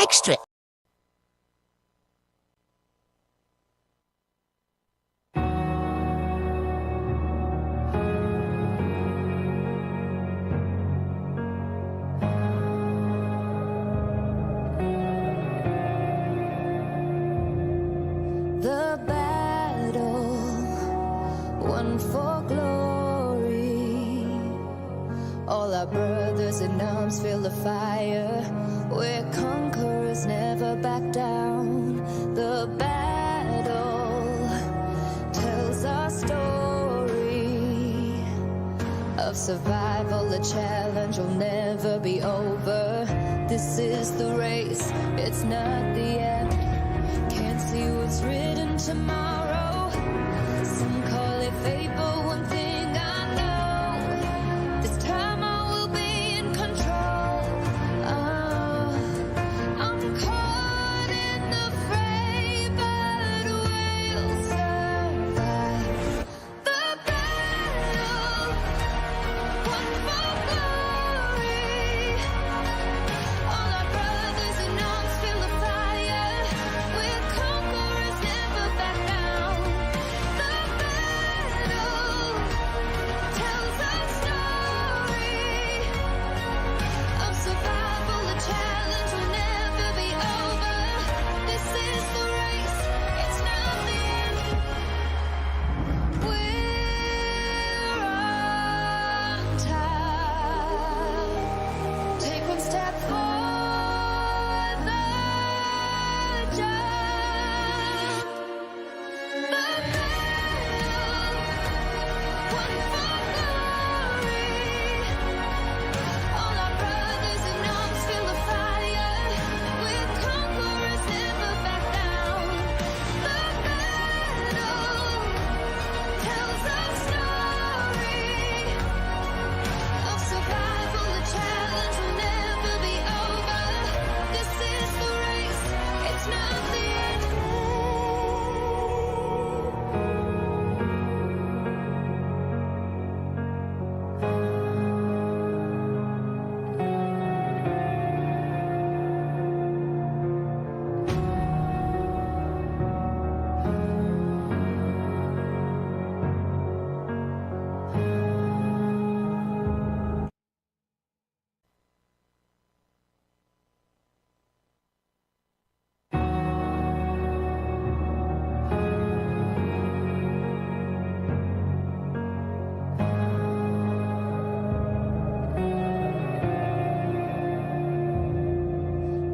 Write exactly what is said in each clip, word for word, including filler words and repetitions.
Extra. The battle won for glory. All our brothers in arms feel the fire. We're conquerors, never back down. The battle tells our story of survival, a challenge will never be over. This is the race, it's not the end. Can't see what's written tomorrow. Some call it fate, but one thing I know, this time I will be in control. Oh, I'm caught in the fray, but we'll survive. The battle won for glory. All our brothers in arms feel the fire. We're conquerors, never back down. The battle tells our story of survival, a challenge will never be over. This is the race, it's not the end. We're on top. Take one step for the jump. The battle won for glory. All our brothers in arms feel the fire. We're conquerors, never back down. The battle tells our story of survival, a challenge will never be over. This is the race, it's not the end.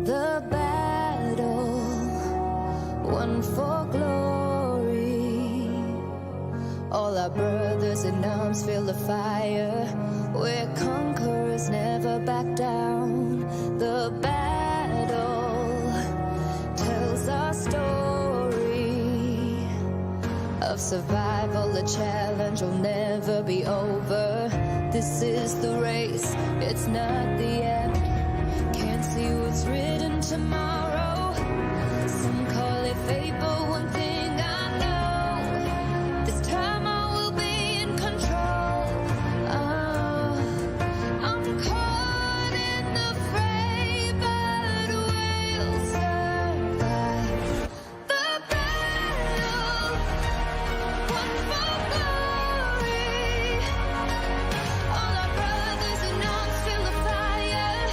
The battle won for glory. All our brothers in arms feel the fire. We're conquerors, never back down. The battle tells our story of survival, a challenge will never be over. This is the race, it's not the end. Can't see what's written tomorrow. Some call it fate, but one thing I know, this time I will be in control. Oh, I'm caught in the fray, but we'll survive. The battle won for glory. All our brothers in arms feel the fire.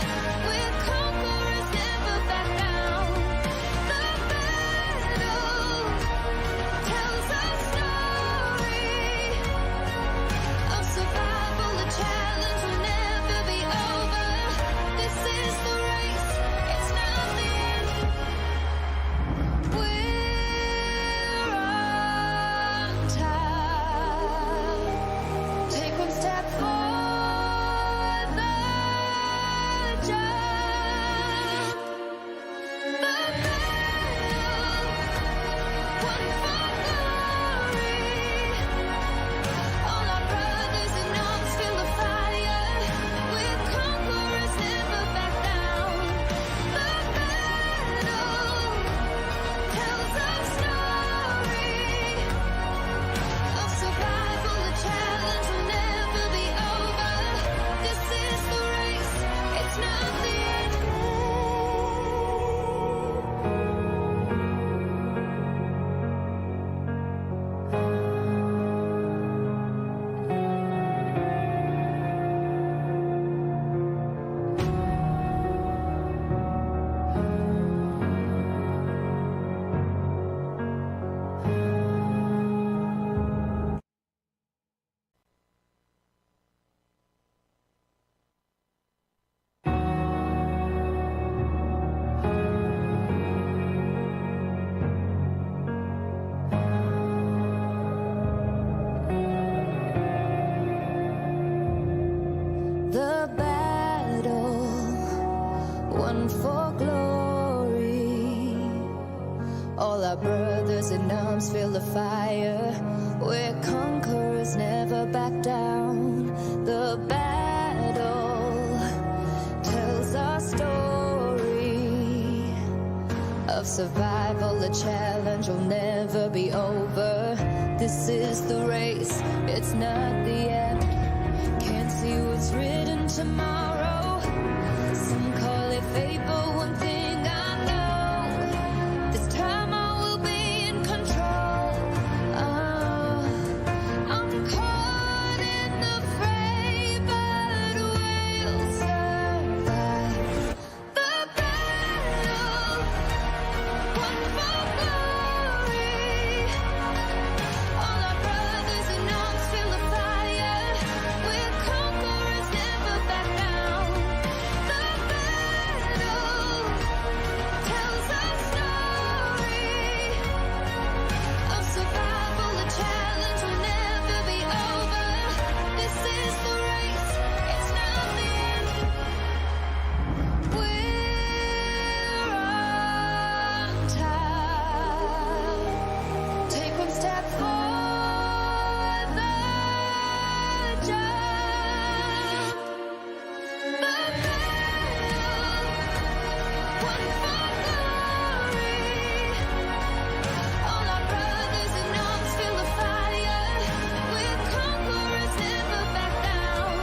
One for glory. All our brothers in arms feel the fire. We're conquerors, never back down. The battle tells our story of survival. The challenge will never be over. This is the race, it's not the end. Can't see what's written tomorrow. Some call it fate, but one thing I know, this time I will be in control. Oh, I'm caught in the fray, but we'll survive. The battle, one for glory. All our brothers in arms feel the fire. We're conquerors, never back down. The battle tells our story of survival. The challenge will never be over. This is the race, it's not the end. We're on top. Take one step for the jump. The battle, one for glory. All our brothers in arms feel the fire. We're conquerors, never back down.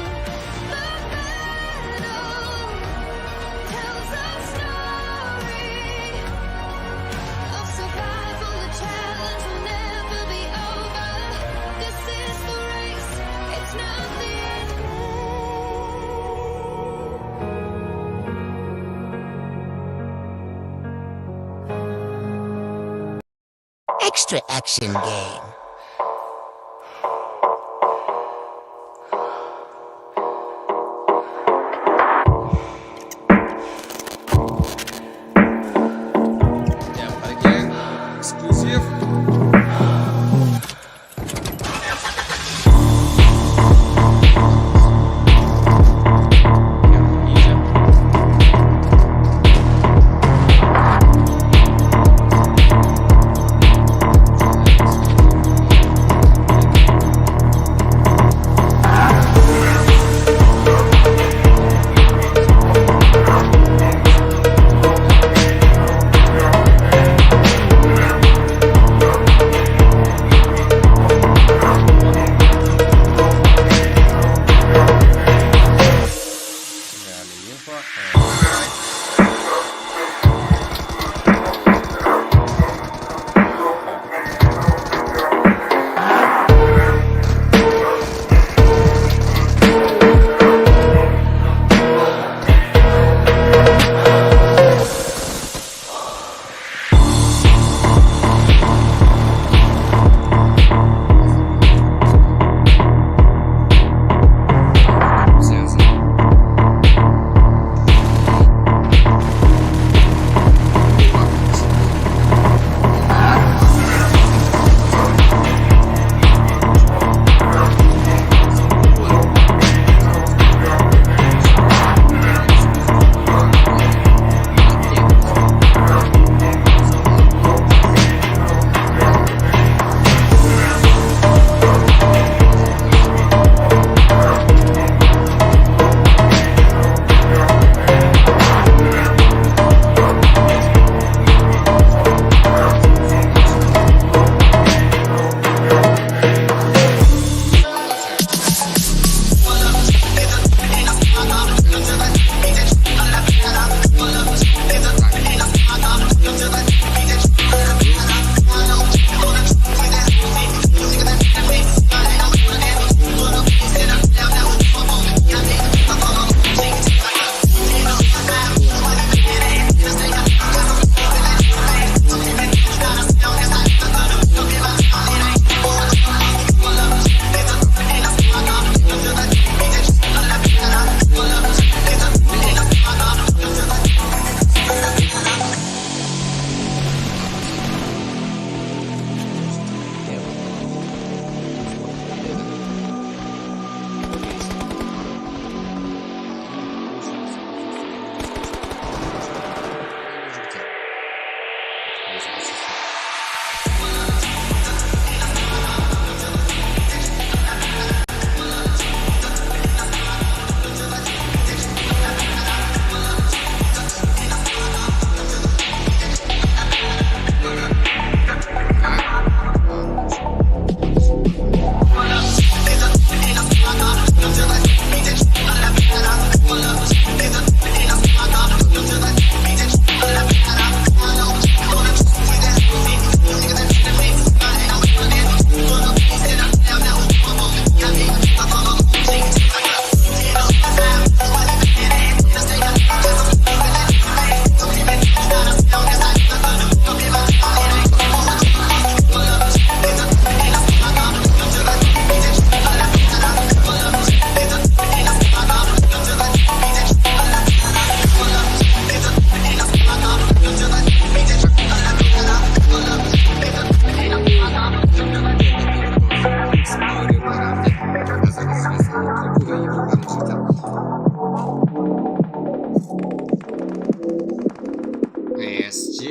The battle tells our story of survival. The challenge will never be over. This is the race, it's not the end. Extra Action Game.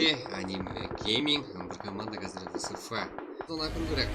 Anime Gaming, bir komanda házir S F. Sonı aytıw kerek.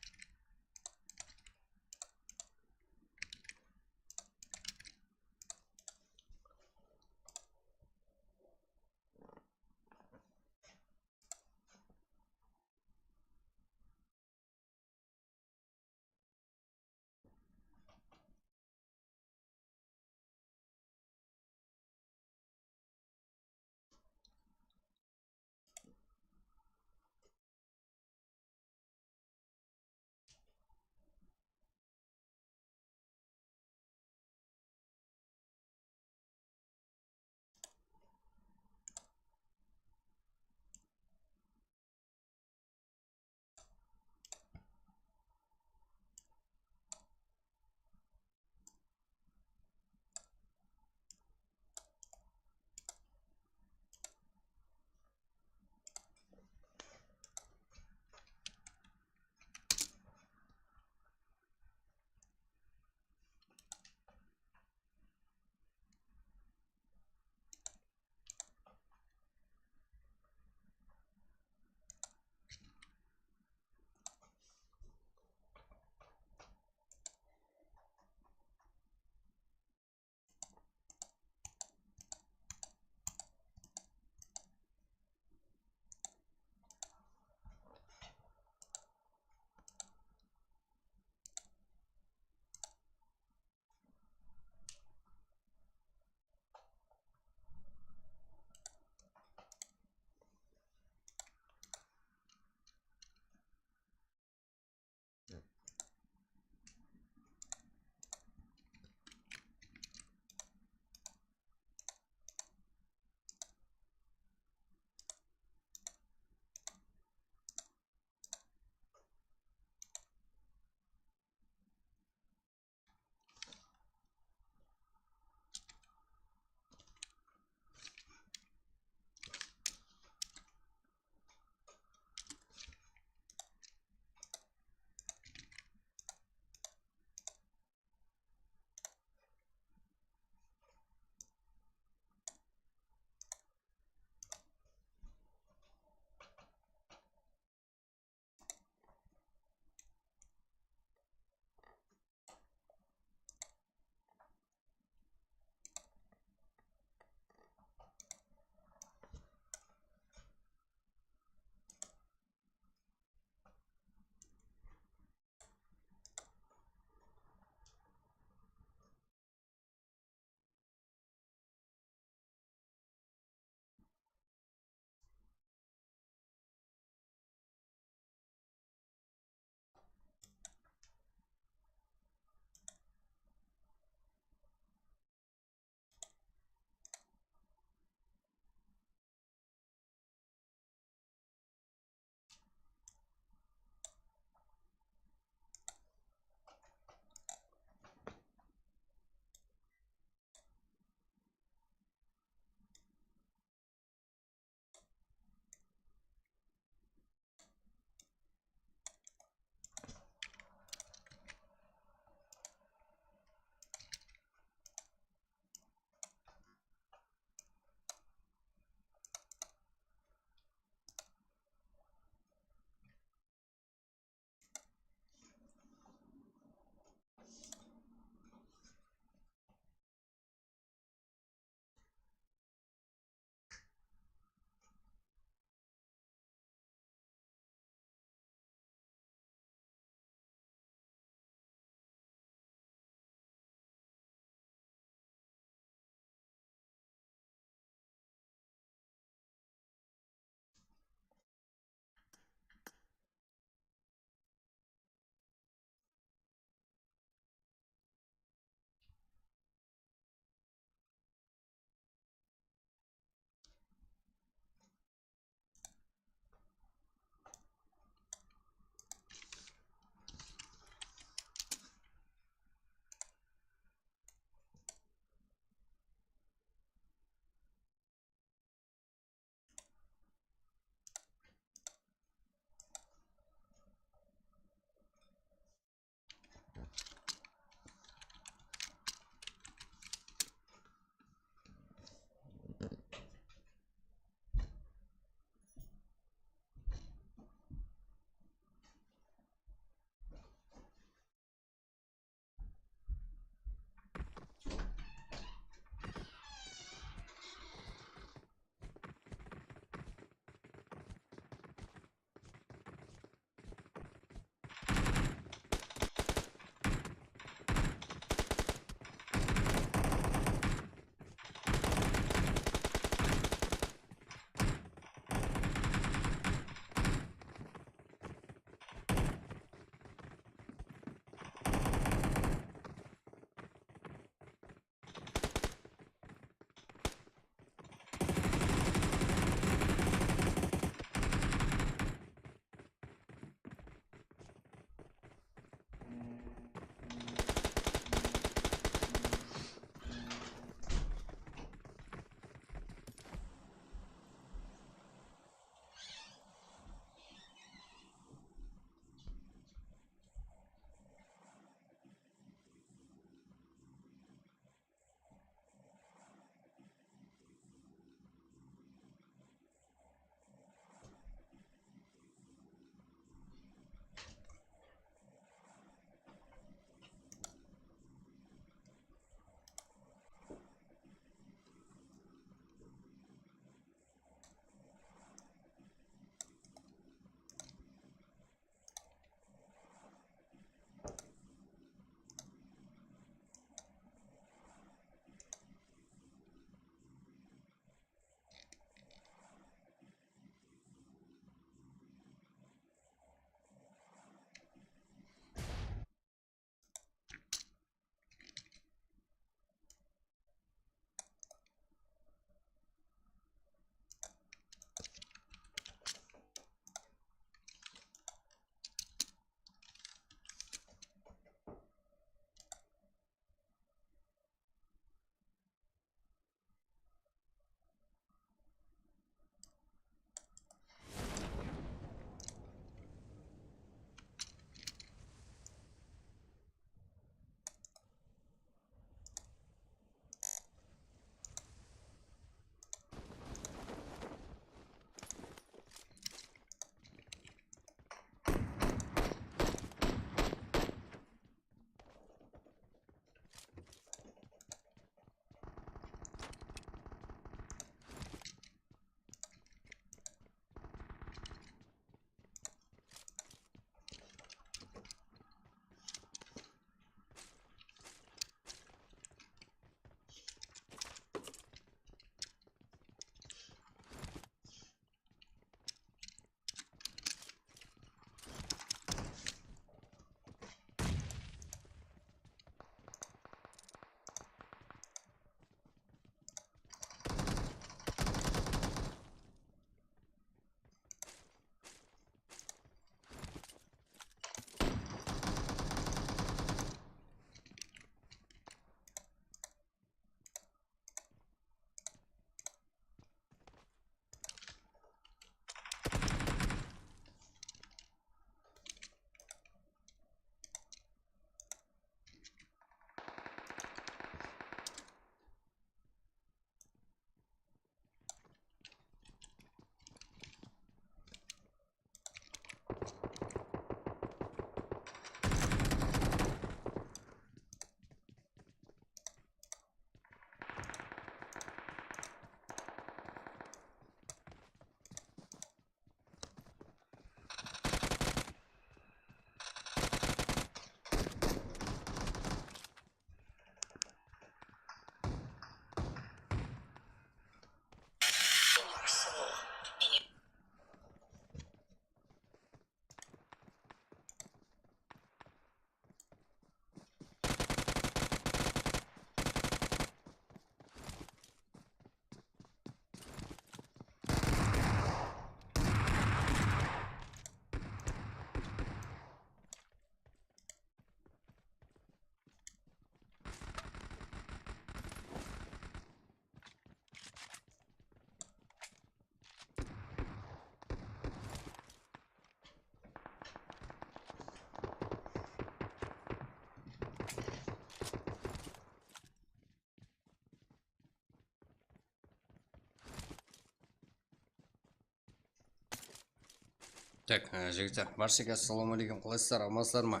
Tak, e, jigitler, barshege assalamu aleykum, qalaysızlar, amansızlar ma?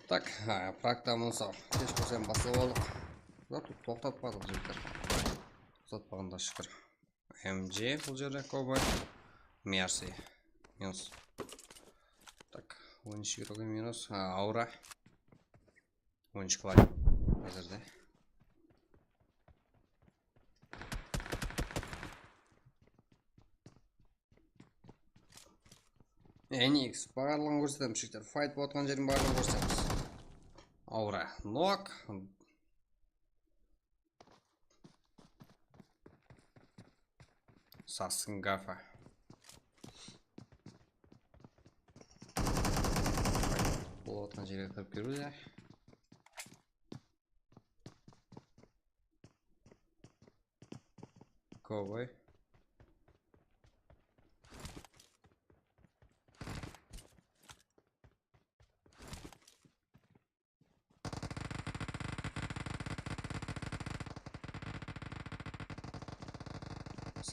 Tak, e, praktamız kesh bolsa hám baslap aldıq. Zat toqtatpadıq, jigitler. Toqtatpaǵanda shúkir. M G bul jerde, kovboy. Mercy. Minus. Tak, on úsh igrok minus. Ha, aura. On úsh kvadrat. Házirde. N X, barlıǵın kórsetemiz, jigitler. Fight bolatqan jerdiń barlıǵın kórsetemiz. Aura, nok. Sasqın gafa. Bolatqan jerge kirip kiriw de. Kovboy.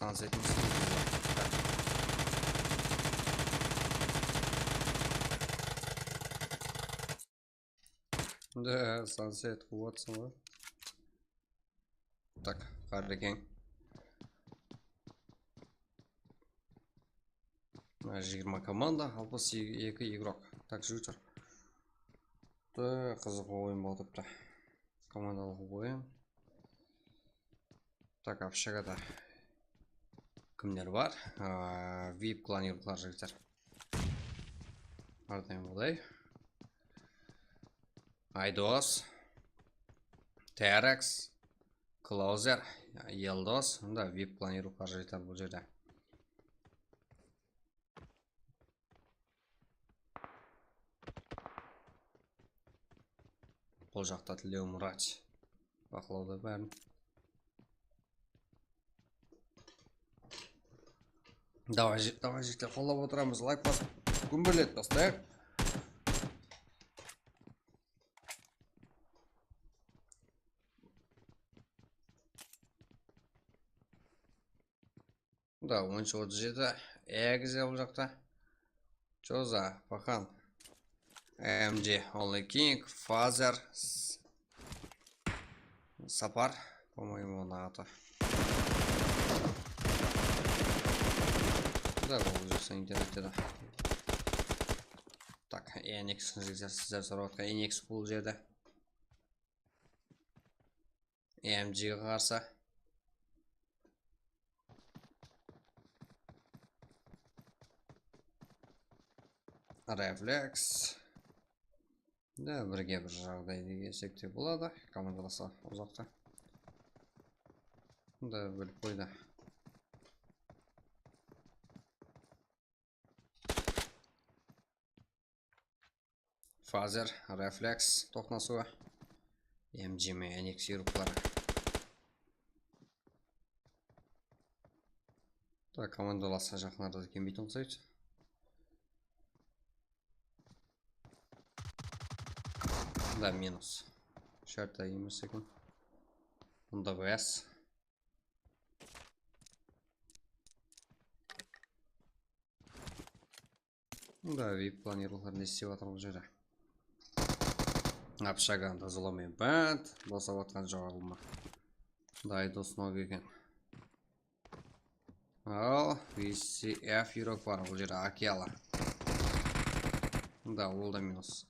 Sunsettiń ústinde. Da, Sunset quwatsań ǵoy. Tak, Qarrekeń. Mına jigirma komanda, alpıs eki igrok. Tak, júrip tur. Da, qızıqlı oyın bolıp turıptı. Komandalıq oyın. Tak, obshagada kimler bar? Aa, vip klan igroklar, jigitler. Hárdaim bolay. Aydos, Terex, Klauzer, Eldos, mında vip klan igroklar jigitler bul jerde. Bul jaqta Tilewmurat baqlawda bárin. Davay, ji-, davay, jigitler, qollap otıramız, layk basıp, gúmberletip baslayıq. Da, on úsh otız jeti, egize bul jaqta. Joza, Paxan, M G, Only King, Fazer, S-, Sapar, по-моему, onıń atı. Da, bul jaqta internette de. Tak, N X, sizler, sizler sorap atqan N X bul jerde. M G ǵe qarsı. Refleks. Da, birge bir jaǵdaydı desek te boladı. Komandalasa uzaqta. Da, bilip qoydı. Fazer, Refleks toqnasıwı. M G me N X igrokları. Da, komandalasa jaqınlarda da kelmeytin uqsaydı. Da, minus. Shártta emes eken. Bunda bes. Da, vip klan igrokları ne islep atır bul jerde? Obshaganda zlomen band, bosap atqan joq alma. Da, Aydos nok eken. Al, V C F igrok bar bul jerde, Akiala. Da, ol da minus.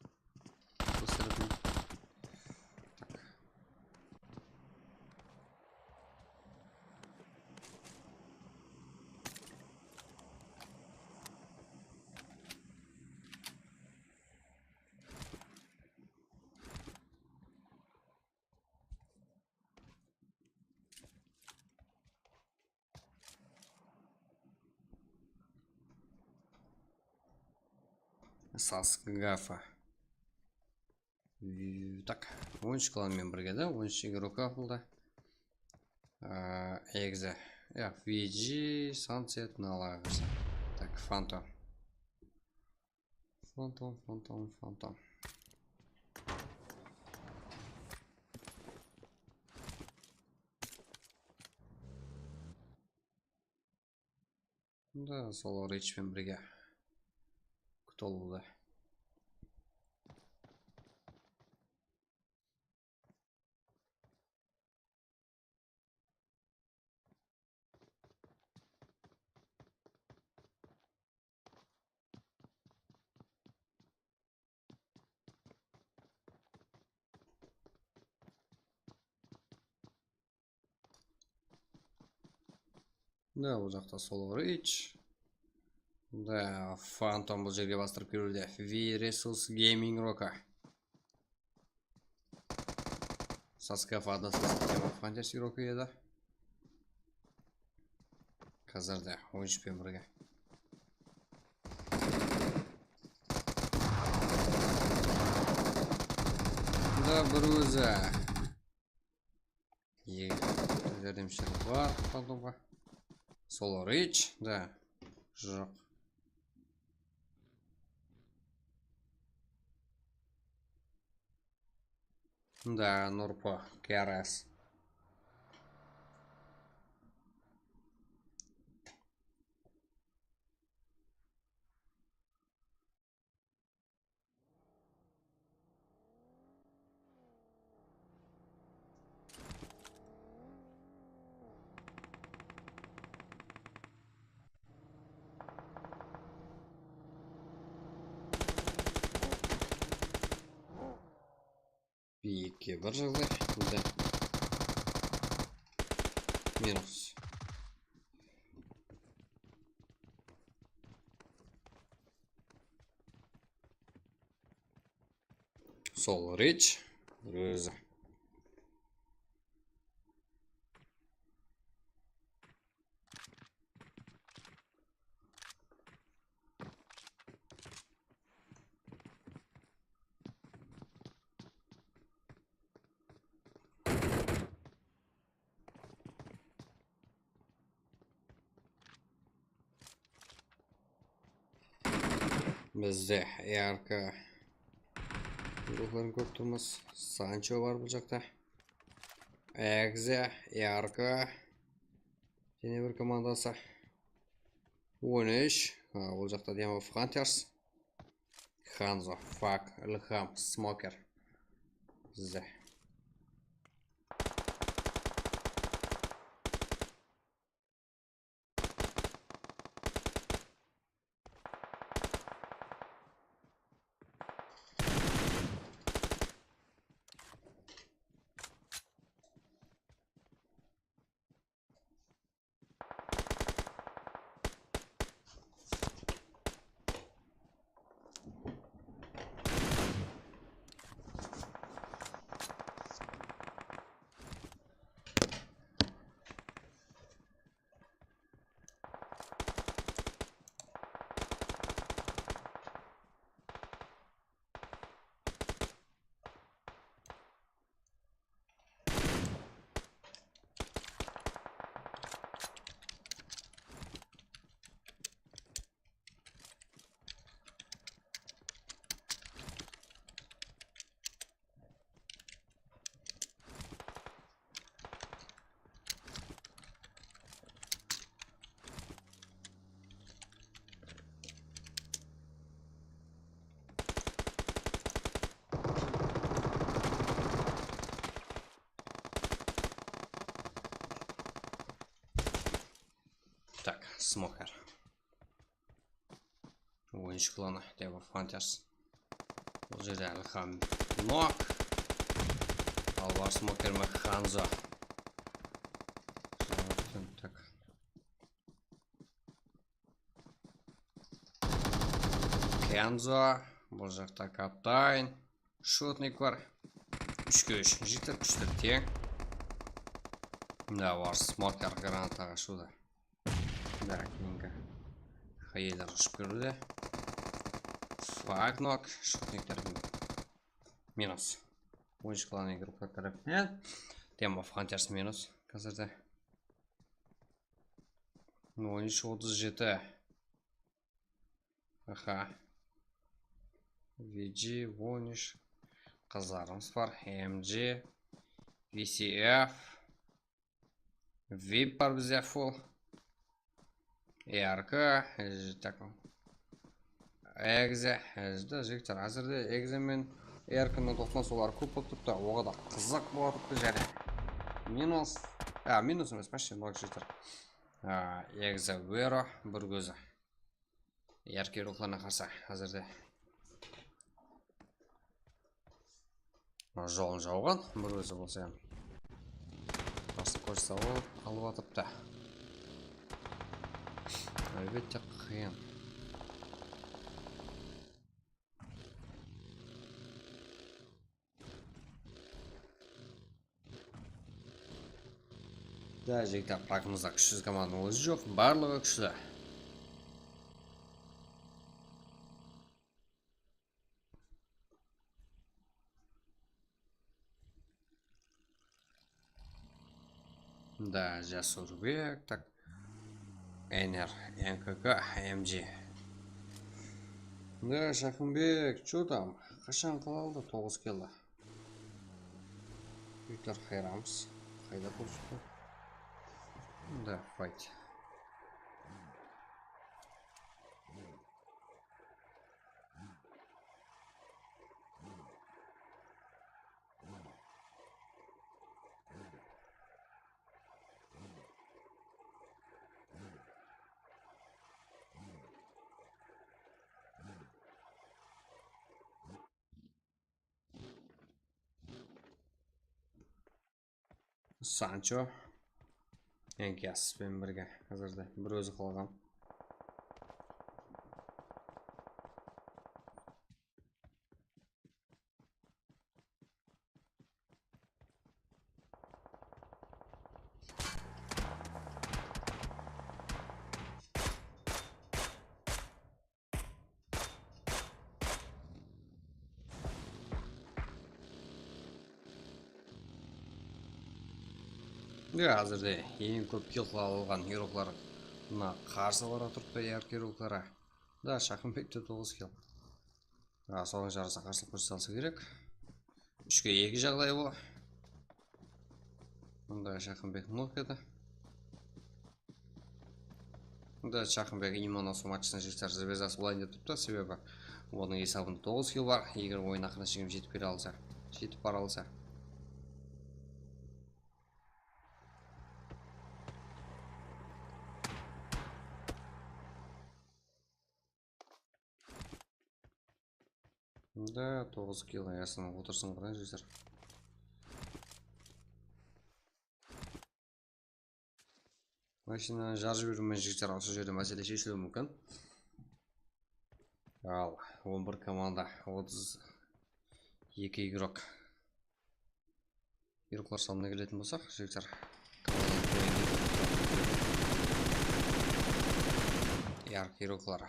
Kósterip. Tak. Sasgafa. Ü, tak, on úsh klan menen birge de, on úsh igrok atıldı. Aa, egize. Ya, V G, Sunset, Nala, qarsa. Tak, Phantom. Phantom, Phantom, Phantom. Da, sol Rich penen birge. Tolıdı. Da, bul jaqta Soul Rich. Da, Phantom bul jerge bastırıp keliwde. V Resource Gaming Roka. Saska Fada Saska Fantasi Roka edi. Házirde on úsh penen birge. Da bir ózi. Ege, járdemshisi bar, Phantomǵa. Soul Rich, da, joq. Da, Nurpo, K R S. Biyikke bir jaǵday. Mında. Minus. Soul Rich. Ózi. Bizde A R K ruwxların kórip turmız. Sancho bar bul jaqta. Egze, A R K. Jáne bir komandası. On úsh. Ha, ol jaqta Demo Hunters. Hanzo, Fak, Ilham, Smoker. Bizde. Tak, Smoker. Oyınshı klanı, Demo Hunters. Bul jerde Ilham nok. Al, bar Smoker me Hanzo. Tak. Kenzo. Bul jaqta Kaptayn. Shutnik bar. Úshke úsh. Jitir, úshtir teń. Mına bar Smoker granataǵa ushıwda. Da, keyingi. Xeyler ushıp kiriwde. Fak nok, shutnikler minus. Oyınshı klanı igroklar tárepinen. Demo Hunters minus házirde. On úsh otız jeti. Aha. V G, on úsh. Qızlarımız bar. M G, V C F. Vip bar bizde full. A R K, e, tak. Egize, e, jigitler, házirde Egize menen Erkinniń toqsınan soları kóp bolıp turıptı, oǵada qızıq bolıp turıptı jáne. Minus, a, minus emes, почти nol, jigitler. A, Egize Vero, bir kózi. Erkin ruwxlarına qarsı házirde. Jolın jawǵan, bir ózi bolsa hám. Qarsı kórs sawal alıp atırıptı. Álbette, qıyın. Da, jigitler, parkımızda kúshsiz komandanıń ózi joq, barlıǵı kúshli. Da, Jasurbek, tak. Ener, M K K, M G. Da, Shaqınbek, чё там? Qashan qıla aldı? Toǵız kill. Jigitler, hayranbız. Qayda kórsetti? Da, fight. Sancho. Enkias penen birge házirde bir ózi qalǵan. Ya, házirde eń kóp kill qıla alǵan igroklarına qarsı bara turıptı, Erkin igrokları. Da, Shaqınbekte toǵız kill. A, soǵan jarasa qarsı kórsetip alsa kerek. Úshke eki jaǵday bul. Bunda Shaqınbek nok edi. Bunda Shaqınbek Imanov matchtıń jigitler zvezdası bolayın dep turıptı, sebebi onıń esabında toǵız kill bar. Eger oyın aqırına shekem jetip kele alsa, jetip bara alsa. Da, toǵız kill, ayasın, otırsın, qarań, jigitler. Mashinanı jarıp jiberiw menen, jigitler, usı jerde másele sheshiliwi múmkin. Al, on bir komanda, otız eki igrok. Igroklar sanına keletin bolsaq, jigitler. Yarq igroklar.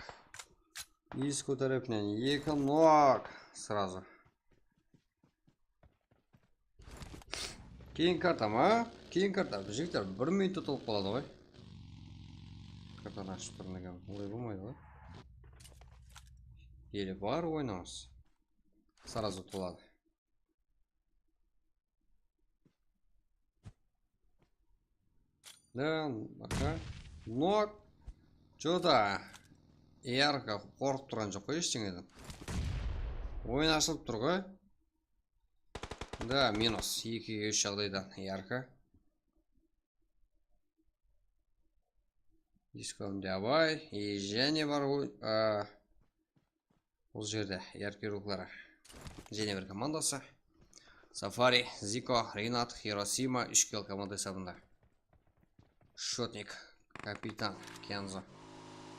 Isko tárepinen eki nok srazu. Keyin karta ma? Keyin karta. Jigitler, bir minut utılıp qaladı ǵoy. Kartanı ashıp turın eken. Olay bolmaydı ǵoy. Ele bar oynamız. Srazu utılıp qaladı. Da, baka. Nok. Чё-то Yarka qorqıp turǵan joq ǵoy eshteńeden. Oyın ashılıp tur ǵoy. Da, minus. Ekige úsh jaǵdaydan Yarka. Isko, давай. I jáne bar oy-, a, bul jerde Yarka igrokları. Jáne bir komandası. Safari, Ziko, Rinat, Hirosima, úsh kill komanda esabında. Shotnik, kapitan, Kenzo,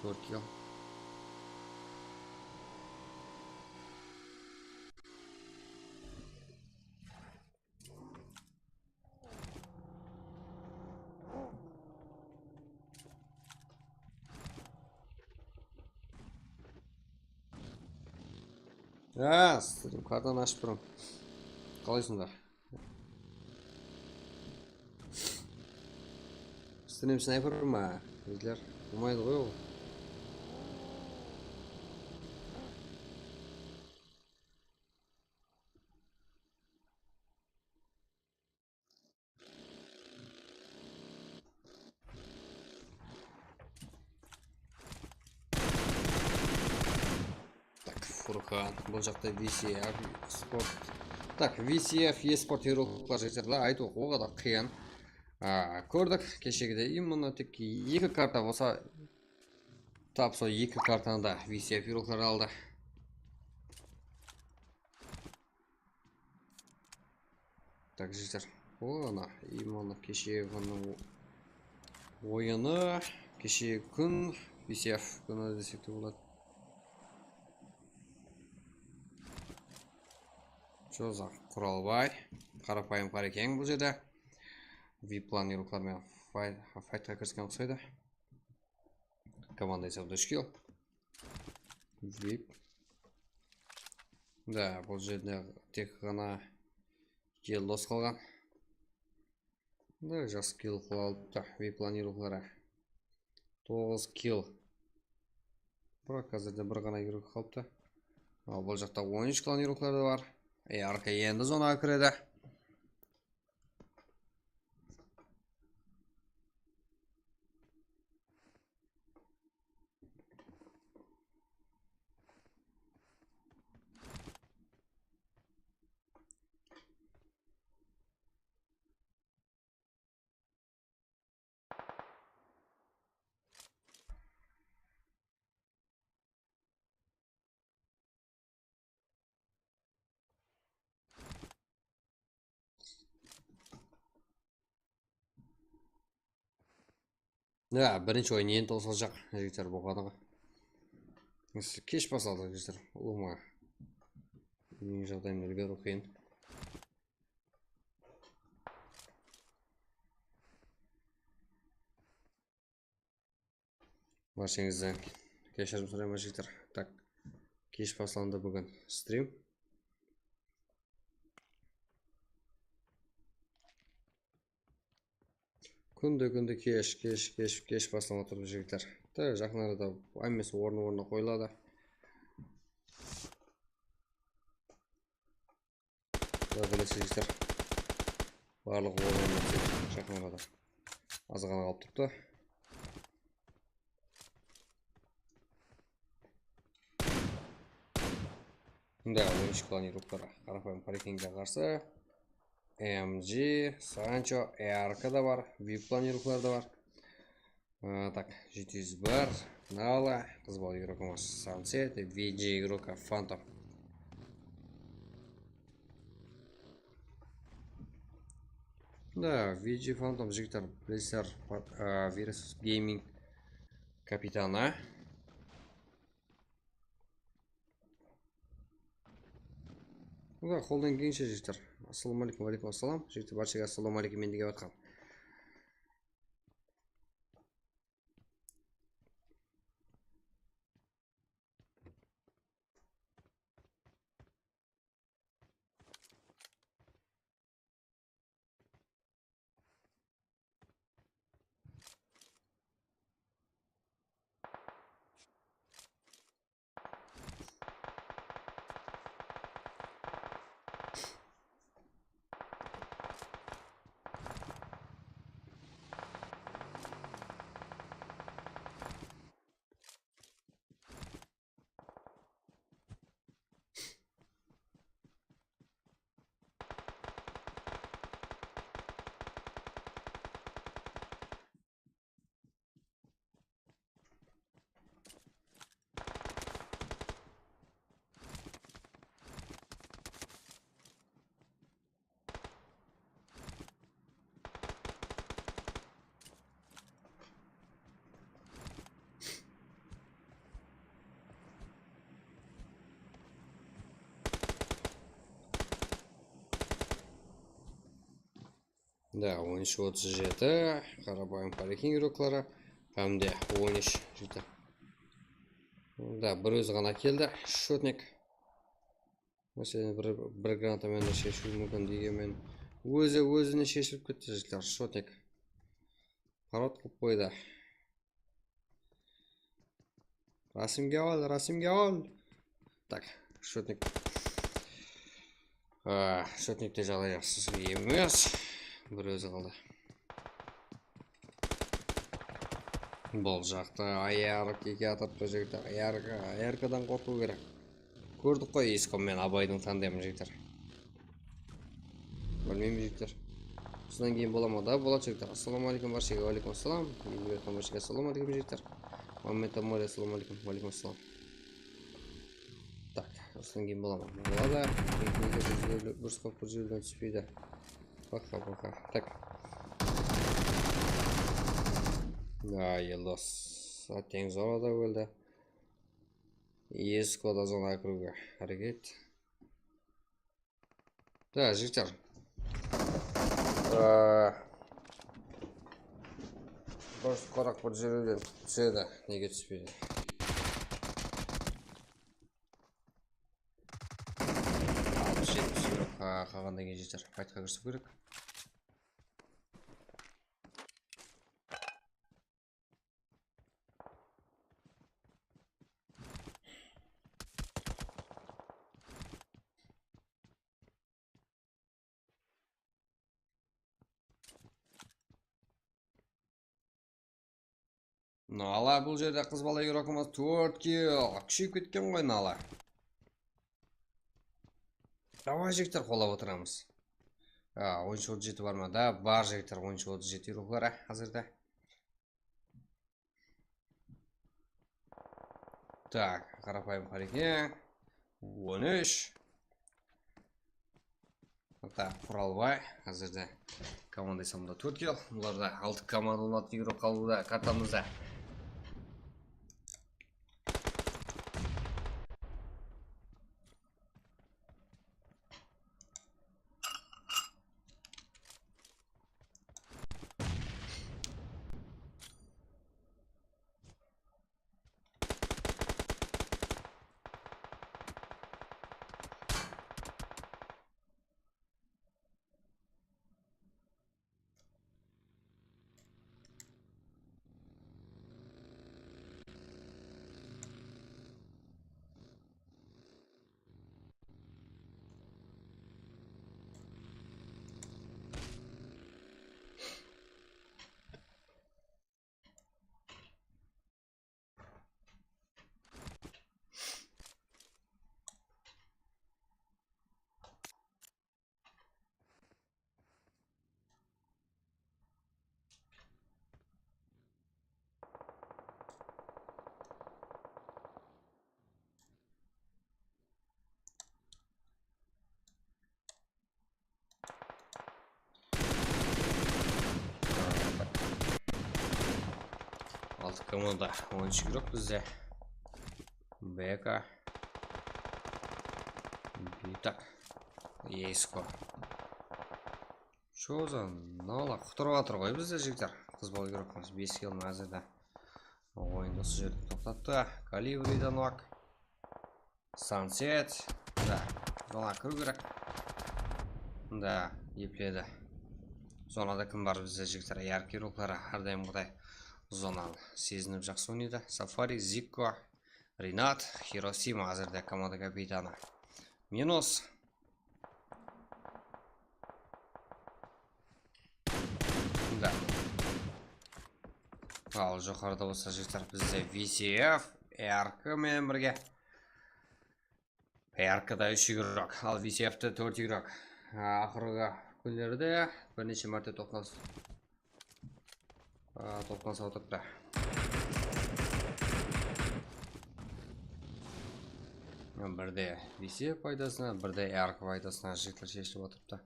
tórt kill. Á, stream kartanı ashıp turıń. Qalaysıńlar? Stream snayper ma? Bizler bolmaydı ǵoy ol. Furkan, bul jaqta V C F Sport. Tak, V C F Esport herolar jigitler, aytıw o qadar qıyın. A, kórdik, keshegide именно tek eki karta bolsa, tap sol eki kartanı da V C F herolar aldı. Tak, jigitler. O, ana, именно keshegi kúnniń oyını, keshegi kún, V C F kúni desek te boladı. Jozaq Quralbay, qarapayım Qarekeń bul jerde. Vip planiroklar menen fay-, faytqa kirisken uqsaydı. Komanda esabında úsh kill. Vip. Da, bul jerde tek ǵana eki dos qalǵan. Da, jas kill qıla alıptı. Vip planirokları. Toǵız kill. Biraq házirde bir ǵana igrok qalıptı. Al, bul jaqta on úsh planiroklar da bar. E, arka endi zonaǵa kiredi. Ya, birinshi oyın endi toqtalajaq, jigitler, bolǵanı ǵo. Kesh baslaldı, jigitler, ulıwma. Meniń jaǵdayımdı úlgeriw qıyın. Bársheńizden keshirim sorayman, jigitler. Tak, kesh baslandı búgin strim. Kúnde, kúnde kesh, kesh, kesh, kesh baslana turıptı, jigitler. Da, jaqın arada hámmesi ornı-ornına qoyıladı. Quday qálese, jigitler, barlıǵı ornına túsedi jaqın arada. Az ǵana qalıp turıptı. Mında on úsh planiroklar, qarapayım Qarekeńge qarsı. M G, Sancho, A R K da bar, vip planiroklar da bar. A, tak, jeti júz bir, Nala, qız bala igrokımız Sunset, V G igroka Phantom. Da, V G Phantom, jigitler, bilesizler, pat-, a, Versus Gaming kapitanı. Da, qoldan kelgenshe, jigitler. Assalamu aleykum, wa aleykum assalam. Jigitler, bárshege assalamu aleykum, men de kep atqan. Da, on úsh otız jeti, qarapayım Qarekeńniń igrokları, hám de on úsh jeti. Da, bir ózi ǵana keldi, shotnik. Máselen, bir, bir granata menen de sheshiliwi múmkin degenmen, ózi ózine sheshilip ketti, jigitler, shotnik. Parod qılıp qoydı. Rasimge al, Rasimge al. Tak, shotnik. A, shotnikte jaǵday jaqsı emes. Bir ózi qaldı. Bul jaqta A R K eki atırıptı, jigitler. A R K, A R K-dan qorqıw kerek. Kórdik ǵoy, Isko menen Abaydıń tandemin, jigitler. Bilmeymen, jigitler. Usınan keyin bola ma? Da, boladı, jigitler. Assalamu aleykum, barshaǵa. Wa aleykum assalam. Endi berken barshaǵa assalamu aleykum, jigitler. Muhammed Amori, assalamu aleykum. Wa aleykum assalam. Tak, usınan keyin bola ma? Boladı. Nege bir jerler, bir skop bir jerden túspeydi. Baka, baka. Tak. Ay, Eldos. Teń zona da óldi. Eski oda zona kiriwge háreket. Da, jigitler. Ee, bir qoraq bir jerden túsedi. Nege túspeydi? Alpıs, jetpis euro qa-, qalǵannan keyin jeter. Faytqa kirisiw kerek. Nala, bul jerde qız bala igrokımız tórt kill. Kúsheyip ketken ǵoy, Nala. Daway, jigitler, qolap otıramız. A, on úsh otız jeti bar ma? Da, bar, jigitler, on úsh otız jeti igrokları házirde. Tak, qarapayım, Qareken. On úsh. Tak, Quralbay, házirde komanda esanında tórt kill. Bularda altı komanda oynap júrip qalıwda kartamızda. Altı komanda, on úsh igrok bizde. Beka. Bitak. Esko. Shozan, Nala qutırıp atır ǵoy bizde, jigitler. Qız bala igrokımız bes kill házirde. Oyındı usı jerde toqtattı. Kalibridan bak. Sunset. Da, zona kiriw kerek. Da, epledi. Zonada kim bar bizde, jigitler? Yarkı igrokları hár dayım qıday zonanı sezinip jaqsı oynaydı. Safari, Zikko, Rinat, Hirosima házirde komanda kapitanı. Minus. Da. Al, joqarıda bolsa, jigitler, bizde V C F, R K menen birge. R K da úsh igrok, al, V C F te tórt igrok. Aqırǵı kúnlerde bir neshe márte toqnas-, a, toqnasıp otırıptı. Birde V C F paydasına, birde R K paydasına jigitler sheshilip otırıptı.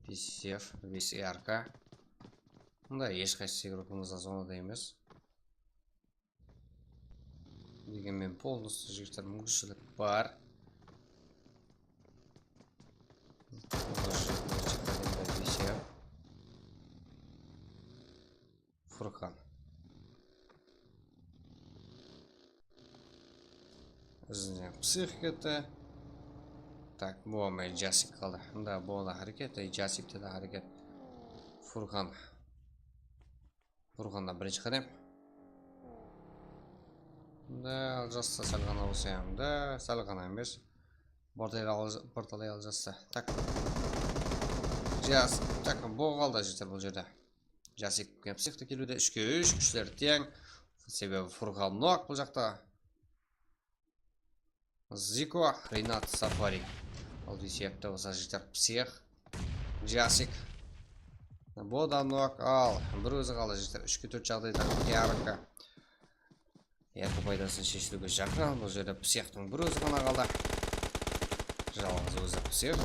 V C F, V C R K. Bunda hesh qaysı igrokımız da zonada emes. Degenmen, polnostı, jigitler, múmkinshilik bar. Bunda V C F. Furkan. Izinen psixikada. Tak, bu bolmay, Jasik qaldı. Mında, bu da háreket, e, Jasikte de háreket. Furkan. Furkan da birinshi qádem. Mında, aljassa sál ǵana bolsa, mında sál ǵana emes. Birtalay al-, birtalay aljassa. Tak. Jas, tak, bu qaldı, jigitler, bul jerde. Jasik psixta keliwde, úshke úsh, kúshler teń. Sebebi Furkan nok bul jaqta. Ziko, Rinat, Safari. Al, bu sebepten bolsa jigitler Psix, Jasik. Bu da nok, al, bir ózi qaldı jigitler. Úshke tórt jaǵdayda Yarka. Yarka paydasına sheshiliwge jaqın. Bul jerde Psixtıń bir ózi ǵana qaldı. Jalǵız ózi Psix.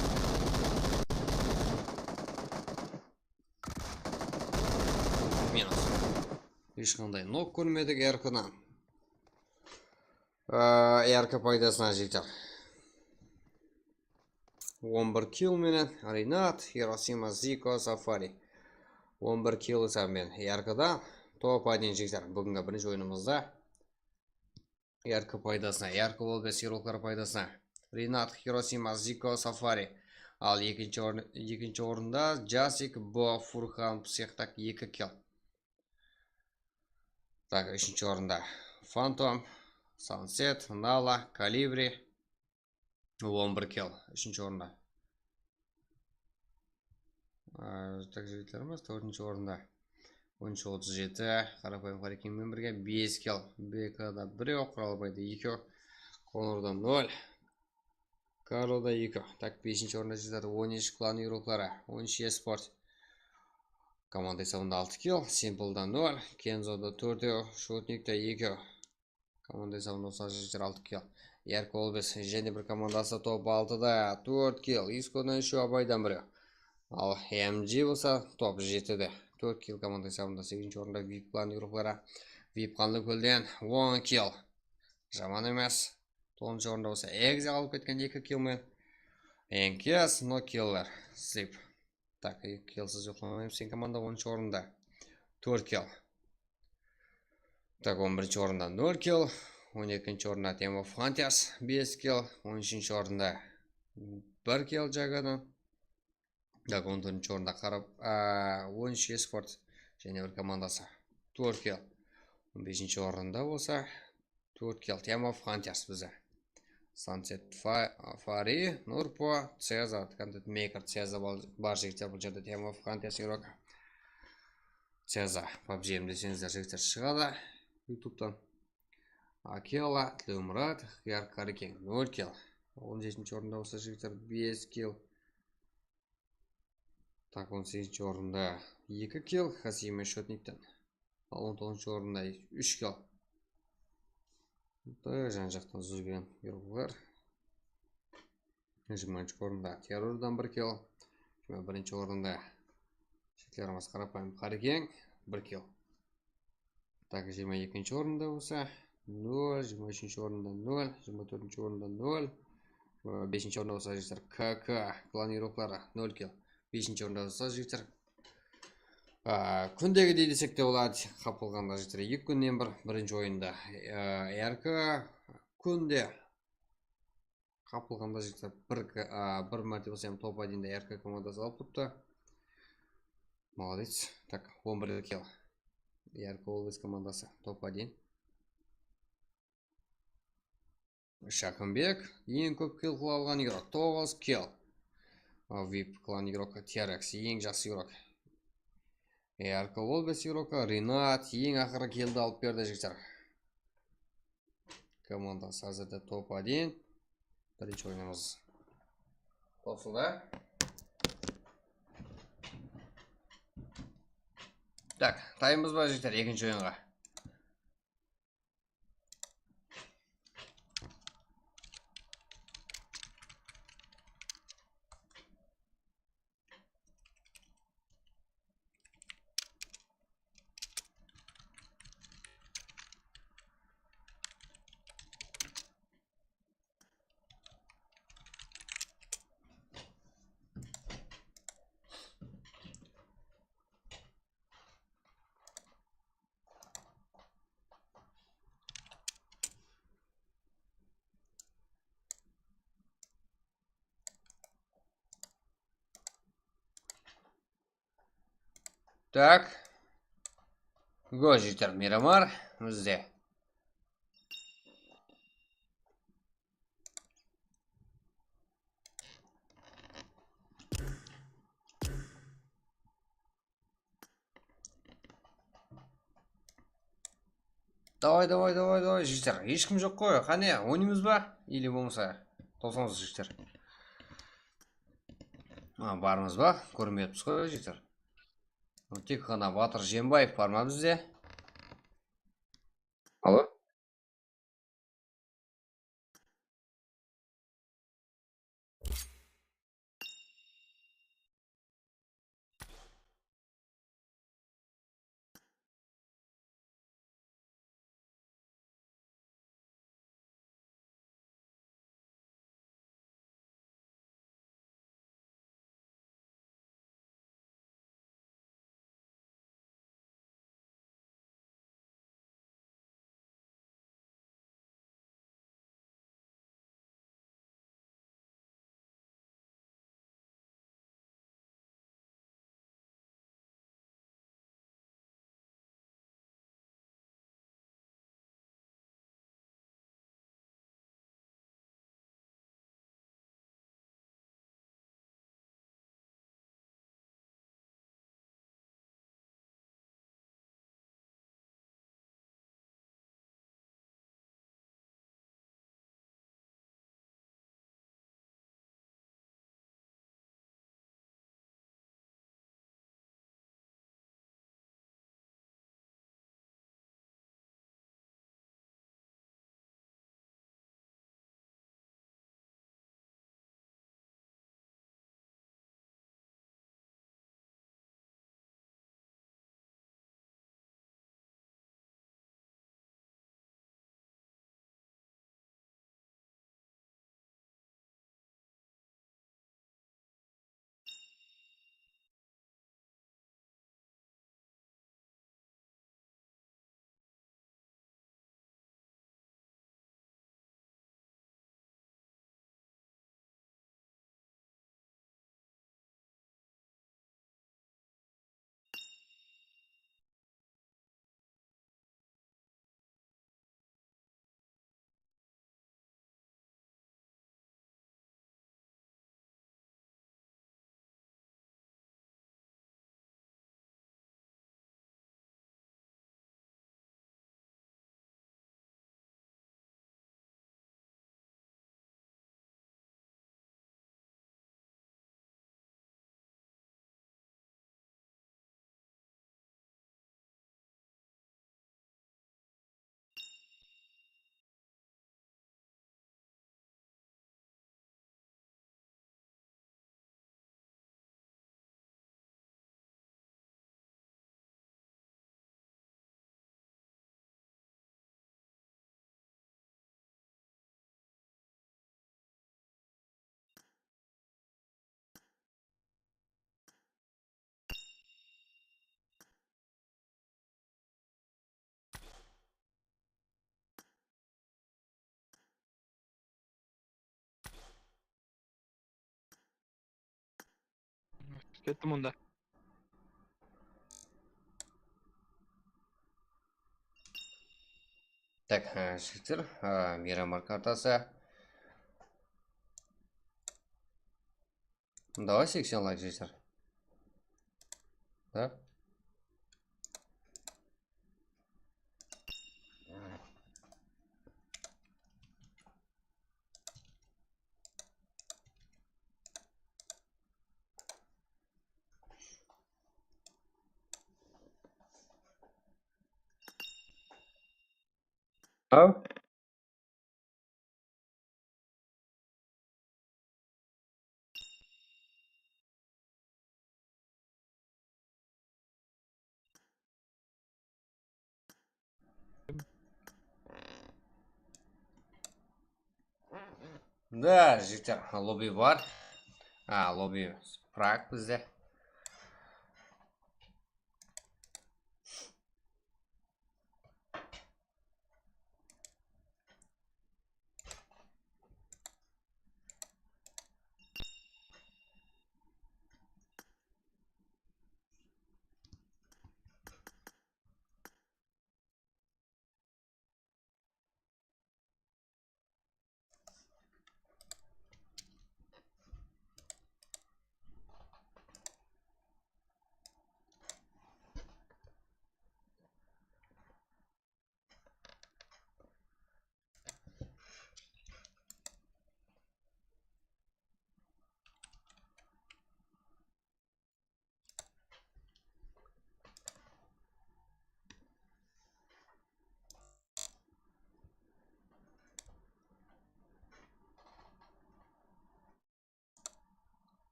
Minus. Hesh qanday nok kórmedik Yarkadan. Aa, Yarka paydasına jigitler. On bir kill menen Rinat, Hirosima, Ziko, Safari. On bir kill esabı menen Yarkadan. Top один jigitler. Búgingi birinshi oyınımızda Yarka paydasına, Yarka on bes игрокları paydasına. Rinat, Hirosima, Ziko, Safari. Al, ekinshi orın, ekinshi orında Jasik, Bo, Furkan, Psix, tak, eki kill. Tak, úshinshi orında Phantom, Sunset, Nala, Kalibri, on bir kill, úshinshi orında. Aa, tak, jigitlerimiz tórtinshi orında. On úsh otız jeti, Qarapayım Qárekeńmen birge, bes kill. B K da birew, Quralbayda ekew, Konorda nol, Karloda ekew. Tak, besinshi orında jigitler, on úsh klan игрокları, on úsh esport. Komanda esabında altı kill, Simple'da nol, Kenzoda tórtew, Shotnikte ekew. Komanda esabında bolsa jigitler altı kill. Yarka on bes, jáne bir komandası top altıda, tórt kill. Iskodan úshew, Abaydan birew. Al, M G bolsa top jetide, tórt kill komanda esabında. Segizinshi orında vip klan игрокları. Vip Qanlıkólden on kill. Jaman emes. Toǵızınshı orında bolsa Egze qalıp ketken eki kill men. Enkes, no killer. Sleep. Tak, eki killsız joqlamaymız. Sen komanda onınshı orında. Tórt kill. Tak, on birinshi orında nol kill. On ekinshi orında Team of Hunters, bes kill. On úshinshi orında bir kill Jagadan. Tak, on tórtinshi orında qarap, aa, on úsh esport jáne bir komandası. Tórt kill. On besinshi orında bolsa tórt kill. Team of Hunters bize. Sunset Fa-, Fari, Nurpo, Ceza, Content Maker, Ceza bar, bar jigitler, bul jerde Team of Hunters игрока. Ceza, pabjim deseńizler, jigitler, shıǵadı YouTube'tan. Akela, Tlewmurat, Ixtiyar Qárekeń, nol kill. On jetinshi orında bolsa jigitler, bes kill. Tak, on segizinshi orında eki kill, Hasime Shotnikten. Al, on toǵızınshı orında úsh kill. Bul jaqtan júzgen игрокlar. Jigirmanshı orında Terrordan bir kill. Jigirma birinshi orında jigitlerimiz Qarapayım Qárekeń, bir kill. Tak, jigirma ekinshi orında bolsa nol, jigirma úshinshi orında nol, jigirma tórtinshi orında nol, e, besinshi orında bolsa jigitler K K klan игрокları, nol kill. Besinshi orında bolsa jigitler, a, kúndegidey desek te boladı, qapılǵanda jigitler eki kúnnen bir, birinshi oyında, e, R K kúnde qapılǵanda jigitler bir, a, bir márte bolsa hám top один de R K komandası alıp turıptı. Молодец. Tak, on bir kill. R K Always komandası, top один. Shakımbek, eń kóp kill qıla alǵan игрок, toǵız kill. A, vip klan игрокı T R X, eń jaqsı игрок. R K Always игрокı Rinat, eń aqırı killdi alıp berdi, jigitler. Komandası házirde top один. Birinshi oyınımız qosıldı. Tak, tayınbız ba, jigitler, ekinshi oyınǵa? Так. Go, jigitler, Miramar bizde. Davay, davay, davay, davay, jigitler. Hesh kim joq ǵoy. Qáne, oynaymız ba? Ili bolmasa, tosańız, jigitler. A, barmız ba? Kórmey atırmız ǵoy, jigitler. Tek ǵana Batır Jeenbaev bar ma bizde? Alo? Kettim onda. Tak, ha, jigitler, ha, Miramar kartası. Давай seksen layk, jigitler. Da? Aw. Da, jigitler, lobby bar. A, lobby Prag bizde.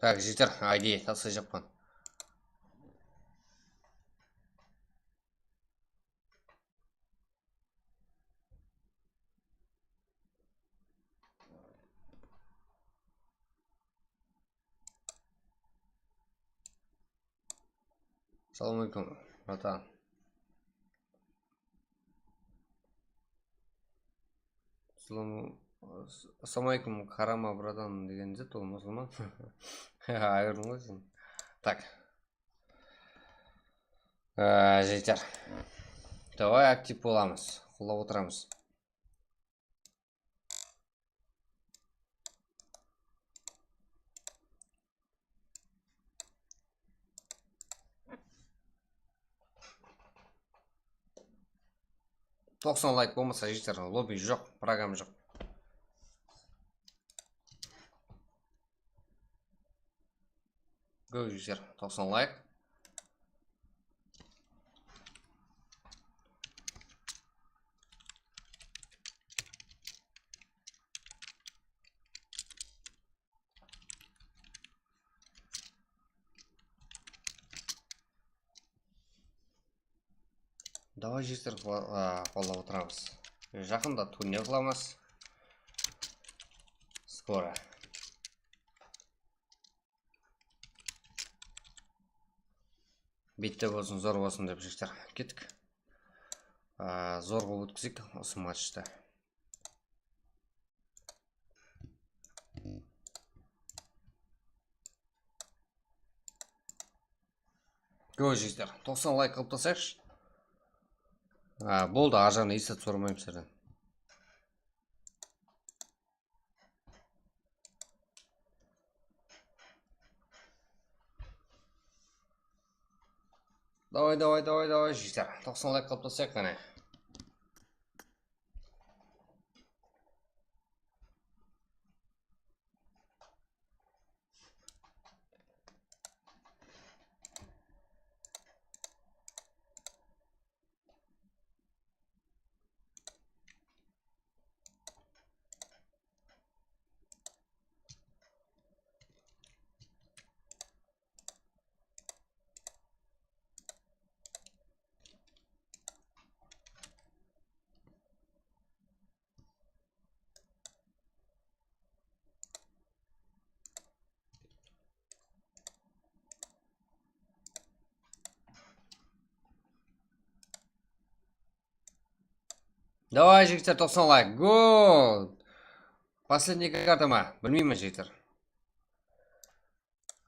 Tak, jigitler, I D taslayjaqpan. Assalamu aleykum, bratan. Assalamu, assalamu aleykum, karama, bratan, degen zat ol, musılman. Ayırdım ǵoy sen. Tak. Ee, jigitler. Davay, aktiv bolamız. Qollap otıramız. Toqsan layk bolmasa, jigitler, lobby joq, program joq. Go, jigitler, toqsan layk. Davay, jigitler, qolla-, a, qollap otıramız. Jaqında turniya qılamız. Skoro. Bitta bolsın, zor bolsın dep, jigitler. Kettik. A, zor qılıp ótkizeyik usı matchti. Go, jigitler, toqsan layk qılıp taslayıqshı. A, boldı, arjaǵına esat sormayman sizlerden. Davay, davay, davay, davay, jigitler. Toqsan layk qılıp taslayıq qáne. Davay, jigitler, toqsan layk. Gol! Последний karta ma? Bilmeymen, jigitler.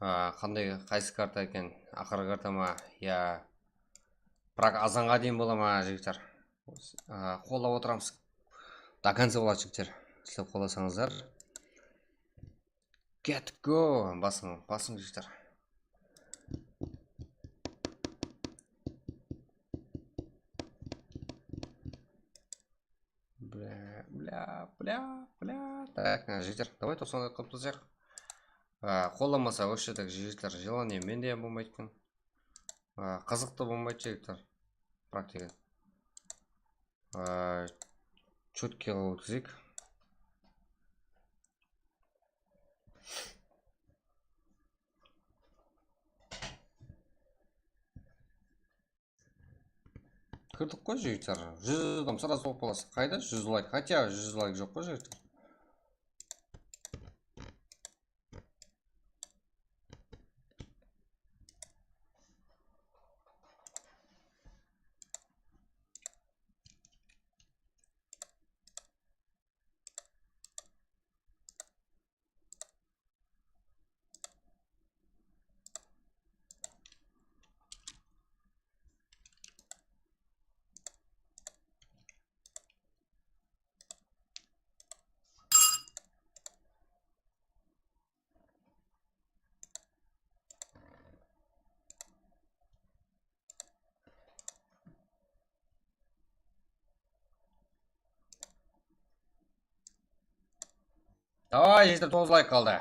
A, qanday, qaysı karta eken? Aqırǵı karta ma? Ya. Birak azanǵa deyin bola ma, jigitler? A, qollap otıramız. До конца boladı, jigitler. Sizler qollasańızlar. Get go! Basıń, basıń, jigitler. Bla, bla, bla, bla. Tak, mına jigitler, давай toqsan qılıp taslayıq. A, qollamasa, вообще, так, jigitler, желание mende hám bolmaydı eken. A, qızıqtı bolmaydı, jigitler. Praktika. A, четкий qılıp ótkizeyik. Kirdik ǵoy, jigitler. Júz adam srazı bolıp qalsa. Qayda júz layk? Хотя júz layk joq ǵoy, jigitler. Davay, jigitler, toǵız layk qaldı.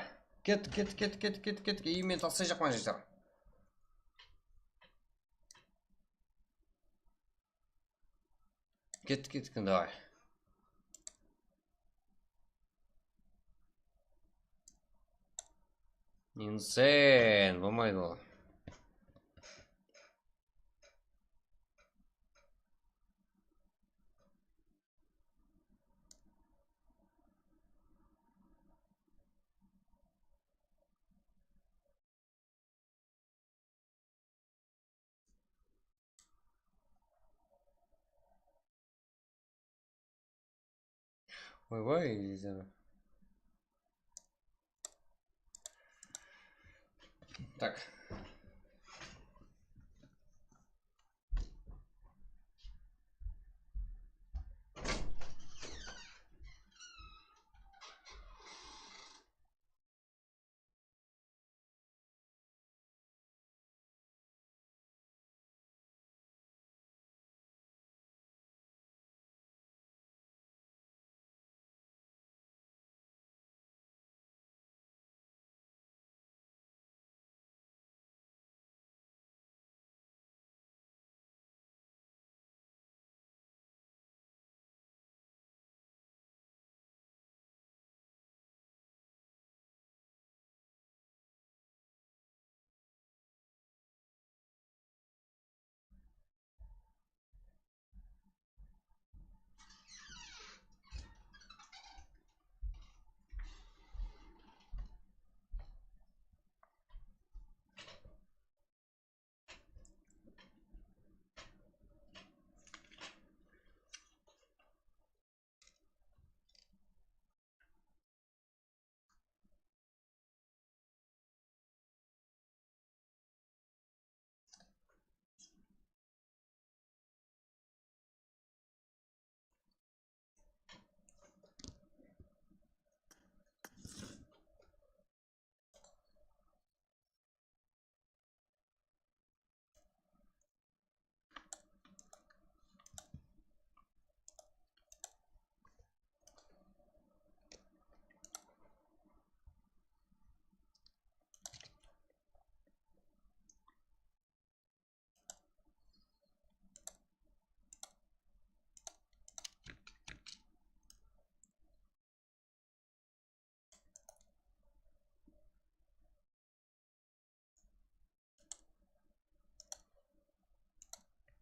Kettik, kettik, kettik, kettik, kettik, kettik. Ey, men taslayjaqpan, jigitler. Kettik, kettik, davay. Insane, bolmaydı ol. Oybay, tak.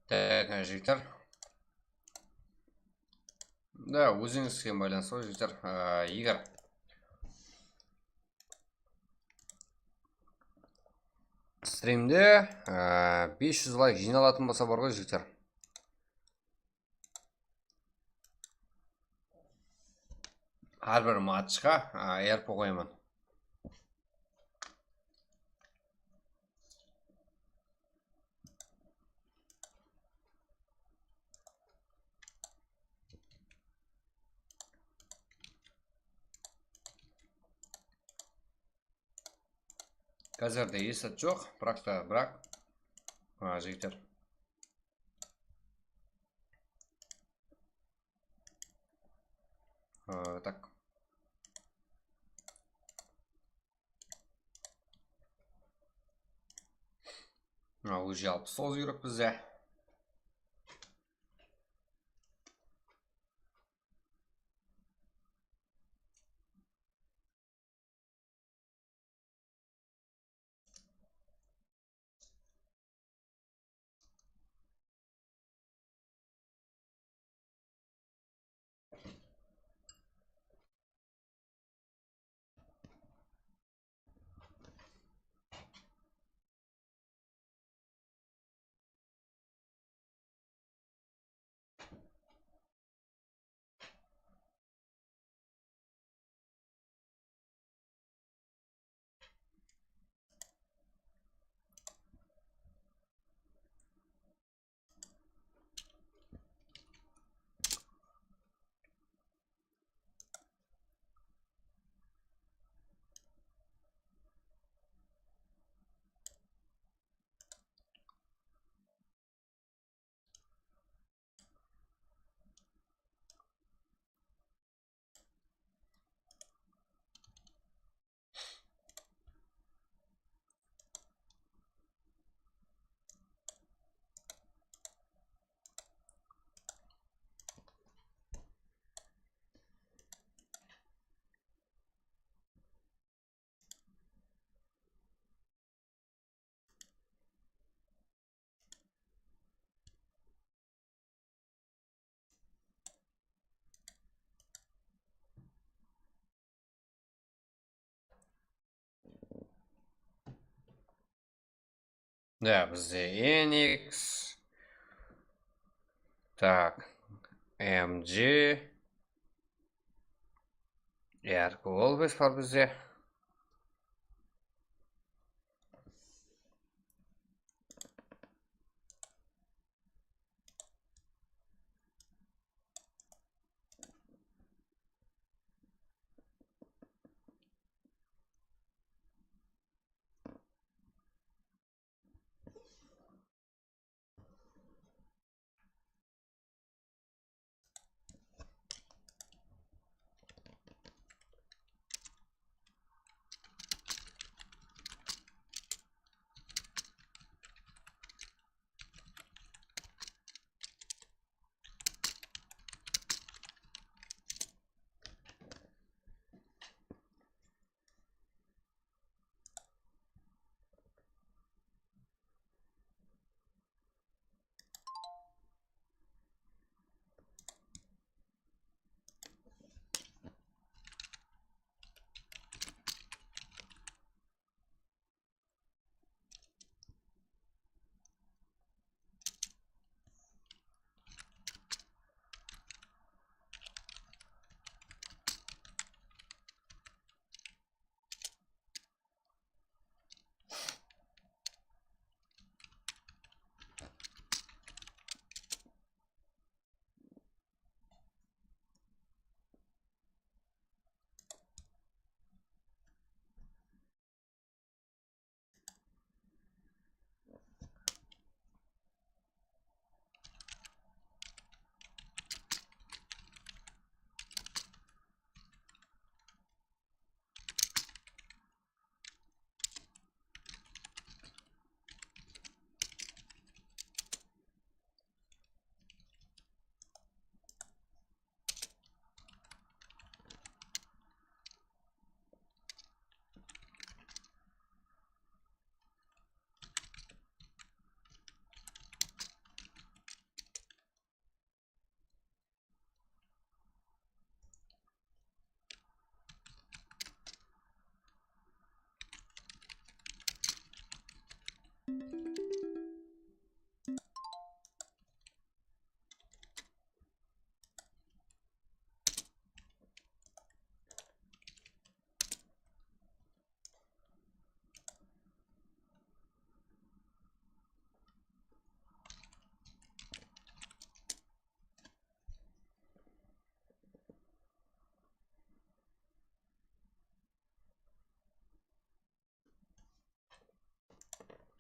Tak, jigitler. Da, ózińizge baylanıslı, jigitler. Á, eger strimde, á, bes júz layk jıynalatın bolsa bar ǵoy, jigitler. Hár bir matchqa, a, R P qoyaman. Házirde esat joq, biraq ta, biraq, a, jigitler. A, tak. Mına, уже alpıs toǵız yúrip bizde. Da, bizde N X. Tak. M G. Erki Olbes bar bizde.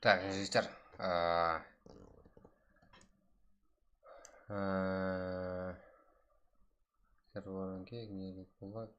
Tak, jigitler. Aa, aa, serverge ne qulaq.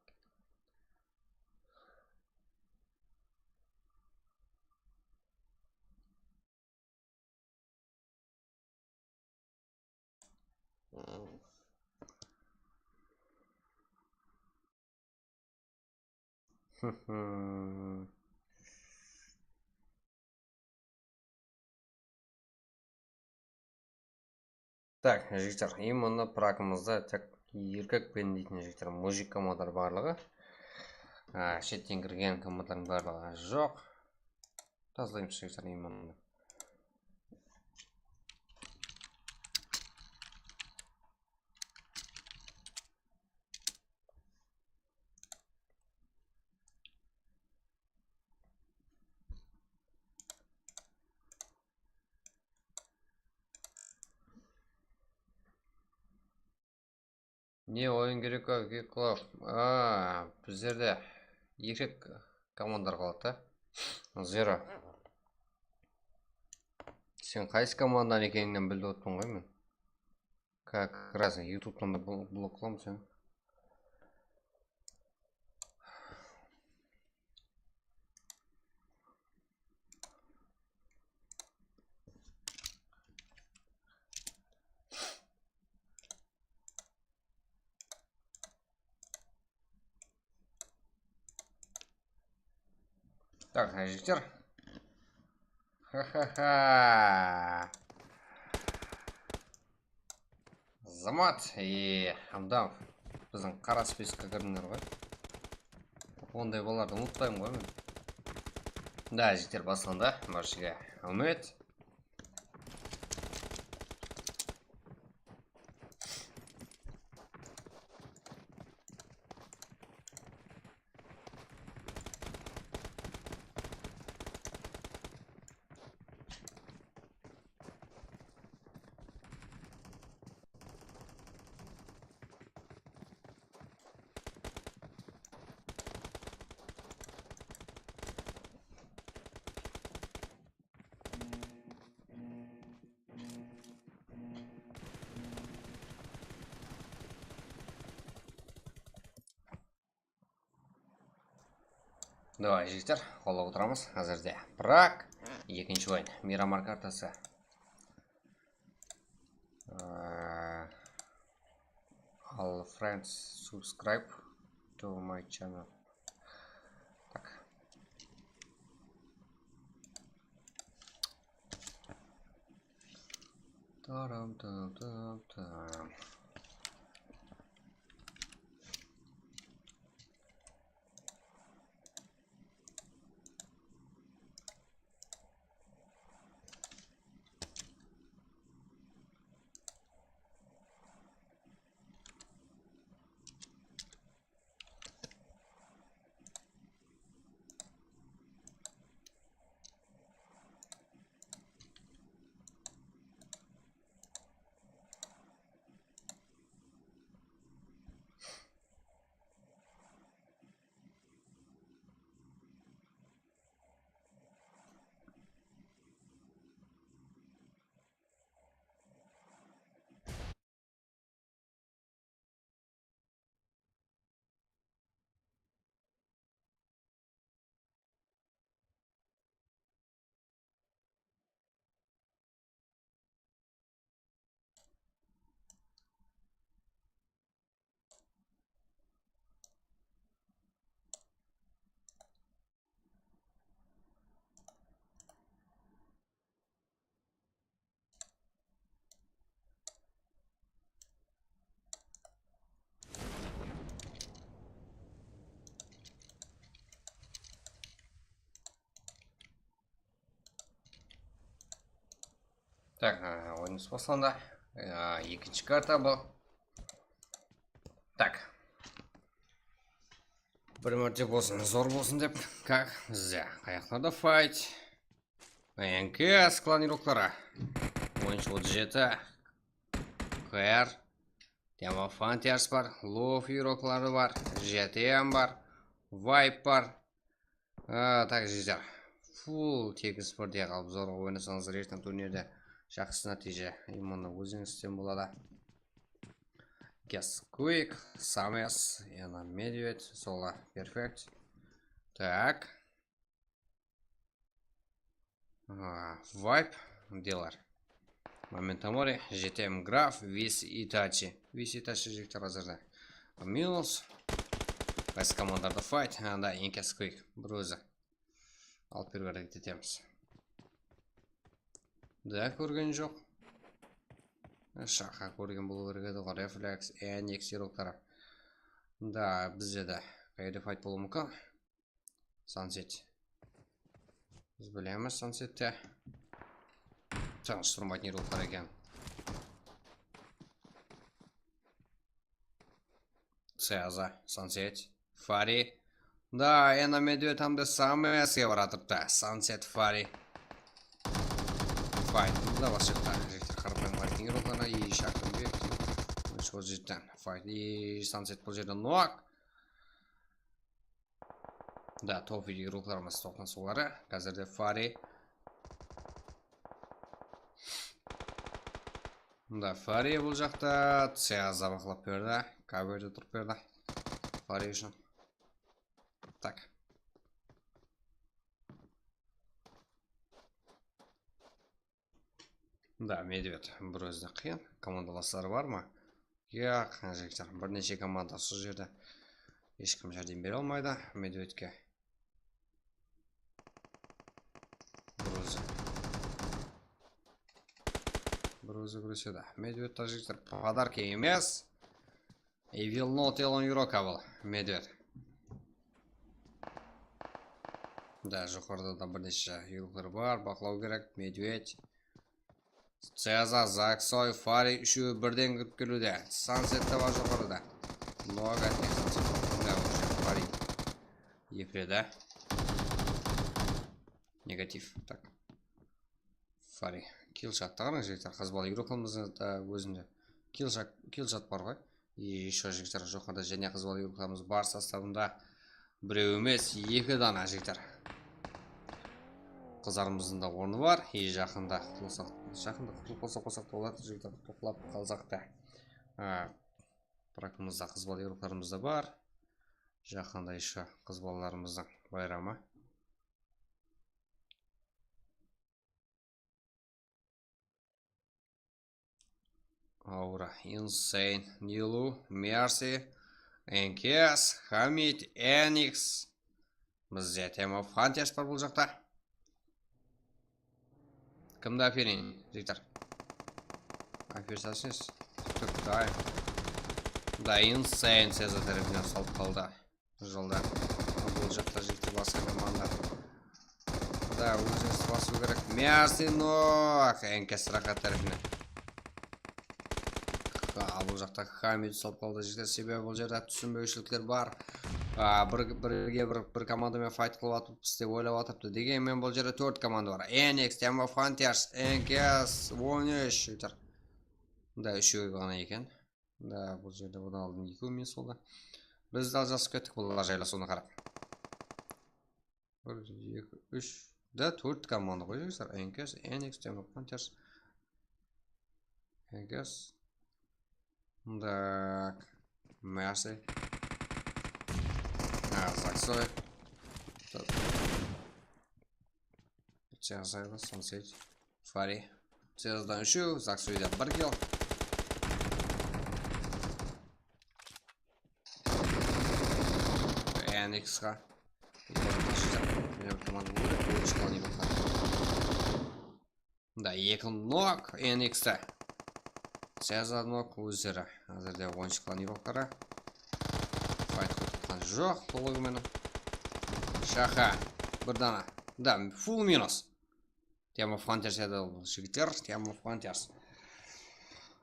Tak, jigitler, именно prakımızda tek erkek penen deytin jigitler, mujik komandalar barlıǵı. A, shetten kirgen komandalardıń barlıǵı joq. Tazalaymız, jigitler, именно. Ne oyın kerek, Geklov? A, bizlerde erkek komandalar qaladı da. Zero. Sen qaysı komandanıń ekenińnen bilip otpan ǵoy men. Как раз ютубтан da blo-, блок qılamız seni. Tak, jigitler. Ha-ha-ha. Zamat, e, Hamdamov. Biziń qara spiskka kirdińler ǵoy. Onday balalardı umıtpayman ǵoy men. Da, jigitler, baslandı. Barshege áwmet. Davay, jigitler, qollap otıramız házirde. Prag, ekinshi oyın, Miramar kartası. Ee, All friends, subscribe to my channel. Tak. Taram, tam, tam, tam. Tak, e, oyınımız baslandı. E, ekinshi karta bul. Tak. Bir márte bolsın, zor bolsın dep. Kak, bizde qayaqlarda fight. N K, sklonировкалары. Oyınshı otız jeti. K R. Demo Fighters bar. Love Euroqları bar. J T M bar. Vibe bar. A, tak, jigitler. Full tekis birde qaldı. Zorǵa oynasańız, reyting turnirde jaqsı nátiyje, именно, ózińizden boladı. Guess Quick, Sames, yana Medved, Sola, Perfect. Tak. A, Vibe, Dealer. Momento Mori, J T M Graf, Vis Itachi. Vis Itachi jigitler házirde. Mills. Qaysı komandalarda fight? Anda N K Quick, bir ózi. Alıp beriwge háreket etemiz. Da, kórgen joq. Shaqa kórgen bolıw kerek edi ǵoy. Refleks, N X yoqları. Da, bizde de qayerde fight bolıwı múmkin? Sunset. Biz bilemiz Sunsetti. Tanıstırmaytın yoqlar eken. Seaza, Sunset, Fari. Da, ena Medved hám de Sameske baratırıptı. Sunset, Fari. Fight, da basıqta. Jigitler, qarapayım fighting yoqlarına, и Shaqirbek. Sol jerden fight, и Sunset bul jerde nok. Da, top video ruxlarımız toqtan suları. Házirde Fari. Mında Fari bul jaqta, Seaza baqlap berdi. Kaberde turıp berdi. Fari ushın. Tak. Da, Medved bir ózine qıyın. Komandalasları bar ma? Yaq, jigitler, bir neshe komanda usı jerde. Hesh kim járdem bere almaydı Medvedke. Bir ózi. Bir ózi kúresedi. Medved, jigitler, podarka emes. I will not allow you, Kabul. Medved. Da, joqarıda da bir neshe yurıqlar bar, baqlaw kerek. Medved. Seaza, Zaksoy, Fari úshewi birden kirip keliwde. Sunset te bar joqarıda. Noga tek Sunset. Mına, уже Fari. Efreda. Negativ. Tak. Fari. Killshot ta qarań, jigitler, qız bala yurıqlarımızda ózinde. Killshot, killshot bar ǵoy. И ещё, jigitler, joqarıda jáne qız bala yurıqlarımız bar sostavında. Birew emes, eki dana, jigitler. Qızlarımızdıń da ornı bar. И jaqında qutılsaq, jaqında qutılıp qalsaq, qalsaq ta boladı, jigitler, toqlap qalsaq ta. A, brakımızda qız bala yurıqlarımız da bar. Jaqında ещё qız balalarımızdıń Bayrama. Aura, Insane, Nilu, Mercy, N K S, Hamid, Enix. Bizde Team of Hunters bar bul jaqta. Kimdi ápereyin, jigitler? Ápersasız. Túp, dayın. Da Insane Ceza tárepinen salıp qaldı. Jolda. Bul jaqta jigitler basqa komanda. Da, ózińizdi basıw kerek. Mercy Nok, N K S Rahat tárepinen. Ha, bul jaqta Hamid salıp qaldı, jigitler, sebebi bul jerde túsinbewshilikler bar. A, bir, birge bir, bir komanda menen fayt qılıp atırıppız dep oylap atırıptı. Degenmen bul jerde tórt komanda bar. Enix, Team of Hunters, N K S, on úsh, jigitler. Da, úshewi ǵana eken. Da, bul jerde bunnan aldın ekewi minus boldı. Biz de aljasıp kettik bular jaylasıwına qarap. Bir, eki, úsh. Da, tórt komanda ǵoy, jigitler. N K S, Enix, Team of Hunters. N K S. Так. Mercy. Ha, Zaksoy. Ceza, Sunset. Fari. Cezadan úshew, Zaksoyda bir kill. Enixqa. Mına komanda bul, bul shıqqan edi. Da, eki nok Enixte. Ceza nok ózleri. Házirde on shıqqan edi. Fayt qılıp atqan joq, tolıq menen. Shaqa, bir dana. Da, full minus. Team of Hunters edi bul jigitler, Team of Hunters.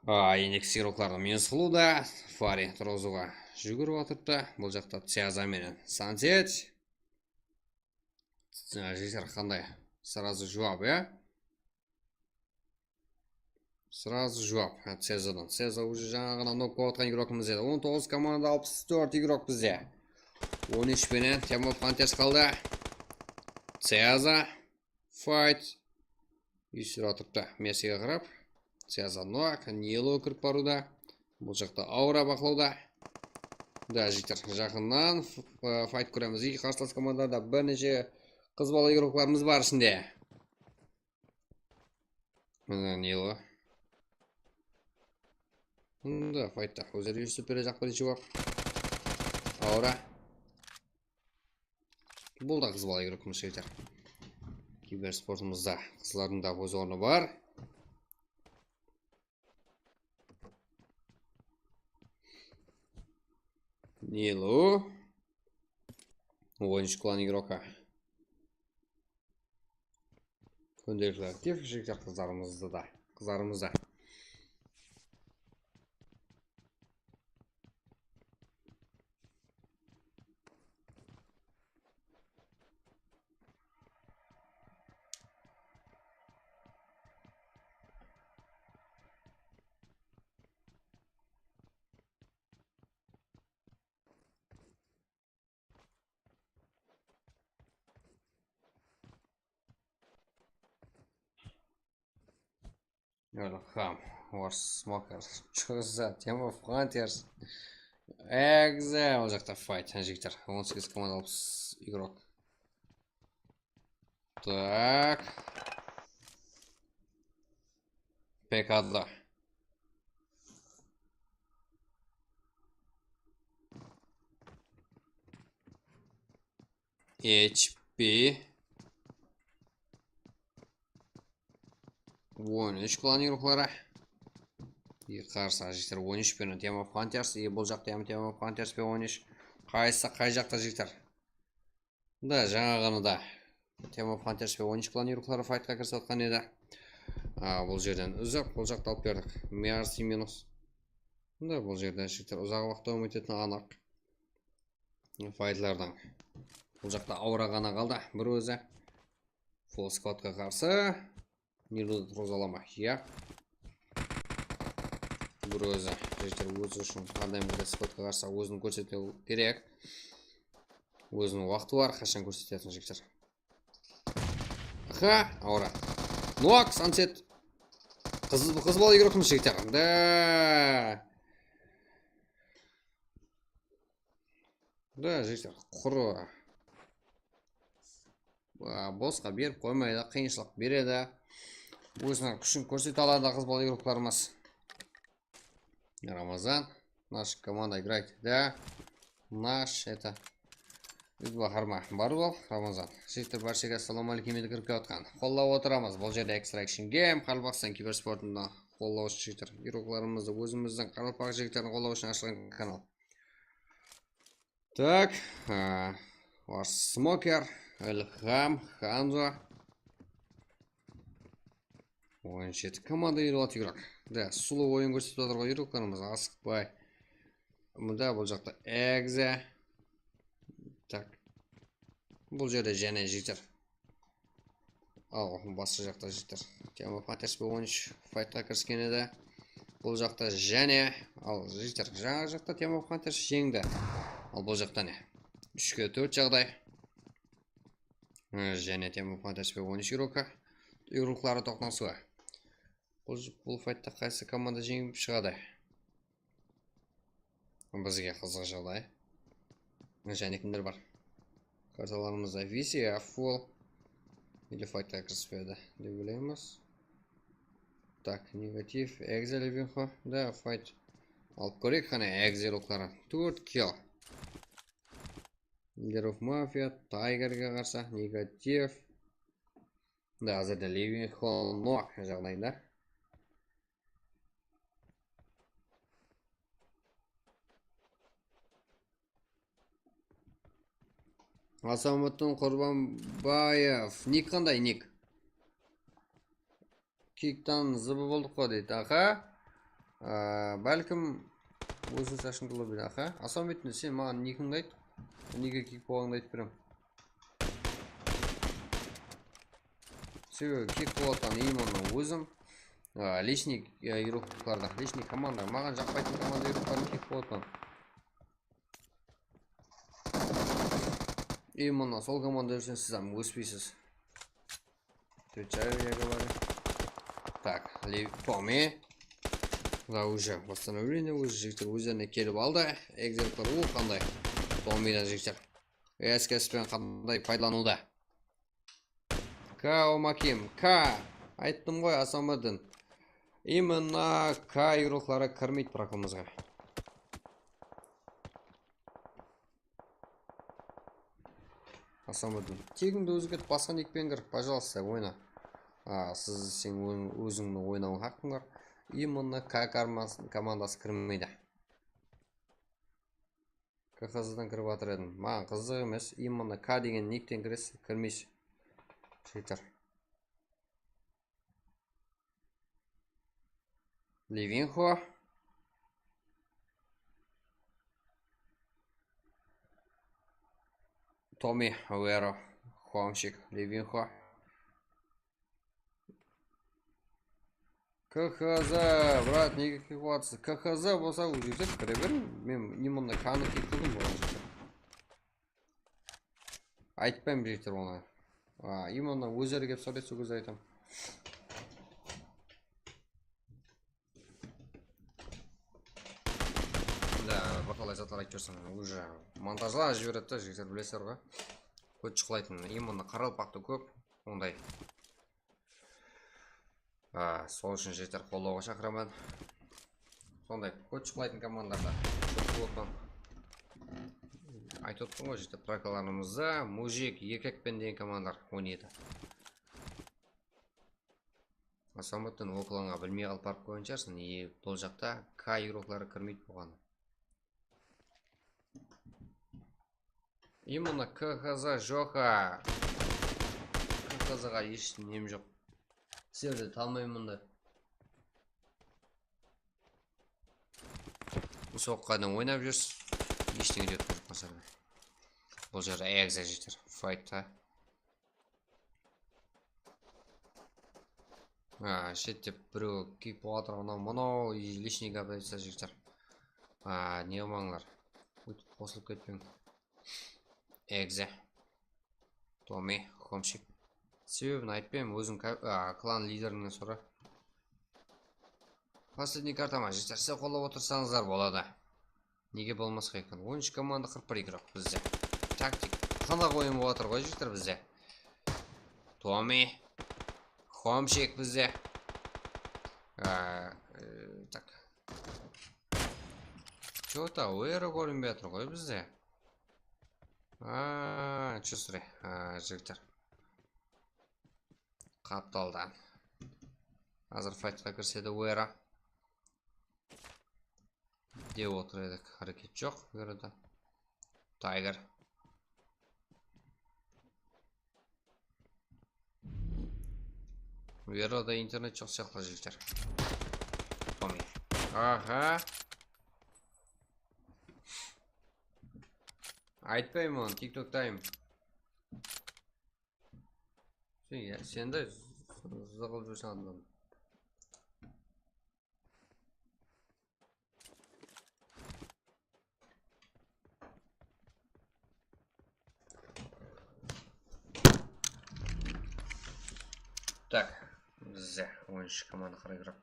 A, Enix igroklardı minus qılıwda, Fari turǵızıwǵa júgirip atırıptı. Bul jaqta Ceza menen Sunset. Jigitler, qanday? Сразу juwap, ya? Сразу juwap. Ha, Cezadan. Ceza уже jańa ǵana nok bolıp atqan igrokımız edi. On toǵız komanda, alpıs tórt igrok bizde. On úsh penen Team of Hunters qaldı. Ceza. Fayt. Úyistirip atırıptı. Mercyge qarap. Ceza nok, Nilo kirip barıwda. Bul jaqta Aura baqlawda. Da, jigitler, jaqınnan f-, f-, fayt kóremiz. Eki qarsılas komandada bir neshe qız bala igroklarımız bar ishinde. Mine, Nilo. Bunda faytta ózleri úyistirip berejaq birinshi bolıp. Aura. Bul da qız bala igrokımız jigitler. Kibersportımızda qızlardıń da óz ornı bar. Nilo. On úsh klan igroka. Kúndelikli aktiv jigitler, qızlarımızdı da. Qızlarımız da. Welcome, War Smokers, Ceza, Team of Hunters, Exe, ol jaqta fayt, jigitler, on segiz komanda, alpıs igrok. Tak. P K da. H P. On úsh klan igrokları. Qarsı jigitler on úsh penen Team of Hunters. E, bul jaqta hám Team of Hunters pe on úsh. Qaysı, qay jaqta jigitler? Da, jańa ǵana da Team of Hunters pe on úsh klan igrokları faytqa kirisip atqan edi. A, bul jerden úzip, bul jaqta alıp berdik. Mercy minus. Da, bul jerde jigitler uzaq waqıt dawam etetini anıq. Faytlardan. Bul jaqta Aura ǵana qaldı, bir ózi. Full skladqa qarsı. Niludı turǵıza ala ma? Ya. Bir ózi. Jigitler ózi ushın hár dayım qanday skladqa qarsı ózin kórsetiw kerek. Óziniń waqtı bar, qashan kórsetetin jigitler. Aha, Aura. Nok, Sunset. Qız, qız bala igrokımız jigitler. Da. Da, jigitler, qurı. a, bosqa berip qoymaydı, qıyınshılıq beredi. Óziniń kúshin kórsete aladı qız bala igroklarımız. Ramazan. Наша команда играет. Да. Наш, это, Úzbaharma. Bar bol, Ramazan. Jigitler, bárshege assalawma áleykum, endi kirip kiyatqan. Qollap otıramız. Bul jerde Extraction Game, Qaraqalpaqstan kibersportında qollaw ushın, jigitler. Igroklarımızdı, ózimizdiń qaraqalpaq jigitlerin qollaw ushın ashılǵan kanal. Tak, a, var Smoker, Ilham, Hanzo. On jeti komanda, elli altı igrok. Da, sulıw oyın kórsetip atır ǵoy igroklarımız, asıqpay. Mında bul jaqta Egze. Tak. Bul jerde jáne jigitler. Al, basqa jaqta jigitler. Tema Fighters on úsh fightqa kirisken edi. Bul jaqta jáne, al, jigitler, jańa jaqta Tema Fighters jeńdi. Al, bul jaqta ne? Úshke tórt jaǵday. Há, jáne Tema Fighters on úsh igrokı. Igrokları toqnasıwı. Bul, bul fight'ta qaysı komanda jeńip shıǵadı? Bizge qızıq jaǵday. Jáne kimler bar? Kartalarımızda V C F full. Ele fightqa kirispedi dep oylayman. Tak, Negativ, Egze, Levinxo. Da, fight alıp kóreyik qáne, Egze igrokları. Tórt kill. Leader of Mafia, Tigerge qarsı, Negativ. Da, házirde Levinxo nok jaǵdayda. Asamiddin Qurbanbaev. Nik qanday, nik? Kiktan zıbı boldıq ǵo, deydi. Aqa, aa, bálkim, óziń shashıń turıp edi, aqa. Asamiddin, sen maǵan nikińdi ayt. Nege kik bolǵanıńdı aytıp berem. Sebebi kik bolatqan именно ózim. A, личный, e, igroklarda, личный komanda. Maǵan jaqpaytın komanda igrokların kik bolatqan. Именно sol komanda júrseń, siz hám óspeysiz. Отвечаю, я говорю. Так, Лев-, Томми. Mına уже восстановление, уже jigitler ózlerine kelip aldı. Egzerkler, u, qanday. Tommidan jigitler. Eski ispen qanday paydalanıwda. K, Omakim, K. Ayttım ǵoy, Asamiddin. Именно K igrokları kirmeydi prokomızǵa. Asamiddin. Tegińdi ózgert, basqa nikpen kir, пожалуйста, oyna. A, siz, sen ózińniń oynawıń haqqıń bar. Именно K karmas-, komandası kirmeydi. K H Z-dan kirip atır edim. Maǵan qızıq emes. Именно K degen nikten kiresiz, kirmeysiz. Jigitler. Levinxo. Tommi, Vero, Xomshik, Levinxo. K H Z, brat, nege kiyip atırsız? K H Z bolsa, ózingizler kire beriń. Men именно K-nı kiyip turdım bolǵan jigitler. Aytpayman, jigitler, onı. A, именно ózleri kelip sóretse, ózi aytam. Da, bir talay zatlar aytıp júrseń, уже montajlap jiberedi da, jigitler, bilesizler ǵoy. Kóp shıqlaytın, именно qaraqalpaqta kóp onday. A, sol ushın jigitler qollawǵa shaqıraman. Sonday kóp shıqlaytın komandalarda kóp bolıppan. Aytıp otırman ǵoy, jigitler, prokalarımızda Mujik, Erkekpen degen komandalar oynaydı. Asamiddin, o klanǵa bilmey qalıp barıp qoyǵan shıǵarsıń, e, bul jaqta K igrokları kirmeydi bolǵanı. Именно K H Z joq-a. K H Z-ǵa hesh nem joq. Sizlerdi tanımayman da. Soqqannan oynap júrsiz. Hesh nege de turıp qalsa da. Bul jerde ayaq izlep júr. Faytta. A, shette birew kiyip atır, anaw mınaw, и лишний gap aytsa, jigitler. A, ne qılmańlar. Óytip qosılıp ketpeń. Egze. Tommi, Xomshik. Sebebin aytpayman, óziń ka-, a, klan liderińnen sora. Последний kartama, jigitler, siz qollap otırsańızlar boladı. Nege bolmasqa eken? On úsh komanda, qırq bir igrok bizde. Taktik. Qanday oyın bolıp atır ǵoy, jigitler, bizde. Tomi. Homchik bizde. A, e, tak. Chota, Wero kórinbey atır ǵoy bizde. A, chusre. A, jigitler. Qaptaldan. Házir faytqa kirsedi Wero. Dep otır edik, háreket joq bu jerde. Tiger. Bu jerde internet joq sıyaqlı, jigitler. Tomi. Aha. Aytpayman, TikToktayım. Sen, ya, sen de zıǵılıp júrseń andan. Tak, bizde oyınshı komanda qaray kirip.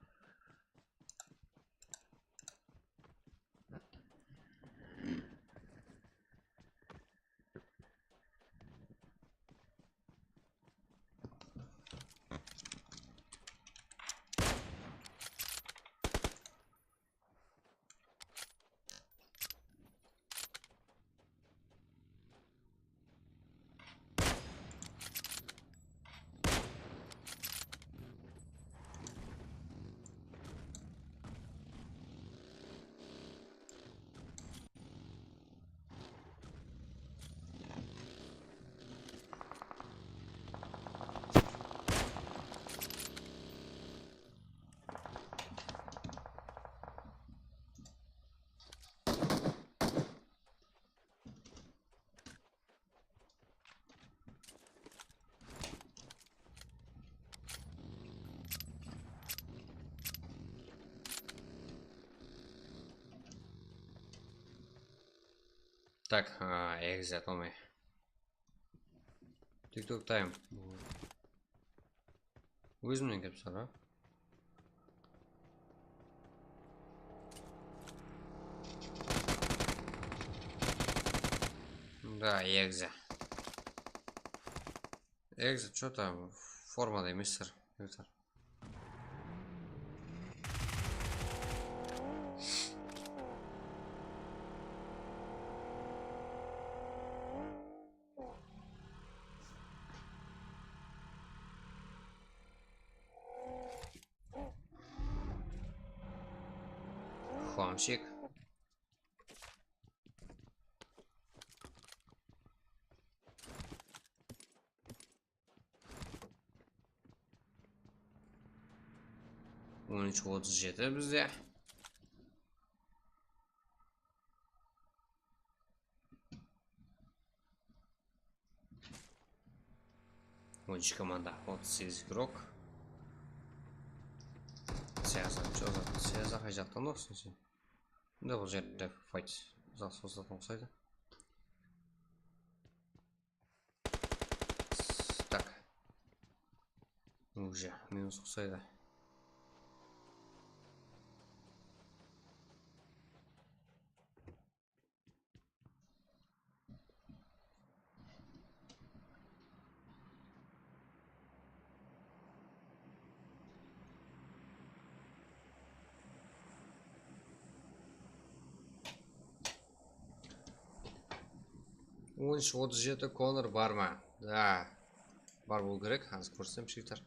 Tak, a, egizat olmay. TikTok time. Ózimnen kelip sara. Da, egizat. Egizat, что-то formada emessir. Egizat. Xamshik. On úsh otız jeti bizde. On úsh komanda, otız segiz igrok. Siyasat, siyasat, siyasat qay jaqtan urırsın sen? Mında bul jerde fight uzaq sozılatuǵın uqsaydı. Tak. Уже minus uqsaydı. On úsh otız jeti Konor bar ma? Da. Bar bolıw kerek. Házir kórsem, jigitler.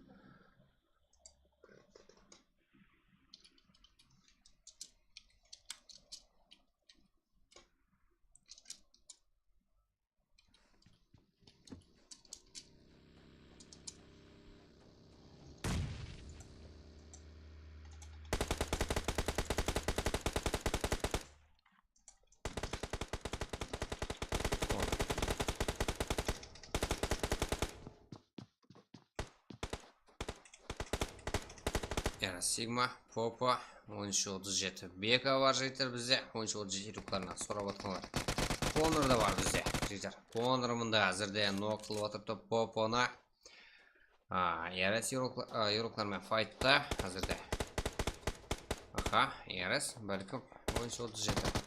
Yana Sigma, Popo, on úsh otız jeti. Beka bar jigitler bizde, on úsh otız jeti igroklarına sorap atqanlar. Konor da bar bizde, jigitler. Konor mında házirde nok qılıp atırıptı Poponı. A, Eres igrokla-, a, igroklar menen faytta házirde. Aha, Eres, bálkim, on úsh otız jeti.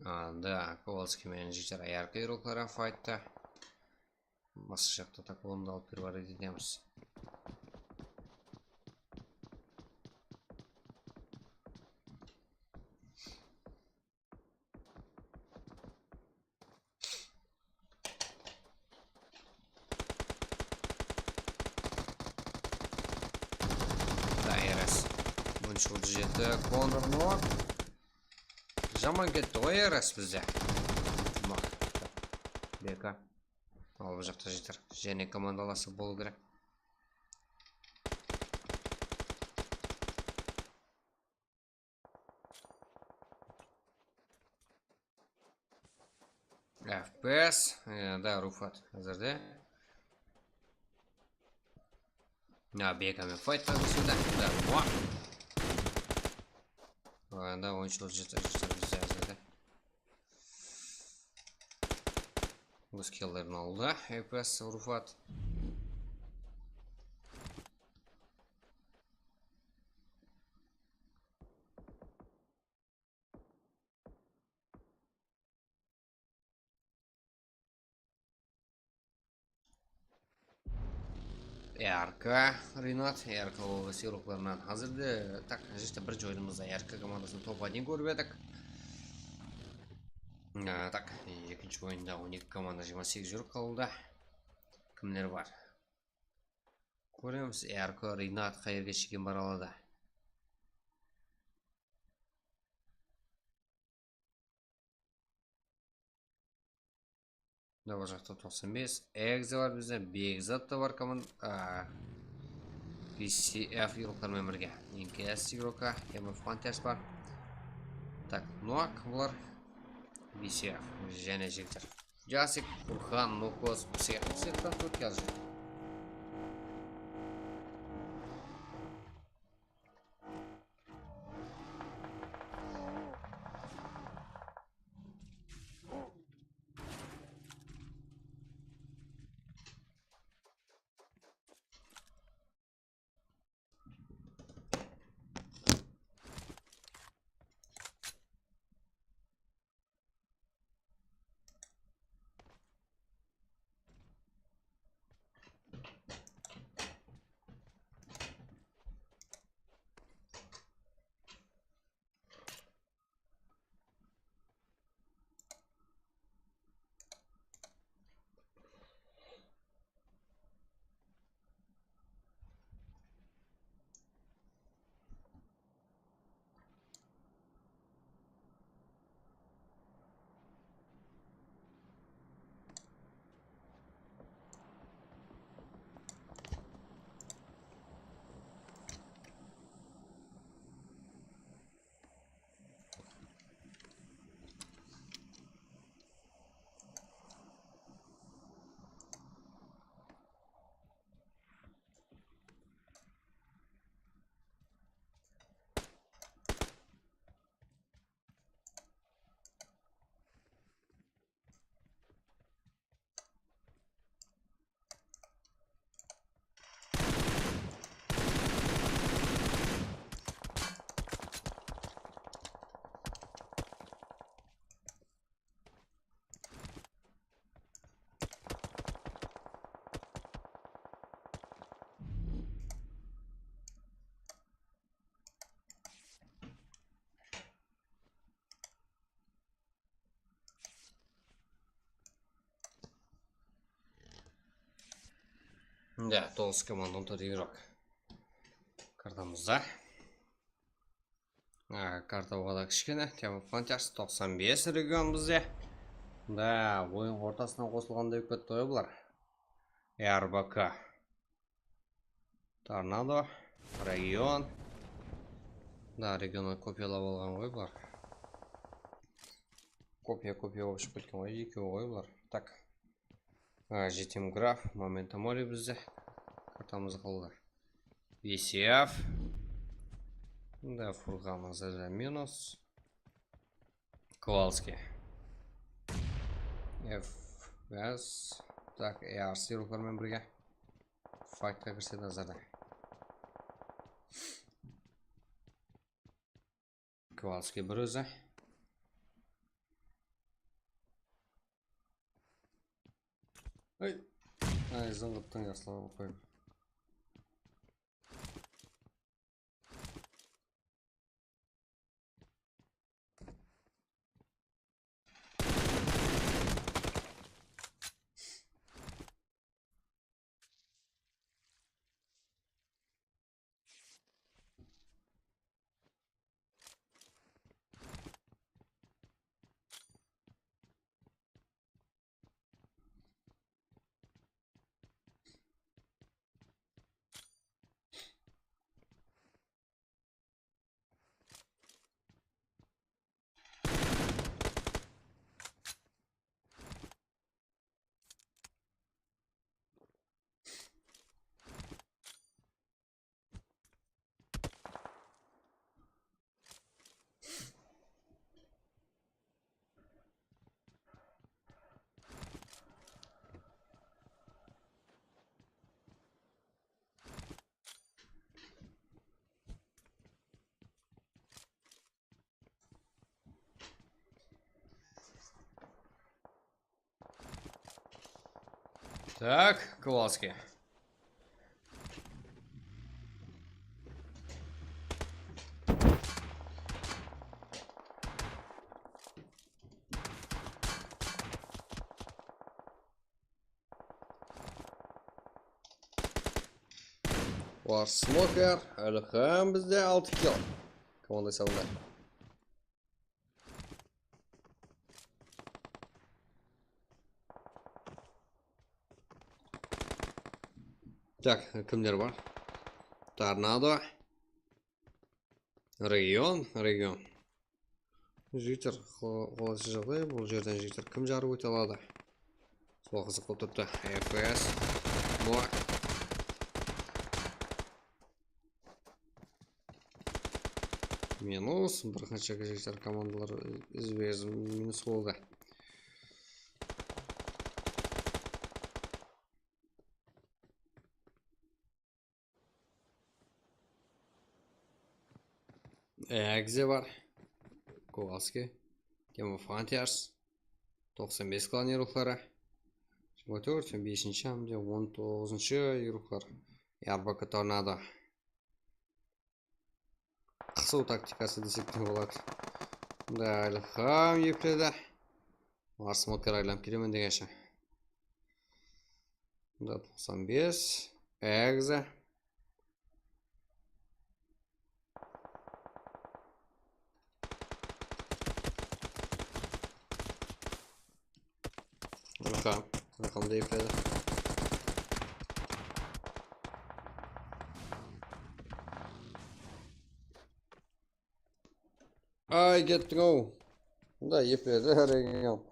Anda Kowalskiy menen jigitler ayarkı iroqlara faytta. Basqa jaqta tak, onı da alıp kirip hareket etemiz. Da, Eres. Bunshıldı jeti Konor Noak. Jaman ketti ǵoy Eres bizde. Maq. Beka. Al, bul jaqta jeter. Jáne komandalasıp bolıw kerek. F P S, e, da, Rufat házirde. Ya, Bekamen faytqa kirisiwde. Da, wah. Oyında oyunshılar jıtır jıtır bizde házirde. Óz killerin aldı F P S Rufat. R K, Rinat, R K o siroqlarınan házirde, tak, jeste birinshi oyınımızda R K komandasın top один kórip edik. Á, tak, ekinshi oyında on eki komanda jigirma segiz júrip qaldı. Kimler bar? Kóremiz, R K, Rinat qayerge shekem bara aladı. Mına bul jaqta toqsan bes, Egze bar bizde, Begzat ta bar, komand-, a, V C F iroqlar menen birge. N K S iroqqa, M F Panthers bar. Tak, Noak bular. V C F, jáne jigitler. Jasik, Burxan, Nokos, Psix, Psixtan tórt házir. Da, toǵız komanda, on tórt igrok. Kartamızda. A, karta oǵada kishkene, Team of Frontiers, toqsan bes region bizde. Da, oyın ortasına qosılǵanday ketti ǵoy bular. R B K. Tornado, region. Da, regionı kopiyalap alǵan ǵoy bular. Kopiya, kopiya bolıp shıǵıp ketken ǵoy, ekewi ǵoy bular. Tak. A, Jetim Graf, Momento Mori bizde. Kartamız qaldı. V C F. Da, Furkan Azerda minus. Kowalskiy. F S. Tak, A R C ruxlar menen birge. Faytqa kirsedi házirde. Kowalskiy bir ózi. Ay. Ay, zıńǵıttıń jaslıǵı qoyıp. Так, Kowalskiy. Var Smoker, Ilham bizde altı kill. Komanda esabında. Tak, kimler bar? Tornado. Region, region. Jigitler, qo-, qolaysı jaǵday, bul jerden jigitler kim jarıp óte aladı? Sol qızıq bolıp turıptı. F S. Bor. Minus, bir qansha jigitler komandalar izbe-iz minus boldı. Egze bar. Kowalskiy. Demo Frontiers. Toqsan bes klanı ruxları. Jigirma tórt, bes hám de on toǵızınshı ruxlar. R B K Tornado. Qısıw taktikası desek te boladı. Mında Ilham epledi. Var Smoker aylanıp kelemen degenshe. Mında toqsan bes. Egze. Ilham. Ilham da epledi. Ay, kettiń-aw. Mında epledi region.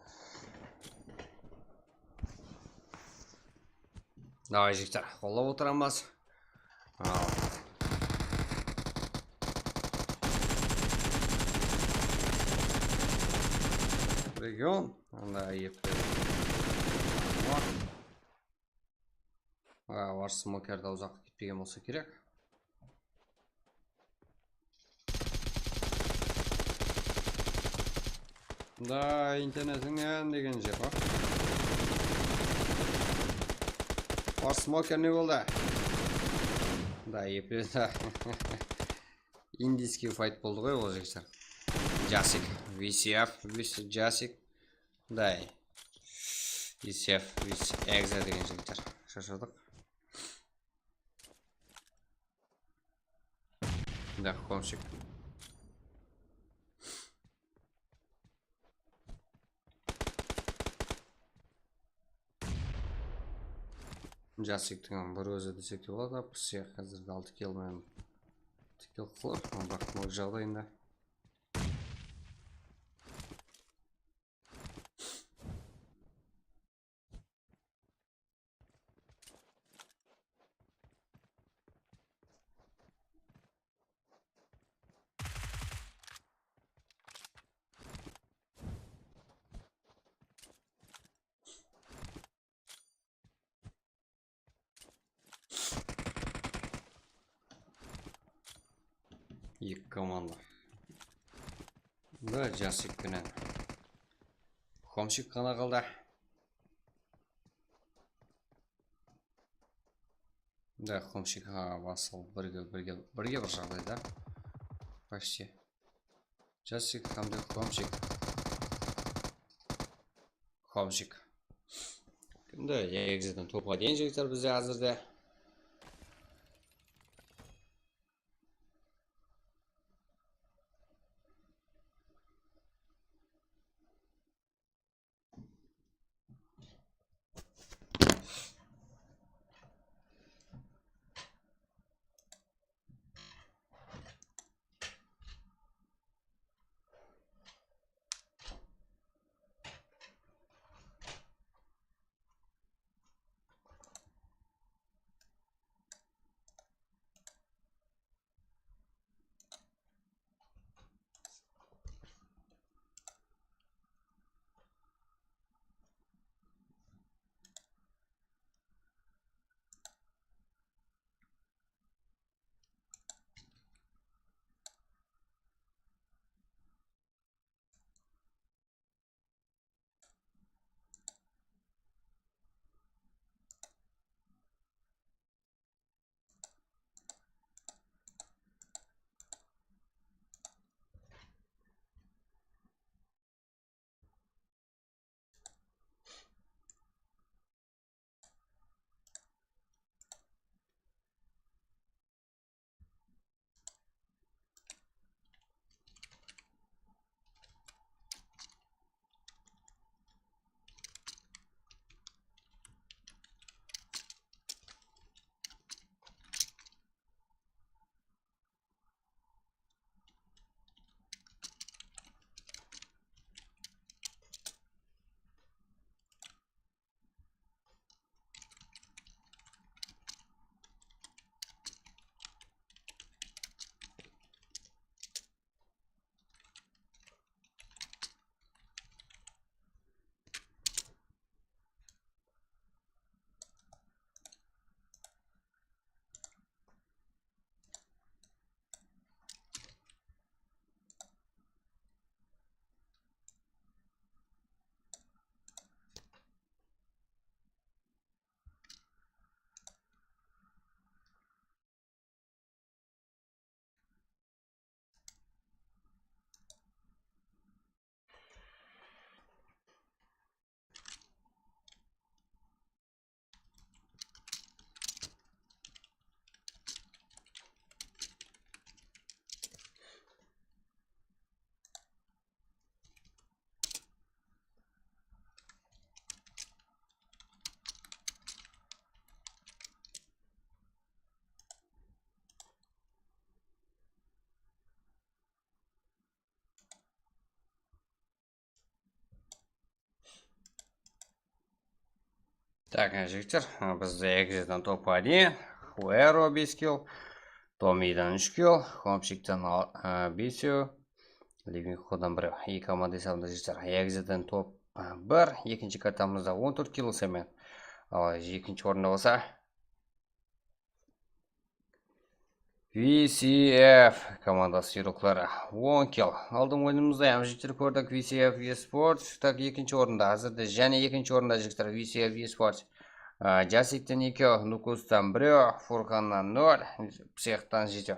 Davay, jigitler, qollap otıramız. Al. Region. Mında epledi. Aa, War Smoker da uzaqqa ketpegen bolsa kerek. Da, internetińnen degen jep, a? War Smoker ne boldı? Da, epledi. Indiyskiy fayt boldı ǵoy ol, jigitler. Jasik, V C F, V C Jasik. Day. V C F, V C Egze degen jigitler. Shashadıq. Da, Xomsik. Jasiktiń bir ózi desek te boladı. Psix házirde altı kill menen, altı kill qılıp, biraq mına jaǵdayında. Eki komanda. Da, Jasik penen Xomsik ǵana qaldı. Xomchik, ha, basıl birge, birge, birge bir jaǵdayda. Почти. Jasik hám de Xomchik. Xomchik. Endi egizeden topqa deyin jigitler bizde házirde. Tak, jigitler, bizde egizeden topqa deyin. Huero bes kill, Tomidan úsh kill, Xomchikten al-, e, besew, Living Xuddan birew. Eki komanda esabında, jigitler. Egizeden top, e, bir, ekinshi kartamızda on tórt kill islemen. Al, ekinshi orında bolsa V C F komandası, yurıqları, on kill. Aldın oyınımızda hám jigitler kórdik, V C F Esports. Tak, ekinshi orında, házirde jáne ekinshi orında, jigitler, V C F Esports. A, Jasikten eki, Nukustan birew, Furkannan nol, Psixtan jeti.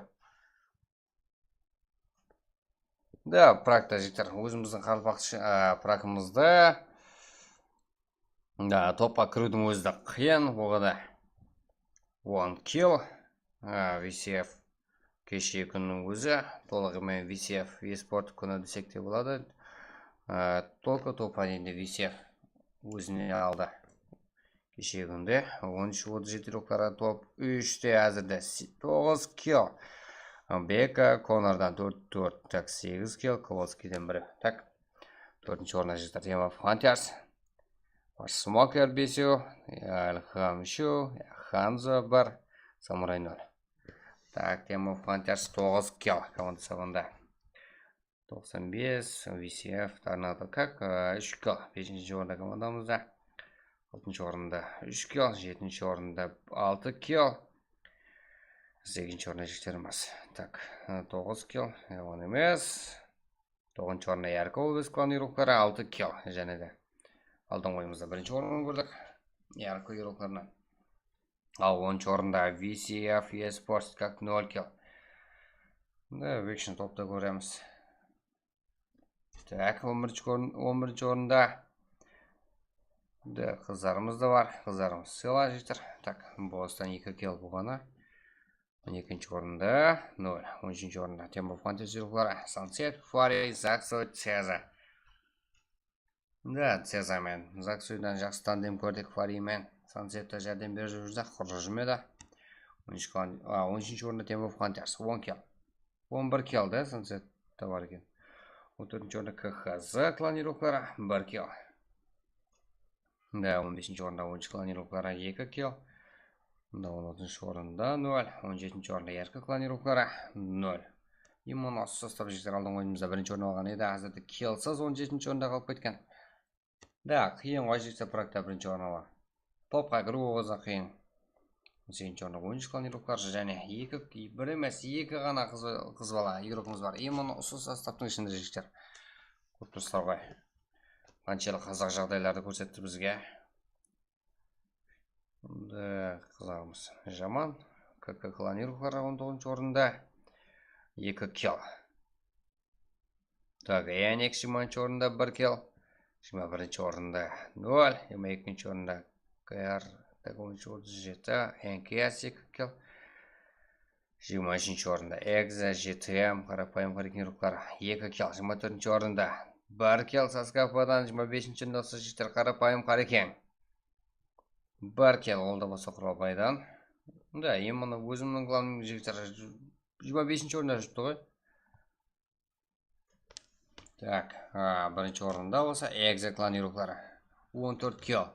Da, prakta, jigitler, ózimizdiń qaraqalpaq, a, prakımızda, a, topqa kiriwdiń ózi de qıyın, oǵada on kill, a, V C F keshegi kúnniń ózi, tolıǵı menen V C F esport kúni desek te boladı. A, только topqa deyinde V C F ózine aldı. Keshegi kúnde on úsh otız jeti yurıqlara top, úshte házirde si-, toǵız kill. Beka, Konordan tórt, tórt, tak, segiz kill, Kowalskiyden bir. Tak, tórtinshi orında jigitler Team of Hunters. Smoker besew, Ilham úshew, Hanzo bir, Samuray nol. Tak, Team of Hunters toǵız kill komanda esabında. Toqsan bes, V C F, Tornado, kak, e, úsh kill, beshinshi orında komandamızda. Altınshı orında úsh kill, jetinshi orında altı kill. Segizinshi orında jigitlerimiz. Tak, e, toǵız kill, yaman emes. Toǵızınshı orında Yarko, Ózbekistan yurıqları, altı kill, jáne de. Aldın oyınımızda birinshi orın kórdik. Yarko yurıqlarınan. Al, onınshı orında V C F Esports, kak, nol kill. Mında Action topta kóremiz. Tak, on birinshi orın, on birinshi orında. Mında qızlarımız da bar, qızlarımız sıyla jigitler. Tak, bostan eki kill bolǵanı. On ekinshi orında nol, on úshinshi orında Tempo Fantasy ruxları, Sunset, Fury, Zaksoy, Ceza. Da, Ceza menen Zaksoydan jaqsı tandem kórdik, Fury menen Sunsette járdem berip júrdi, qurı júrmedi. On úsh klan-, a, on úshinshi orında Tempo Hunters, on kill. On bir kill da Sunsette bar eken. On tórtinshi orında K H Z klonirovkaları, bir kill. Da, on besinshi orında Oyınshı klonirovkaları, eki kill. Da, on altınshı orında nol, on jetinshi orında R K klonirovkaları, nol. Immun usı sostav jigitler aldın oyınımızda birinshi orın alǵan edi, házirde killsız on jetinshi orında qalıp ketken. Da, qıyın ǵoy, jigitler, prakta birinshi orın ala. Topqa kiriw oǵaza qıyın. Segizinshi orında Oyınshı klonirovkaları jáne eki, bir emes, eki ǵana qız, qız bala igrokımız bar. Immun usı sostavtıń ishinde, jigitler. Kórip tursızlar ǵoy. Qanshelli qızıq jaǵdaylardı kórsetti bizge. Endi qızarımız jaman. K K klonirovkaları on toǵızınshı orında. Eki kill. Tak, N X jigirmanshı orında bir kill. Jigirma birinshi orında nol. Jigirma ekinshi orında K R, tak, onınshı orında jeti, N K S eki kill. Jigirma úshinshi orında Exa, J T M, qarapayım Harekin ruxları, eki kill. Jigirma tórtinshi orında bir kill Saskapadan, jigirma besinshi orında usı jigitler, qarapayım Hareken. Bir kill, ol da bolsa Quralbaydan. Da, endi mına ózimniń klanımnıń jigitleri jigirma besinshi orında júripti ǵoy. Tak, a, birinshi orında bolsa Exa klonirovkaları. On tórt kill.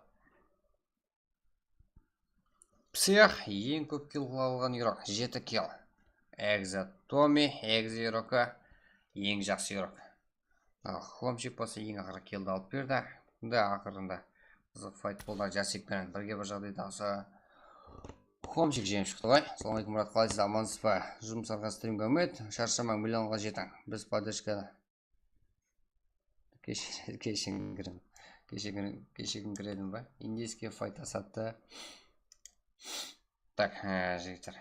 Psix eń kóp kill alǵan igrok, jeti kill. Exa Tommy, Exa igroki, eń jaqsı igrok. Al, Xlomchik bolsa eń aqırǵı killdi alıp berdi. Da, aqırında qızıq fayt boldı, Jasik penen birge bir jaǵdayda usı Xlomchik jeńip shıqtı ǵoy. Assalawma áleykum, Murat, qalaysız, amansız ba? Jumıslarǵa, strimge úmit, sharshamań, millionǵa jetiń. Biz podderjka Keshe, keshe kún kiredim. Keshe kún, keshe kún kiredim ba? Indiyskiy fayt asattı. Tak, ha, jigitler.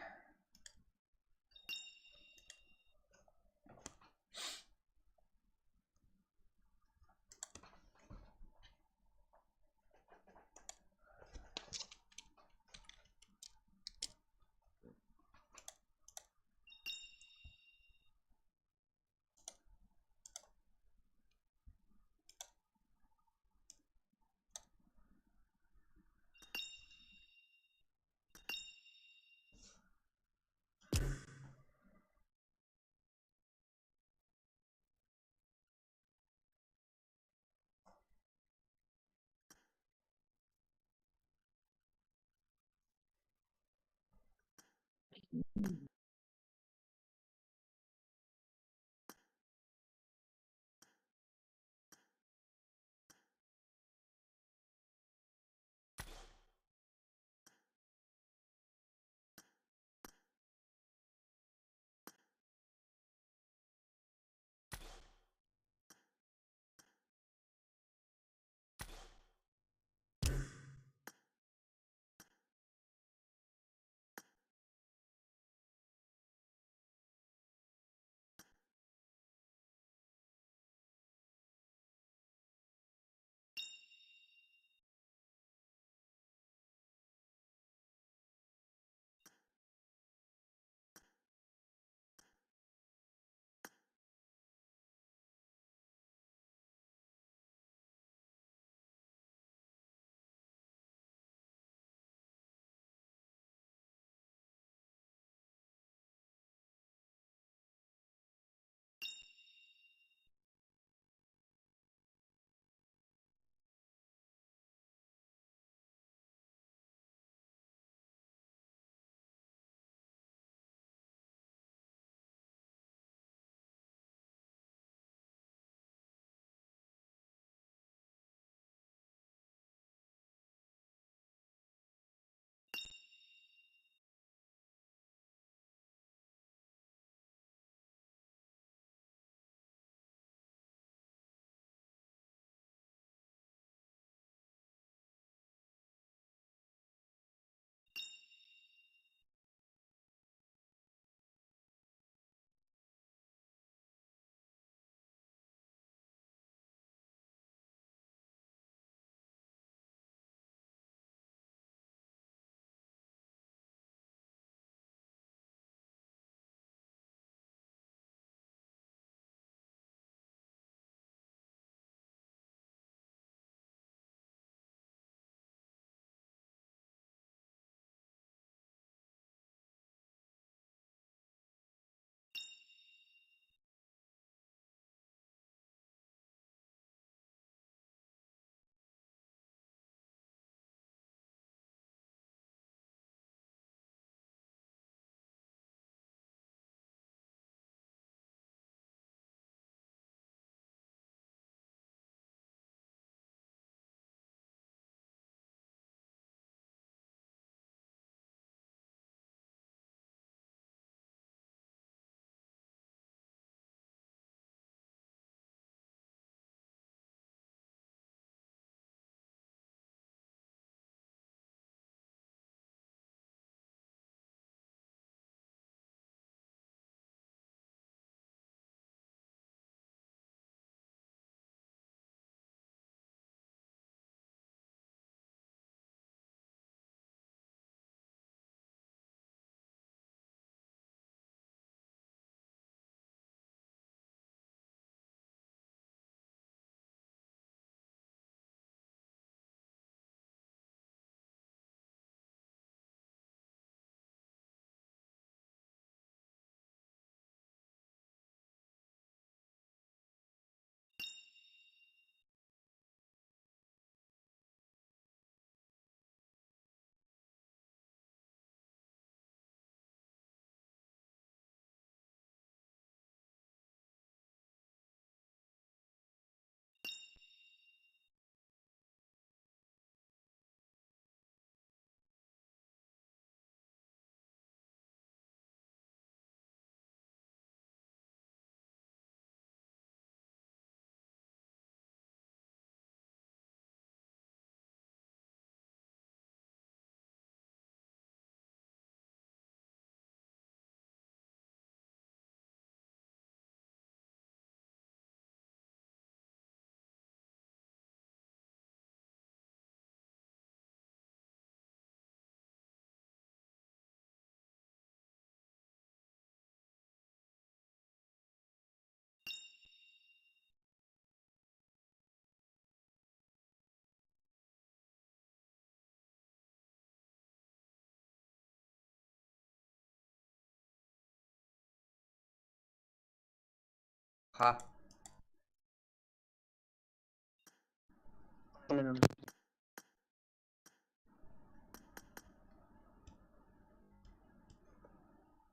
Ha.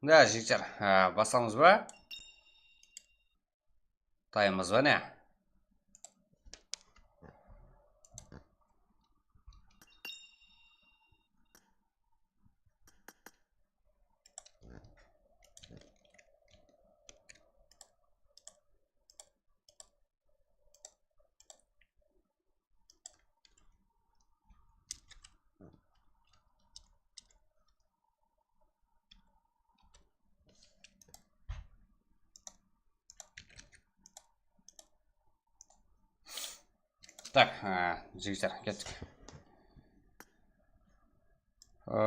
Da, jigitler, a, baslamız ba? Taymız ba ne? Tak, e, jigitler, kettik. E,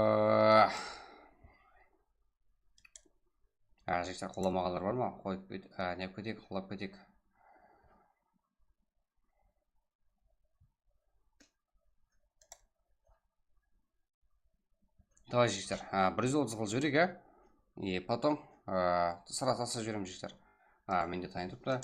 a, jigitler, qullamaǵanlar bar ma? Qoyıp ket-, e, ne qılıp keteyik, qullap keteyik. Давай, jigitler, a, bir júz otız qılıp jibereyik, a? И потом, a, sırası taslap jiberemiz, jigitler. A, mende tayın turıptı.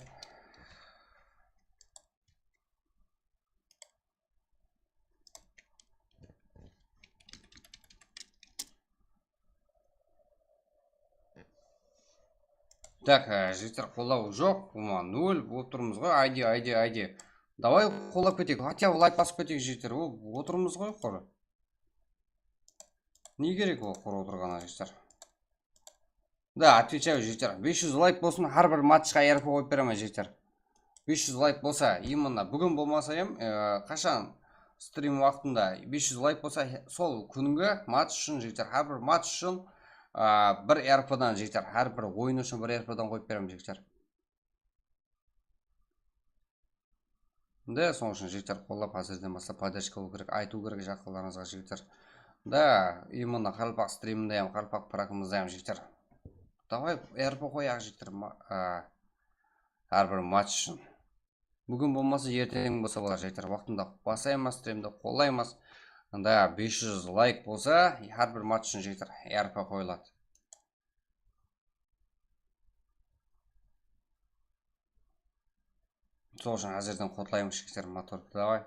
Tak, e, jigitler, qollaw joq, ulıwma, nol bolıp turmız ǵoy, ayde, ayde, ayde. Давай, qollap keteyik, хотя бы layk basıp keteyik, jigitler, o, otırmız ǵoy, qurı. Ne kerek ol qurı otırǵanına, jigitler? Да, отвечаю, jigitler. Bes júz layk bolsın, hár bir matchqa R P qoyıp beremen, jigitler. Bes júz layk bolsa, именно búgin bolmasa em, e, qashan strim waqtında bes júz layk bolsa, sol kúngi match ushın, jigitler, hár bir match ushın, a, bir R P dan, jigitler, hár bir oyın ushın bir R P dan qoyıp beremen, jigitler. Da, sonıń ushın, jigitler, qollap, házirden baslap podderjka bolıw kerek, aytıw kerek jaqınlarıńızǵa, jigitler. Da, именно qaraqalpaq striminde em, qaraqalpaq prakımızda em, jigitler. Давай, R P qoyaq, jigitler, ma-, a, hár bir match ushın. Búgin bolmasa, erteń bolsa bolar, jigitler. Waqtında basaymız, strimdi qollaymız. Da, bes júz layk bolsa, hár bir match ushın, jigitler, R P qoyıladı. Sol ushın házirden qotlaymız, jigitler, motordı, давай.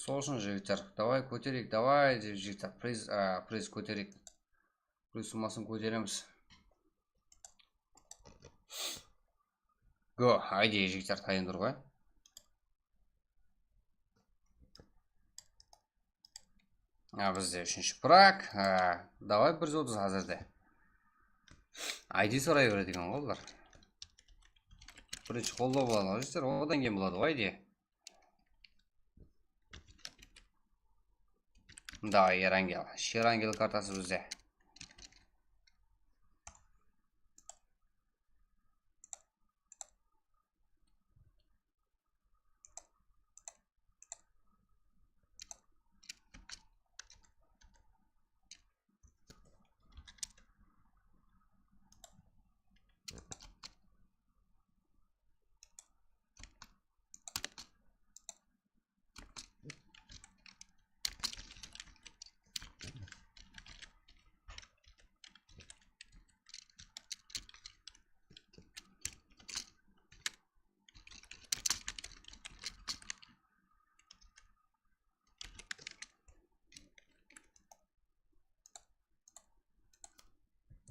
Sol ushın, jigitler, давай kótereyik, давай, dep, jigitler, priz, a, priz kótereyik. Priz summasın kóteremiz. Go, ayde, jigitler, tayın tur ǵoy. A, bizde úshinshi prak. A, давай, bir júz otız házirde. I D soray beredi eken ǵoy bular. Birinshi qollaw boladı ǵoy, jigitler, odan keyin boladı ǵoy, I D. Давай, Erangel. Sherangel kartası bizde.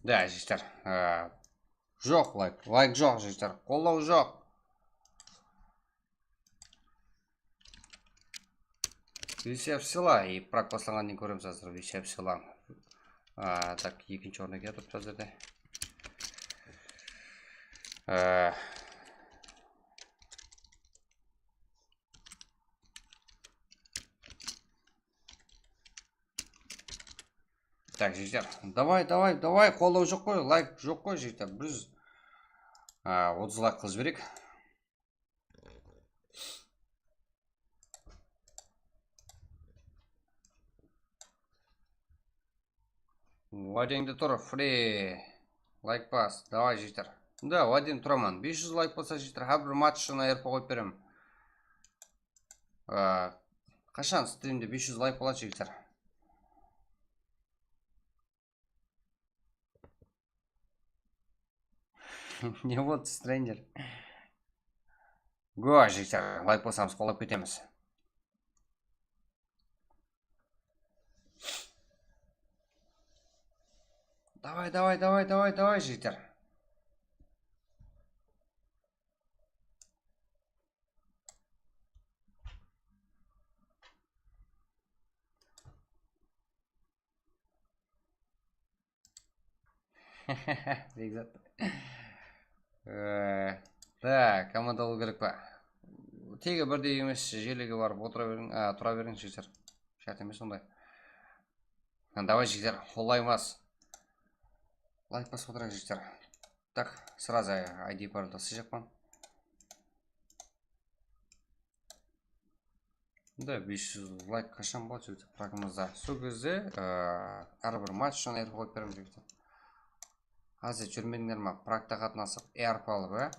Da, jigitler, e, joq layk, layk joq, jigitler, qollaw joq. Visya Vsila, и prak baslanǵannan keyin kóremiz házir, Visya Vsila. A, tak, ekinshi orında kelip turıptı házirde. E, Tak, jigitler, давай, давай, давай, qollaw joq ǵoy, layk joq ǵoy, jigitler, bir júz otız layk qılıp jibereyik. Wadengde tur, free. Layk bas, davay, jigitler. Da, Vadim, turaman. Bes júz layk bolsa, jigitler, hár bir match ushın R P qoyıp beremen. Á, qashan strimde bes júz layk boladı, jigitler? Ne boldı, stranger? Go, jigitler, layk bolsamız, qollap ketemiz. Davay, davay, davay, davay, davay, jigitler. Bekzat. Ee, da, komanda bolıw kerek pa? Tegi birdey emes jerlerge barıp otıra beriń, a, tura beriń, jigitler. Shárt emes onday. Ha, davay, jigitler, qollaymız. Layk basıp otırıń, jigitler. Tak, srazı I D paroldı sıyjaqpan. Da, bes júz layk qashan boladı, jigitler, pragımızda. Sol gezde, e, hár bir match ushın R P qoyıp beremen, jigitler. Házir júrmedińler ma, pragta qatnasıp, R P alıp, e?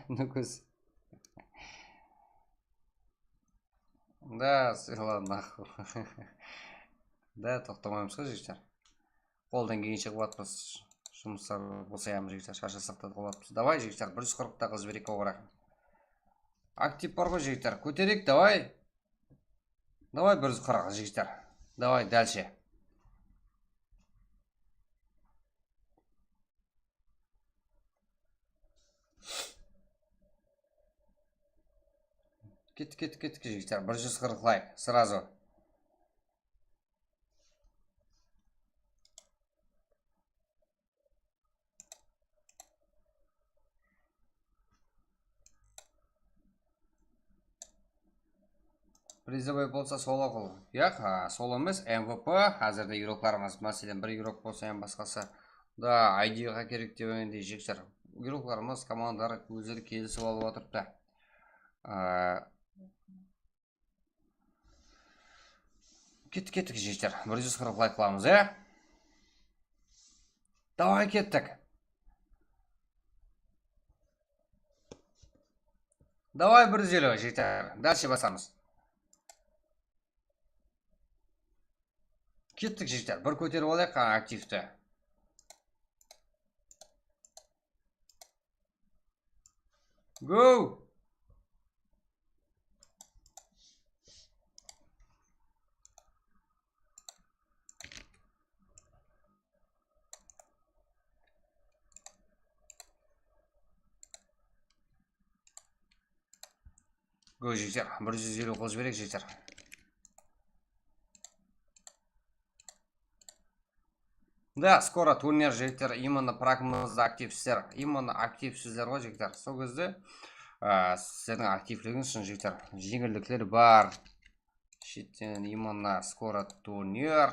Nókis. Da, sıyla, naqıl. Da, toqtamaymız ǵoy, jigitler. Qoldan kelgenshe qılıp atırmız. Jumıslar bosayamız, jigitler, sharshasaq ta qılıp atırmız. Davay, jigitler, bir júz qırq ta qılıp jibereyik, oǵıraq. Aktiv bar ǵoy, jigitler, kótereyik, davay. Davay, bir júz qırq, jigitler. Davay, dálshe. Kettik, kettik, kettik, jigitler. Bir júz qırq layk, srazu. Prizovıy bolsa solo qıl. Yaq, a, solo emes, M V P, házirde igroklarımız, máselen, bir igrok bolsa, em basqası da I D-ǵa kerek dep, endi jigitler. Igroklarımız, komandalar ózleri kelisip alıp atırıptı. A, Kettik, kettik, jigitler. Bir júz qırq layk qılamız, e? Davay, kettik. Davay, bir júz eliw, jigitler. Dálshe basamız. Kettik, jigitler. Bir kóterip alayıq, a, aktivti. Go! Go, jigitler, bir júz eliw qılıp jibereyik, jigitler. Da, skoro turnir, jigitler, именно pragımızda aktivsizler, именно aktivsizler ǵoy, jigitler. Sol gezde, a, sizlerdiń aktivligińiz ushın, jigitler, jeńillikler bar. Shetten, именно skoro turnir.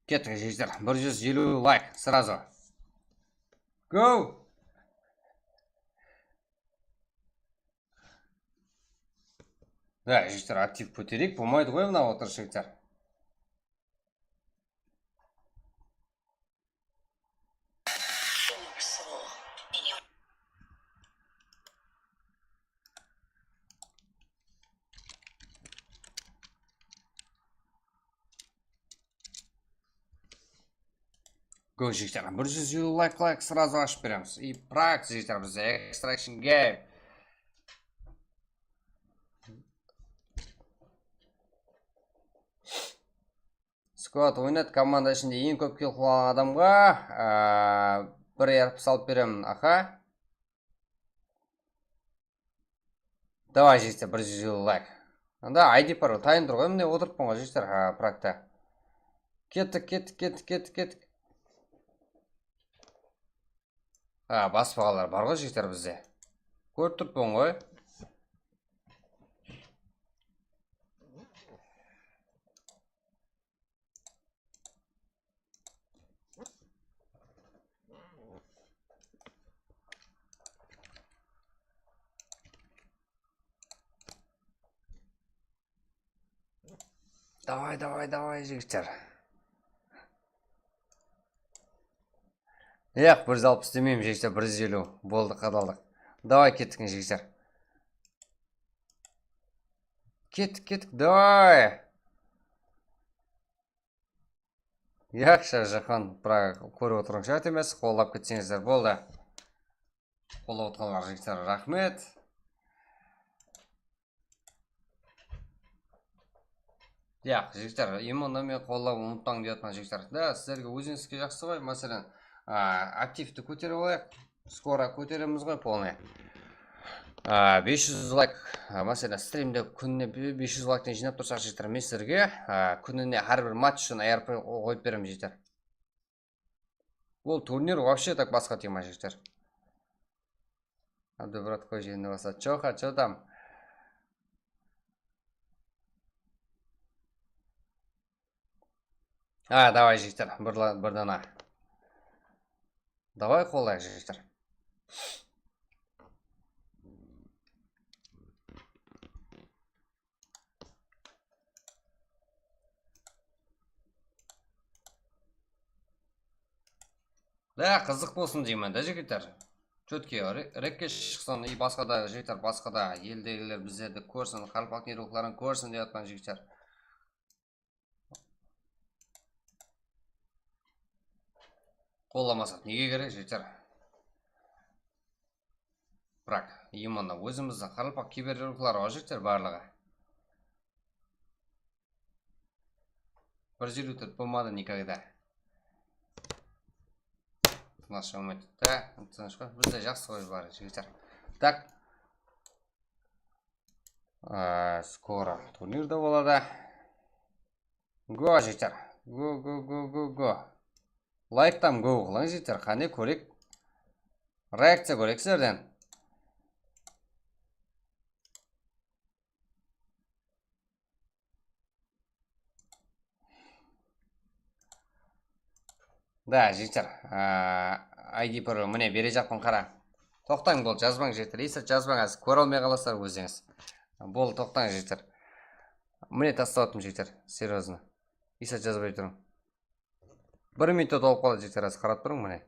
Kettik, jigitler. Bir júz eliw layk, srazu. Go! Da, jigitler, aktiv kótereyik, bolmaydı ǵoy mına otırıs, jigitler. Go, jigitler, bir júz eliw layk, layk, srazu ashıp beremiz. I prag, jigitler, bizde Extraction Game. Squad oynat, komanda ishinde eń kóp kill qılǵan adamǵa, a, bir R P salıp beremen, aha. Davay, jigitler, bir júz eliw layk. Anda I D parol tayın tur ǵoy, mine otırıppan ǵoy, jigitler, ha, pragta. Kettik, kettik, kettik, kettik, kettik. Ha, baspaǵanlar bar ǵoy, jigitler, bizde. Kórip turıppan ǵoy. Davay, davay, davay, jigitler. Yaq, bir júz alpıs demeymen, jigitler, bir júz eliw. Boldı, qadaldıq. Davay, kettik, jigitler. Kettik, kettik, davay. Yaqshı, Jahon, Praga, kórip otırǵan shart emes, qollap ketseńizler boldı. Qollap otırǵanlarǵa, jigitler, raxmet. Yaq, jigitler, именно meni qollap umıtpań dep atırman, jigitler. Da, sizlerge ózińizge jaqsı ǵoy, máselen, a, aktivti kóterip alayıq. Skoro kóteremiz ǵoy, polnıy. A, bes júz layk, a, máselen, strimde kúnine be-, bes júz layktan jıynap tursaq, jigitler, men sizlerge, a, kúnine hár bir match ushın ARP qoyıp beremen, jigitler. Bul turnir вообще так basqa tema, jigitler. Abdubratko jeńdi basa. Чё там? A, davay, jigitler, bir la-, bir dana. Davay, qolayıq, jigitler. Da, qızıq bolsın deymen da, jigitler. Chotki re-, rekke shıqsın, и basqa da, jigitler, basqa da eldegiler bizlerdi kórsin, qaraqalpaq nirukların kórsin dep atırman, jigitler. Qollamasaq nege kerek, jigitler? Biraq, именно, ózimizdiń qaraqalpaq kiberruxları ǵoy, jigitler, barlıǵı. Bir júz eliw tórt bolmadı никогда. Tınısh bolmaydı da, tınısh ǵoy. Bizde jaqsı ǵoy, bar, jigitler. Так. A, skoro turnir de boladı. Go, jigitler. Go, go, go, go, go. Layktan go qılıń, jigitler. Qáne, kóreyik. Reakciya kóreyik sizlerden. Da, jigitler, a, I D parol, mine, berejaqpan, qara. Toqtań, bol, jazbań, jigitler. Esat, jazbań, házir kóre almay qalasızlar ózińiz. Bol, toqtań, jigitler. Mine, taslap attım, jigitler. Серьёзно. Esat, jazbay turıń. Bir minutta tolıp qaladı, jigitler, házir qarap turıń, mine.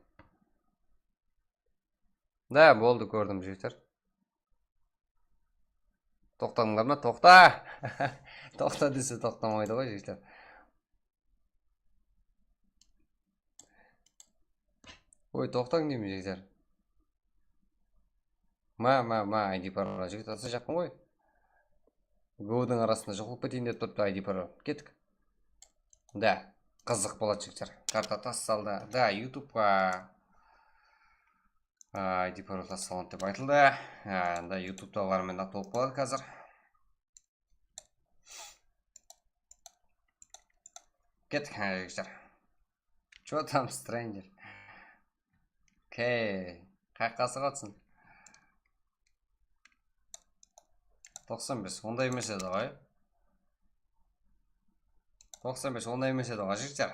Da, boldı, kórdim, jigitler. Toqtadıńlar ma? Toqta! Toqta dese, toqtamaydı ǵoy, jigitler. Oy, toqtań deymen, jigitler. Ma, ma, ma, I D parol, jigit, taslayjaqpan ǵoy. Go-dıń arasında joq bolıp keteyin dep turıptı I D parol. Kettik. Da, qızıq boladı, jigitler. Karta tassaldı. Da, YouTubeqa, a, I D parol tassalındı dep aytıldı. A, da, YouTubetaǵılar menen tolıp qaladı házir. Kettik, há, jigitler. Чё там, Stranger? Okey. Qayaqqa asıǵıp atırsıń? Toqsan bes, onday emes edi ǵoy. Toqsan bes, onday emes edi ǵoy, jigitler.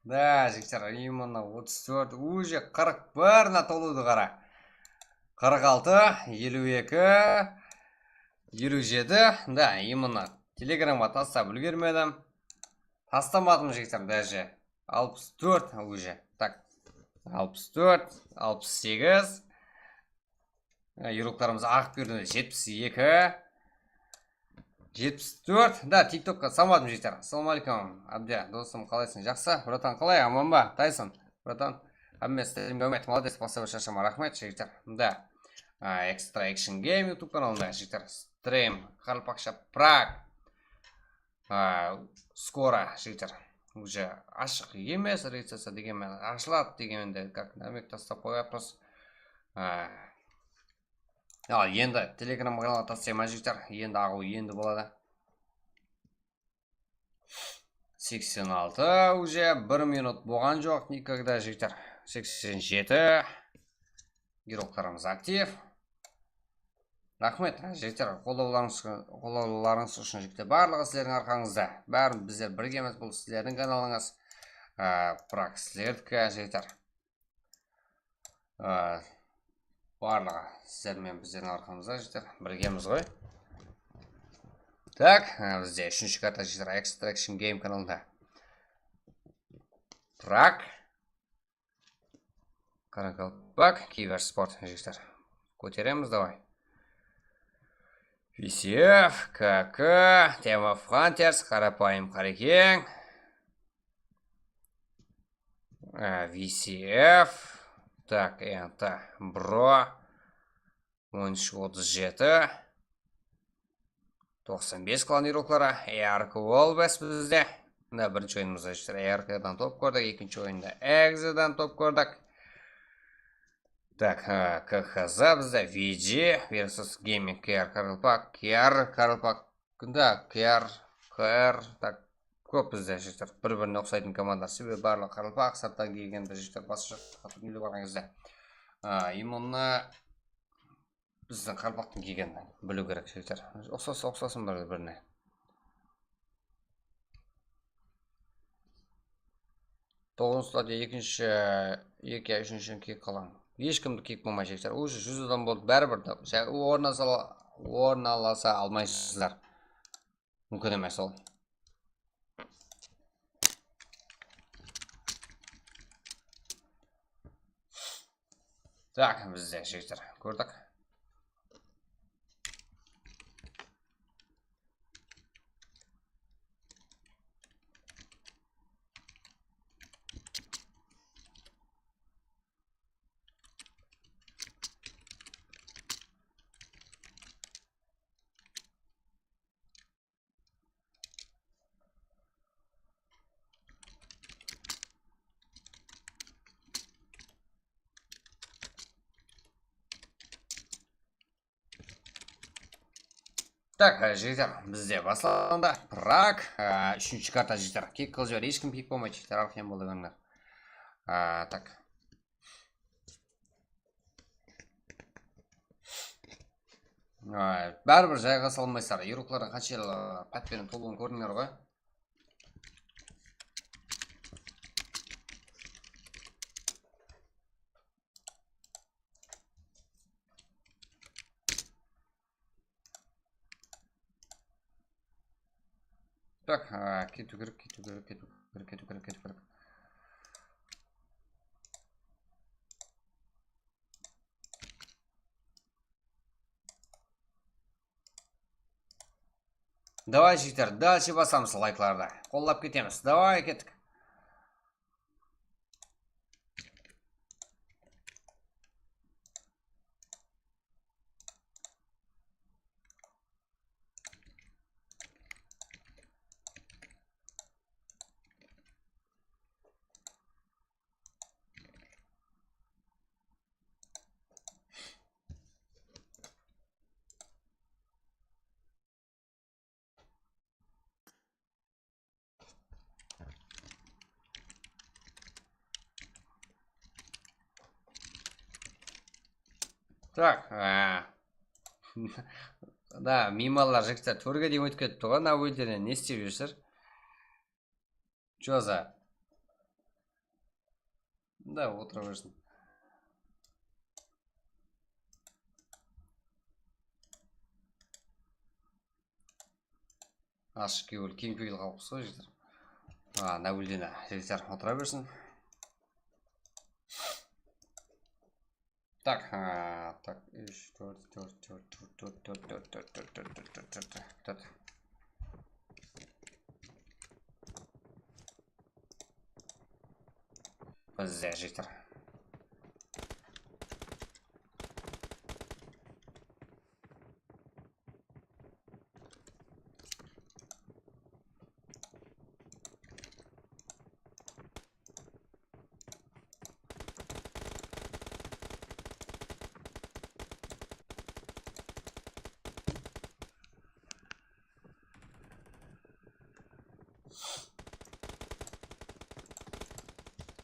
Da, jigitler, именно otız tórt, уже qırq bir na tolıwdı qara. Qırq altı, eliw eki, eliw jeti, da, именно Telegramǵa taslap úlgermedim. Taslamadım, jigitler, даже. Alpıs tórt уже. Так, alpıs tórt, alpıs segiz. E, yuruklarımız aǵıp berdi, jetpis eki. Jetpis tórt. Da, TikTokqa salmadım, jigitler. Assalawma aleykum, Abdiya, dosım, qalaysań? Jaqsı? Bratan, qalay? Aman ba? Tayson, bratan. Hámme strimge úmet, молодец, basqa bir sharshama, raxmet, jigitler. Da, a, Extra Action Game YouTube kanalında, jigitler. Strim, qaraqalpaqsha Prag. A, skoro, jigitler. Уже ashıq emes, registraciya degen menen ashıladı degen menen de, как namек taslap qoyıp atırmız. A, al endi Telegram kanalǵa taslayman, jigitler. Endi aǵıw endi boladı. Seksen altı, уже bir minut bolǵan joq, никогда, jigitler. Seksen jeti. Giroklarımız aktiv. Raxmet, jigitler, qollawlarıńız, qollawlarıńız ushın, jigitler. Barlıǵı sizlerdiń arqańızda. Bárin bizler birgemiz, bul sizlerdiń kanalıńız. Á, biraq sizlerdiki, jigitler. Á, barlıǵı sizler menen bizlerdiń arqamızda, jigitler. Birgemiz ǵoy. Tak, e, bizde úshinshi karta jigitler, Extraction Game kanalında. Prag. Qaraqalpaq, kibersport, jigitler. Kóteremiz, davay. V C F, K K, Team of Hunters, Qarapayım Qarekeń. E, V C F. Tak, endi, bro. On úsh otız jeti. Toqsan bes klan yurukları. Ark Wolves bizde. Mına birinshi oyınımızda jigitler Ark dan top kórdik, ekinshi oyında Exodan top kórdik. Tak, e, K K Z bizde V G versus Gaming K R Qaraqalpaq, K R Qaraqalpaq, da, K R, K R, tak, kóp bizde jigitler. Bir-birine uqsaytın komandalar, sebebi barlıǵı qaraqalpaq, sırttan kelgende jigitler basqa jaqqa turıp barǵan gezde, a, именно bizdiń qaraqalpaqtıń kelgenin biliw kerek jigitler. Uqsas, uqsasın bir-birine. Toǵızınshı slotke ekinshi, eki ya úshinshi kiyik qalań. Hesh kimdi kiyik bolmay jigitler. Уже júz adam boldı, báribir de. Ornalasa, ornalasa almaysızlar. Múmkin emes ol. Tak, bizde jigitler, kórdik. Tak, e, jigitler, bizde baslandı. Prag, e, úshinshi karta, jigitler. Kiyik qılıp jiber, hesh kim kiyik bolmaydı, jigitler, arqayan bola berińler. E, tak. Ay, báribir jayǵa salmaysızlar. Yuruklardıń qanshelli pát penen tolıwın kórdińler ǵoy. Tak, a, ketiw kerek, ketiw kerek, ketiw kerek, ketiw kerek, ketiw kerek. Davay, jigitler, dalshe basamız layklardı. Qollap ketemiz. Davay, kettik. Tak, a. Da, miymanlar, jigitler, tórge deyin ótip ketipti ǵoy, mına úyden ne istep júrsizler? Чё за? Da, otıra bersin. Ashıq kewil, keńpewil xalıqpız ǵoy, jigitler. A, Nábildena, jigitler, otıra bersin. Tak, a, tak, úsh, tórt, tórt, tórt. Bizde, jigitler.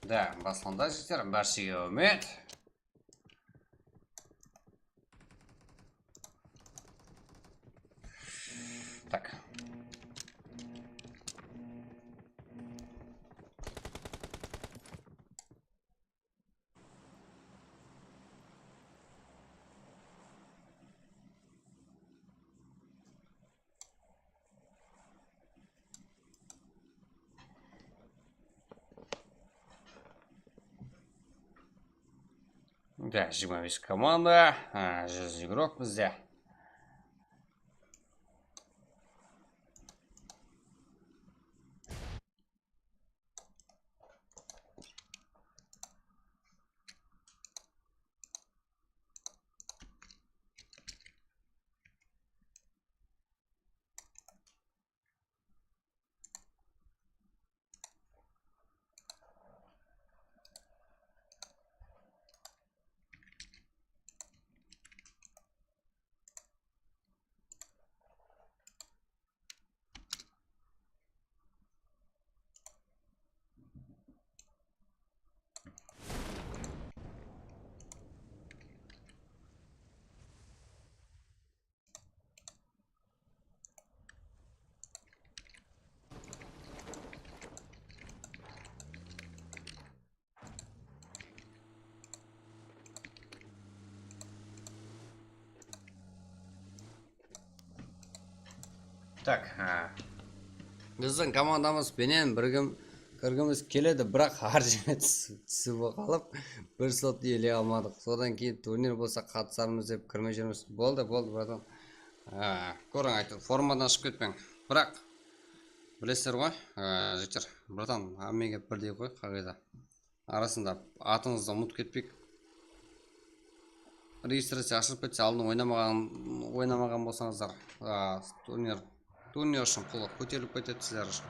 Da, baslandı, jigitler, bárshege úmit. Tak. Da, jigirma bes komanda, a, júz igrok bizde. Tak, ha. Bizdiń komandamız penen birgim kirgimiz keledi, biraq hár jerge tús-, túsip qalıp, bir slot iyeley almadıq. Sodan keyin turnir bolsa qatısarmız dep kirmey júrmiz. Boldı, boldı, bratan. Ha, kóriń, aytıp, formadan shıǵıp ketpeń. Biraq, bilesizler ǵoy, ha, jigitler, bratan, hámmege birdey ǵoy qaǵıyda. Arasında atıńızdı umıtıp ketpeyik. Registraciya ashılıp ketse, aldın oynamaǵan, oynamaǵan bolsańızlar, a, turnir, turnir ushın pul kóterilip ketedi sizler ushın.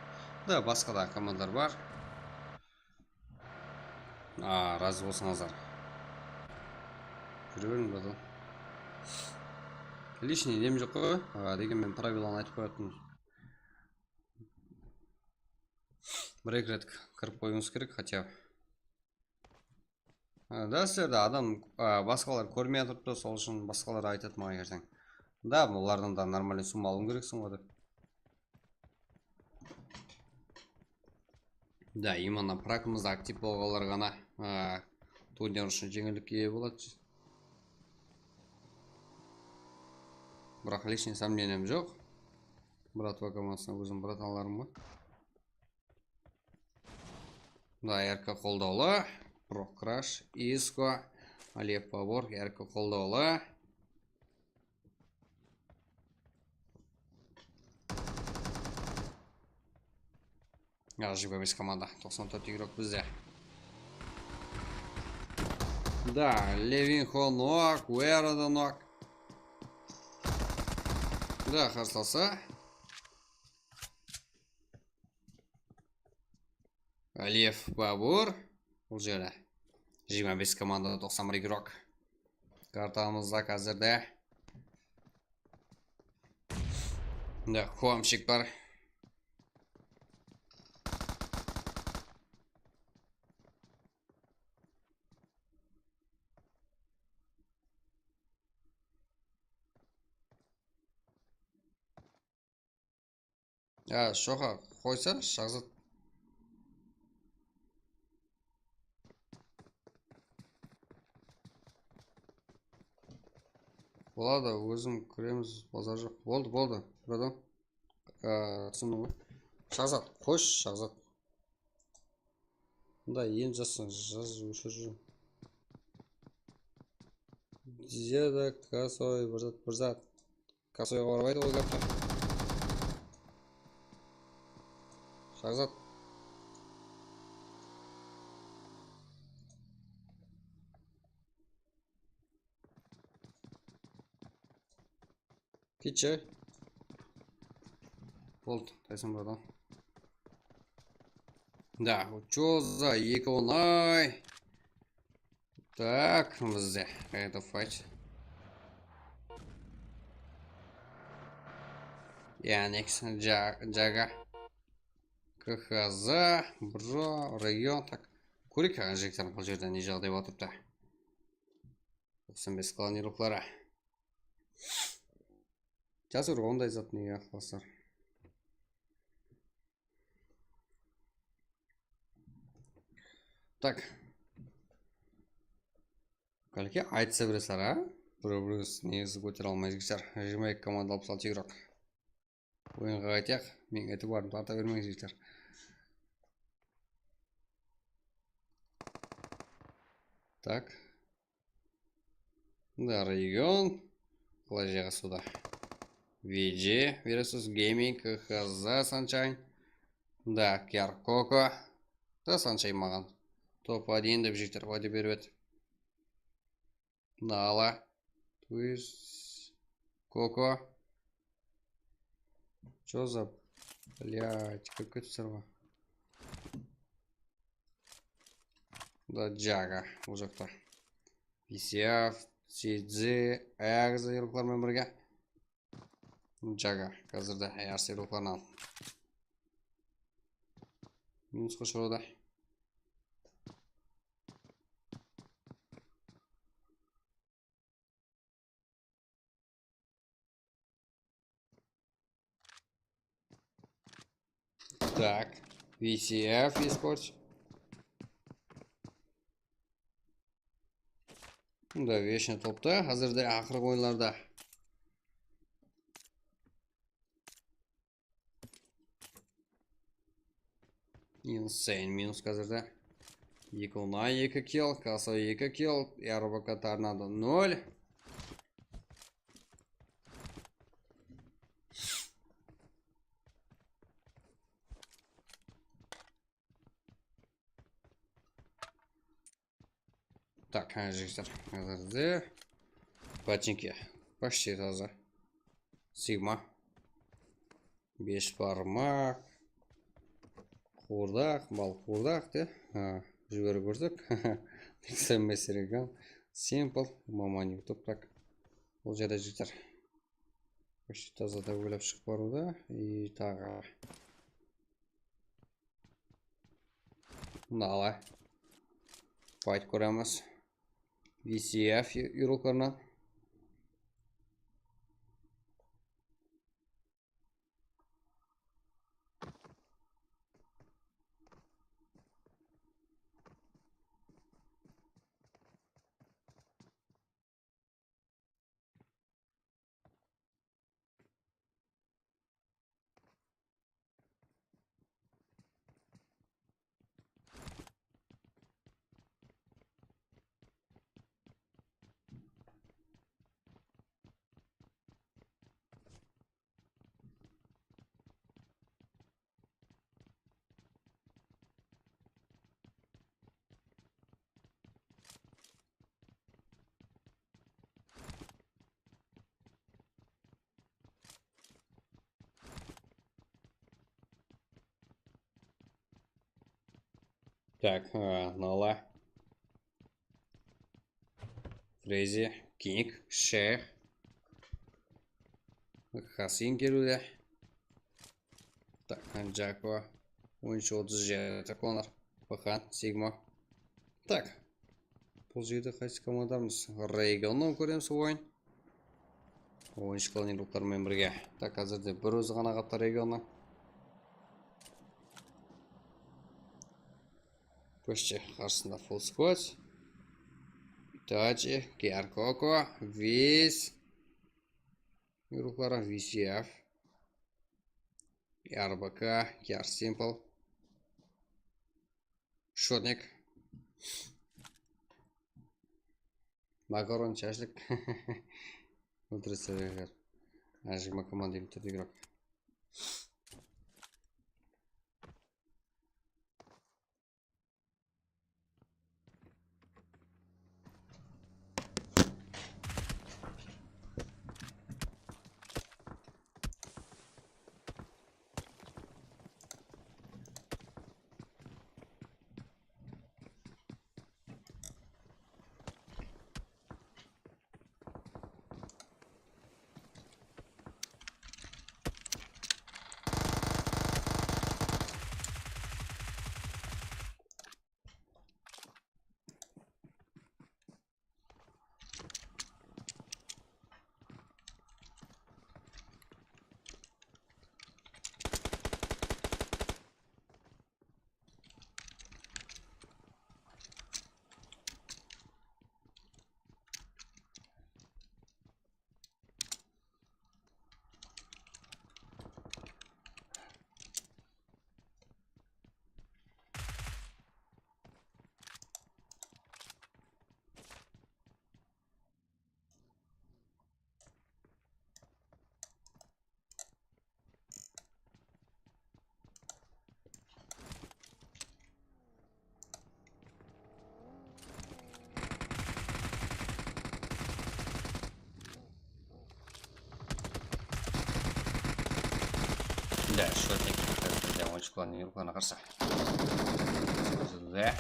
Da, basqa da komandalar bar. A, razı bolsańızlar. Júre beriń, bratan. Личный nem joq ǵoy, a, degen men pravilanı aytıp qoyatırman. Bir-eki ret kirip qoyıwıńız kerek, хотя бы. Ha, da, sizlerdi adam, a, basqalar kórmey atırıptı, sol ushın basqalar aytadı maǵan erteń. Da, bulardan da нормальный summa alıwıń kerekseń ǵoy dep. Da, именно prakımızda aktiv bolǵanlar ǵana, a, turnir ushın jeńillikke iye boladı. Biraq личный сомнением joq. Bratva komandasına ózim bratanlarım ǵoy. Da, R K qoldawlı, Pro Crash, Isko, Aliyev Pavor, R K qoldawlı. Ya, jigirma bes komanda, toqsan tórt igrok bizde. Da, Levinho nok, Guerra da nok. Da, qarsalsa. Aliyev Babur. Bul jerde jigirma bes komanda, toqsan bir igrok. Kartamız da házirde. Mında Kuamshik bar. Ya, shoqa qoysa, Shahzat. Boladı, ózim kiremiz, bazar joq. Boldı, boldı, bratan. Aa, túsindim ǵoy. Shahzat, qoyshı, Shahzat. Mında endi jazsın, jaz, óshir júr. Diyada, Kasoy, bir zat, bir zat. Kasoyǵa barıp ayt ol gápti. Shahzat. Ketshi. Boldı, Tayson bradan. Da, Choza, eki onay. Tak, bizde qayta fight. Yanniks, Ja-, Jaga. K H Z, Bro, Region, tak. Kóreyik, jigitler, bul jerde ne jaǵday bolıp atırıptı. Toqsan bes klan yıllıq. Jazır onday zat nege qılasızlar? Tak. Kálke aytısa beresizler, a? Birew-birew negizi kótere almay jigitler. Jigirma eki komanda, alpıs altı igrok. Oyınǵa qaytayıq. Meniń itibarımdı tarta bermeń jigitler. Tak. Da, region. Qalay jayǵasıwda? V G versus Gaming, K H Z, Sunshine. Da, Kyar Koko. Da, Sunshine maǵan. Top один dep jigitler wáde berip edi. Nala. Twist. Koko. Чё за, блядь, как это сорвал? Da, Jaga, bul jaqta. V C F, C Z, Ayagız yıqlar menen birge. Jaga, házirde Ayagız yıqlarınan minusqa ushıradı. Так, V C F eSports. Bunda veshniy toptı. Házirde aqırǵı oyınlarda. Insane minus házirde. Eki Unai, eki kill, Kaso eki kill, R B K Tornado nol. Tak, há, jigitler, házirde. Botinki. Почти taza. Sigma. Bes barmaq. Quwırdaq, mal quwırdaq de. Ha, jiberip kórsek. Tek sen mesirgan. Simple. Mama ne toprak. Bul jerde jigitler. Почти taza da oylap shıǵıp barıwda. I taǵı. Mına ala. Fight kóremiz. V C F yuruklarınan. Так, e, Nala. Frezi, King, Sheyx. Hasin keliwde. Tak, Hanjako. On úsh otız jeti qonar. Bahan, Sigma. Tak. Bul jerde qaysı komandarmız? Regionnan kóremiz oyın. Oyınshılar yuruklar menen birge. Tak, házirde bir ózi ǵana qaptı regionnan. Почти qarsısında full squad. Itachi, Kyarkoko, Viz. Yurukları V C F. R B K, Kyar Simple. Shotnik. Makaron, shashlik. Óltiresiz, agar. Ajıqma komanda bitirdi igrok. Да, что такие, как бы, да, он шквал не рука на краса. Да.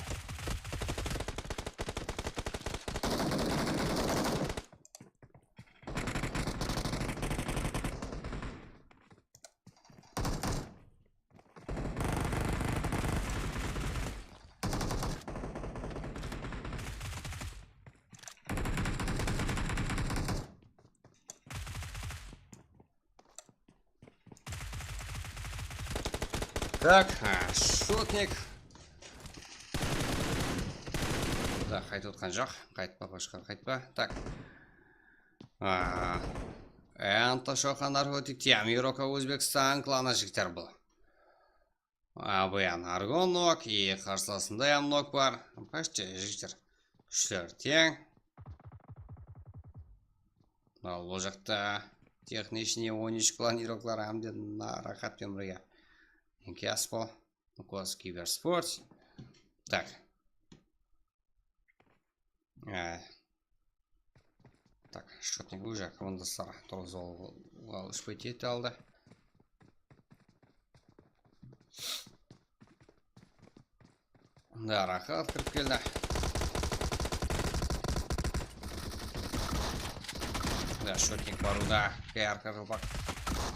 Так, a, shotnik. Da, qaytıp otqan joq. Qaytpa, boshqa qaytpa. Tak. A, Anto Shoqa narkotik, Tiamir Roka O'zbekiston klanı jigitler bul. A, bu ya narko nok, i qarsılasında ham nok bar. Почти jigitler. Kúshler teń. Al, ol jaqta texnichniy on úsh klan iroklar hám de na-, raxat penen birge. Inki aspol. Nukos kibersport. Tak. E, tak, shotnik уже komandaslar turǵızıp al-, al-, úsh payt ete aldı. Da, raxat kirip keldi. Da, shotnik barıwda. K R Kırılpak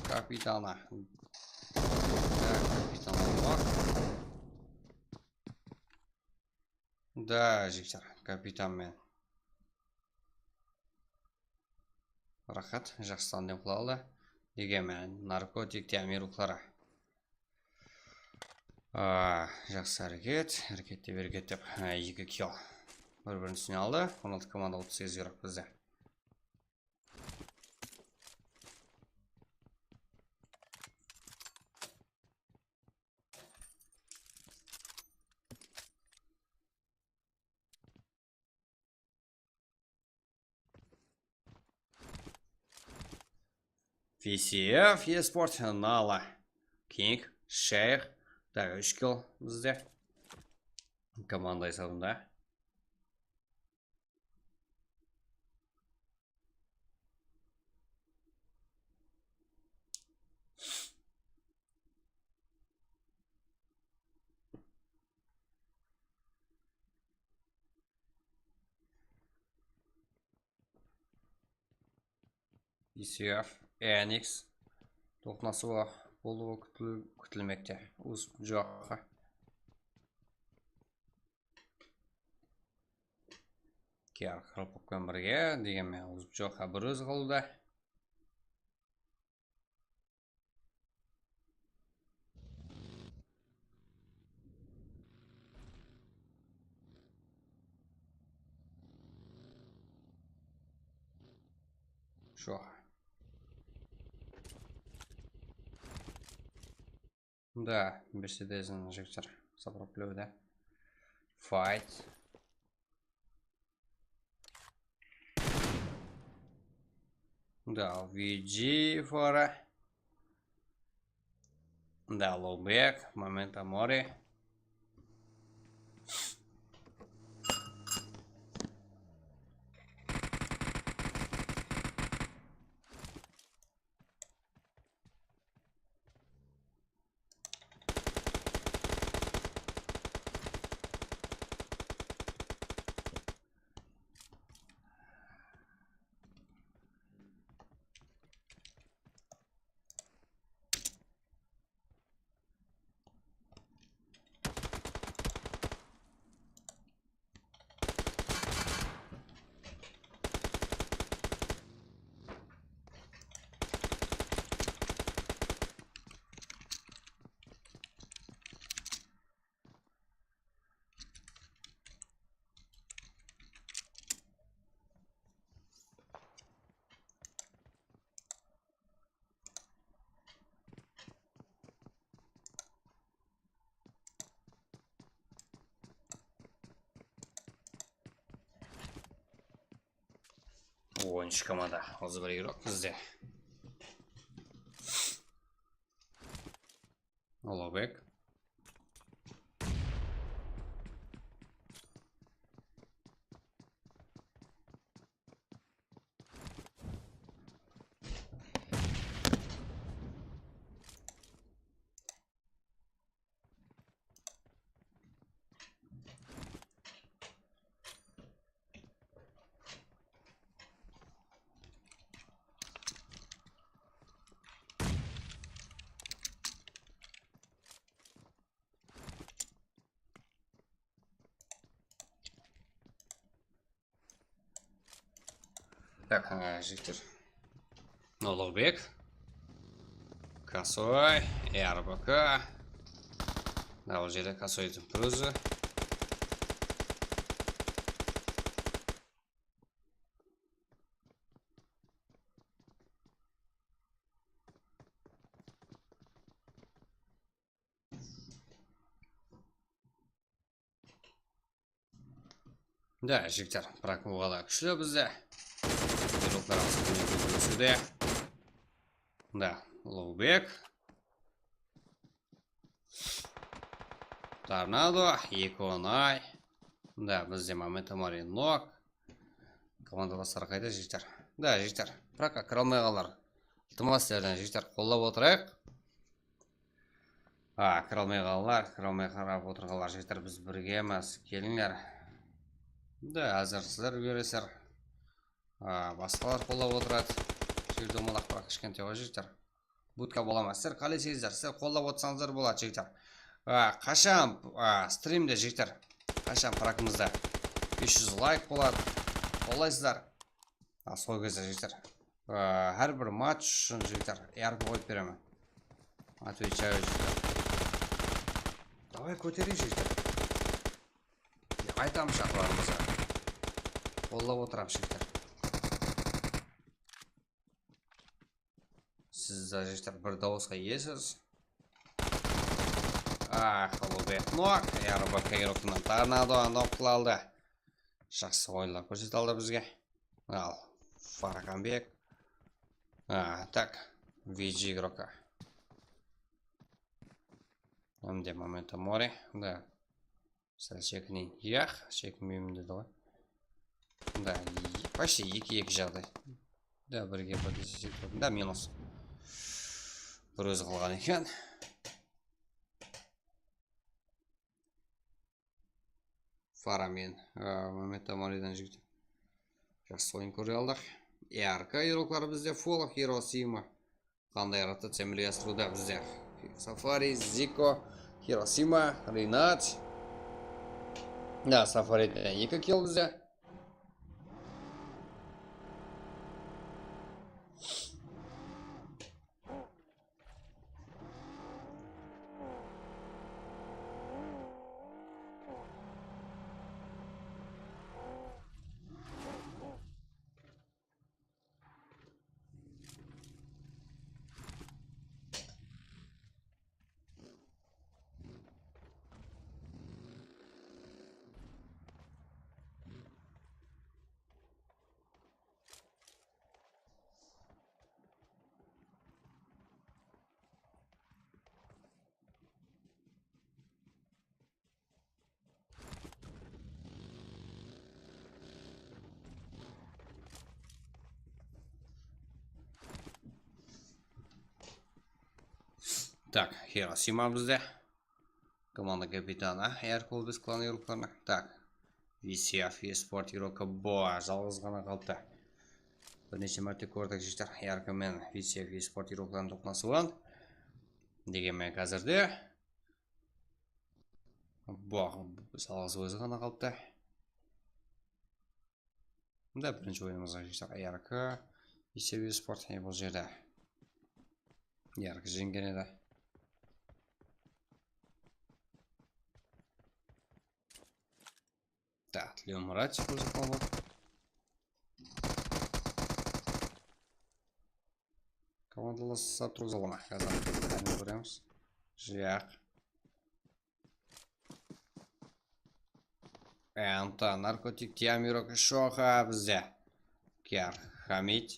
kapitanı. Da, kapitan olmaq. Da, jigitler, kapitan men. Raxat, jaqsı tandem qıla aldı. Degen menen, narkotik, Tiamir ruxları. A, jaqsı háreket, háreket dep, háreket dep. A, eki kill. Bir-birin túsine aldı. On altı komanda, otız segiz yuraq bizde. V C F, eSport, Nala, King, Shayx, daǵı úsh kill bizde. Komanda esabında. E C F, Enix toqnasıwı bolıwı kútil-, kútilmekte. Uzıp joqqa. Kiyar Qırılpıqpınan birge, degen menen, uzıp joqqa bir ózi qalıwda. Shu. Da, Mercedes-in jigitler saprap biledi. Fight. Da, V G fora. Da, Lowback, Momento Mori. On úsh komanda, otız bir igrok bizde. Lowback. Tak, e, jigitler. Uluǵbek. Kosoy, R B K. Mına bul jerde Kosoydıń bir ózi. Da, jigitler, brak oǵada kúshli bizde. Yurıqlarımız kúnde kúnde ósiwde. Da, Uluǵbek. Tornado, eki onay. Da, bizde Momento Mori nok. Komandalaslar qayda, jigitler? Da, jigitler, brak kire almay qalǵanlar. Iltimas, sizlerden, jigitler, qollap otırayıq. A, kire almay qalǵanlar, kire almay qarap otırǵanlar, jigitler, biz birgemiz, kelińler. Da, házir sizler úlgeresizler. A, basqalar qollap otıradı. Júr domalaq bar, kishkentay ǵoy, jigitler. Budka bola ma? Sizler qáleseyizler, sizler qollap otırsańızlar boladı, jigitler. A, qashan, a, strimde, jigitler? Qashan brakımızda bes júz layk boladı? Qollaysızlar. A, sol gezde, jigitler. A, hár bir match ushın, jigitler, R P qoyıp beremen. Отвечаю, jigitler. Davay, kótereyik, jigitler. Aytamız shaqırǵanımızǵa. Qollap otıramız, jigitler. Siz de, jigitler, bir dawısqa iyesiz. Ah, Uluǵbek nok, R B K Yorkınan Tornado nok qıla aldı. Jaqsı oyınlar kórsete aldı bizge. Al, Farxanbek. A, tak, V G igroka. Mende Momento Mori. Da. Sál shekineyin. Yaq, shekinbeymen dedi ǵoy. Da, e, почти eki eki jaǵday. Da, birge bir dese, da, minus. Bir ózi qalǵan eken. Faramin, e, Momento Moridan jigit. Jaqsı oyın kóre aldıq. R K igroklari bizde full, Hirosima. Qanday rotaciya ámelge asırıwda bizde? Safari, Ziko, Hirosima, Rinat. Da, Safariden eki kill bizde. Tak, Hirosima bizde. Komanda kapitanı, R K biz klan igroklarına. Tak. V C F esport igroka bo, jalǵız ǵana qalıptı. Bir neshe márte kórdik, jigitler, R K menen V C F esport igroklarınıń toqnasıwın. Degen menen házirde. Bo, jalǵız ózi ǵana qalıptı. Mında birinshi oyınımızǵa ketsek, R K, V C F esport, e, bul jerde R K jeńgen edi. Tak, Leon Murat, ózi qaldı. Komandalasıp turǵızıla ma? Házir kóremiz. Jaq. Anta, Narkotik, Tiamiro, Shoxa bizde. Kiyar, Hamid.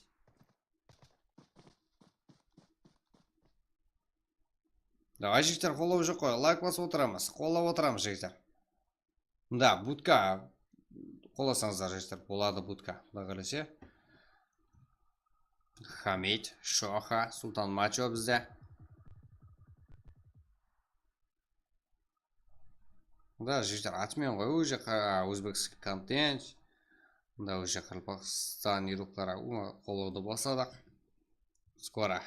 Davay, jigitler, qollaw joq ǵoy. Layk basıp otıramız. Qollap otıramız, jigitler. Da, budka. Qollasańızlar, jigitler. Boladı budka. Quday qálese. Hamid, Shoxa, Sultan Macho bizde. Da, jigitler, atmen ǵoy, уже qa-, ózbekskiy kontent. Da, уже Qaraqalpaqstan igrokları, u, qollawdı basladıq. Skoro.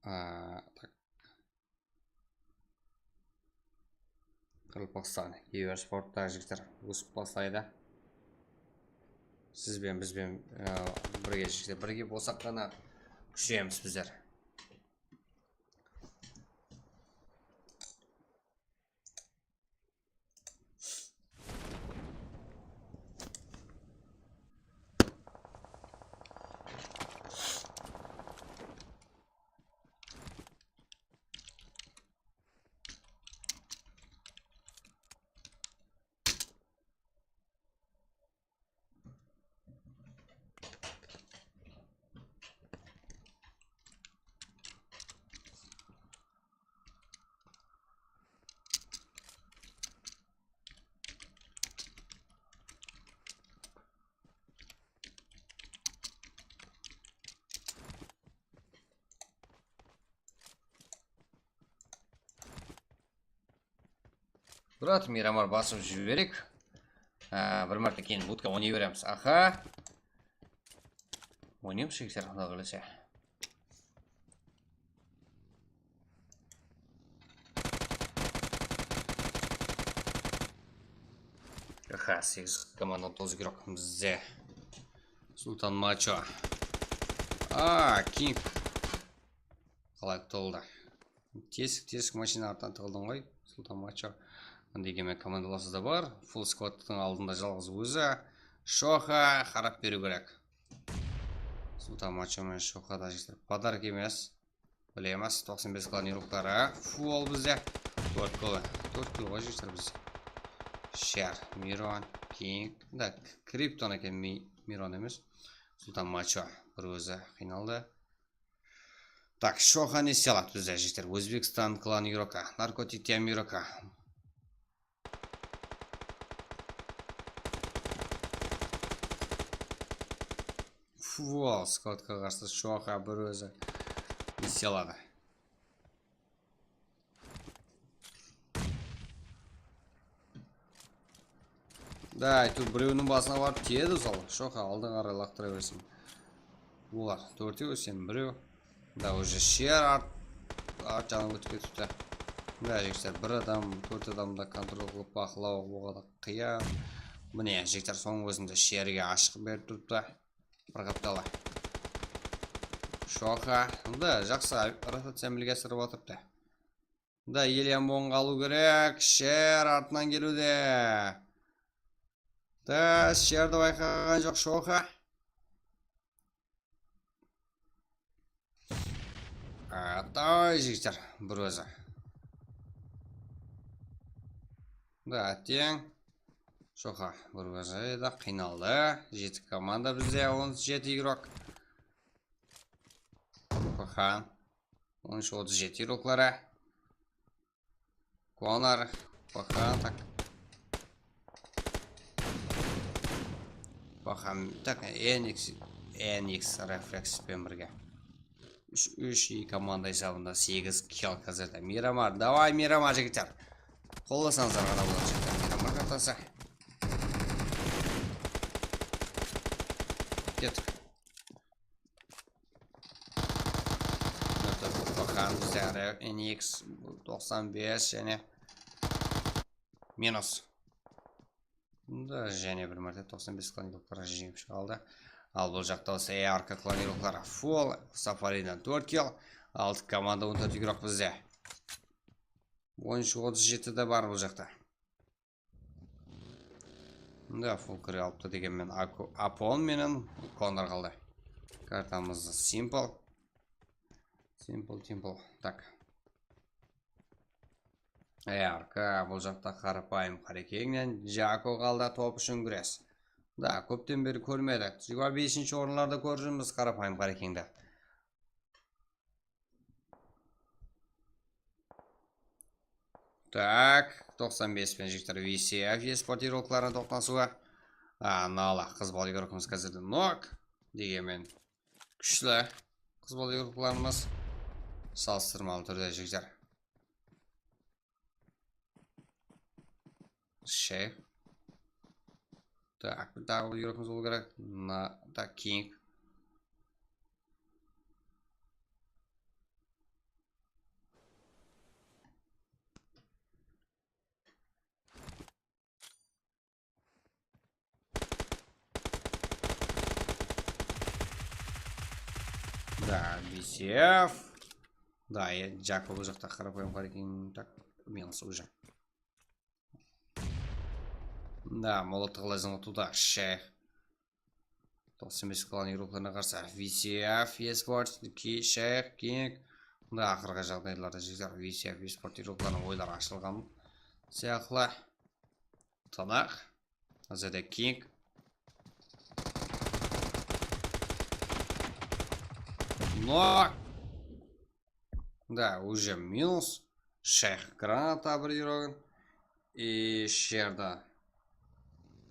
A, tak. Qaraqalpaqstan kibersportta, jigitler, ósip baslaydı. Siz benen, biz benen, e, birge, birge bolsaq ǵana kúsheyemiz bizler. Brat, Miramar basıp jibereyik. Á, bir márte keyin budka oynay beremiz. Aha. Oynaymız, jigitler, Quday qálese. Aha, segiz komanda, toǵız igrok bizde. Sultan Macho. A, King. Qalay qutıldı? Tesik, tesik, mashina artına tıǵıldıń ǵoy, Sultan Macho. Degen menen komandalasıda bar. Full skvadtıń aldında jalǵız ózi. Shoxa qarap beriw kerek. Sultan Macho menen Shoxa da jigitler podarok emes. Bilemiz, toqsan bes klan igrokları. Full bizde. Tórt kill, tórt kill ǵoy jigitler bizde. Shar, Miron, King. Da, Kripton eken, Mi-, Miron emes. Sultan Macho bir ózi qıynaldı. Tak, Shoxa ne istey aladı bizde, jigitler? Ózbekstan klan igroka, narkotik tiyam igroka. Full skvadka qarsı Shoxa bir ózi ne istey aladı. Da, áytewir birewiniń basına barıp tiyedi, sol. Shoxa, aldıńa qaray laqtıra bersin. Olar tórtew, sen birew. Da, уже Sher art, art jaǵına ótip ketipti. Da, jigitler, bir adam, tórt adamdı kontrol qılıp baqlaw oǵada qıyan. Mine, jigitler, sonıń ózinde Sherge ashıq berip turıptı. Bir qaptalı. Shoxa. Da, jaqsı, rotaciyanı bilge asırıp atırıptı. Da, Ilya Mong alıw kerek. Sher artınan keliwde. Da, Sherdi bayqaǵan joq Shoxa. Atay, jigitler, bir ózi. Da, teń. Shoxa bir ózi edi, qıynaldı. Jeti komanda bizde, on jeti igrok. Paxan. On úsh otız jeti igrokları. Konar, Paxan, tak. Paxan, tak, N X, N X refleks penen birge. Úsh, úsh, eki komanda esabında segiz kill házirde. Miramar, davay, Miramar, jigitler. Qollasańızlar ǵana boladı, jigitler. Miramar kartası. Kettik. Paxan bizde N X toqsan bes jáne minus. Bunda jáne bir márte toqsan bes klan igrokları jeńip shıǵa aldı. Al, bul jaqta bolsa A R K klan igrokları full, Safariden tórt kill, altı komanda, on tórt igrok bizde. On úsh otız jeti de bar bul jaqta. Mında full kire alıptı degen menen Ako-, Apon menen Konor qaldı. Kartamızdı simple. Simple, simple. Tak. A R K, bul jaqta qarapayım Qarekeńnen Jako qaldı, top ushın gúres. Da, kópten beri kórmedik. Jigirma besinshi orınlarda kórip júrmiz qarapayım Qarekeńdi. Tak, toqsan bes penen jigitler V C F esport igroklarına toqnasıwı. A, nala, qız bala igrokımız házirde nok. Degen menen kúshli qız bala igroklarımız. Salıstırmalı túrde jigitler. Sheyx. Tak, bir daǵı bir igrokımız bolıw kerek. Na, tak, King. Da, B C F. Da, e, Jakob bul jaqta qarapayım qara eken. Tak, minus уже. Da, molotov qalay zıńlatıwda, shayx. Toqsan bes klan igroklarına qarsı V C F Esports, ki, shayx, King. Da, aqırǵı jaǵdaylarda jigitler V C F Esports igroklarınıń oyları ashılǵan sıyaqlı. Tanaq. Házirde King. Nok. Da, уже minus. Shayx granata bir igrogın. И sherda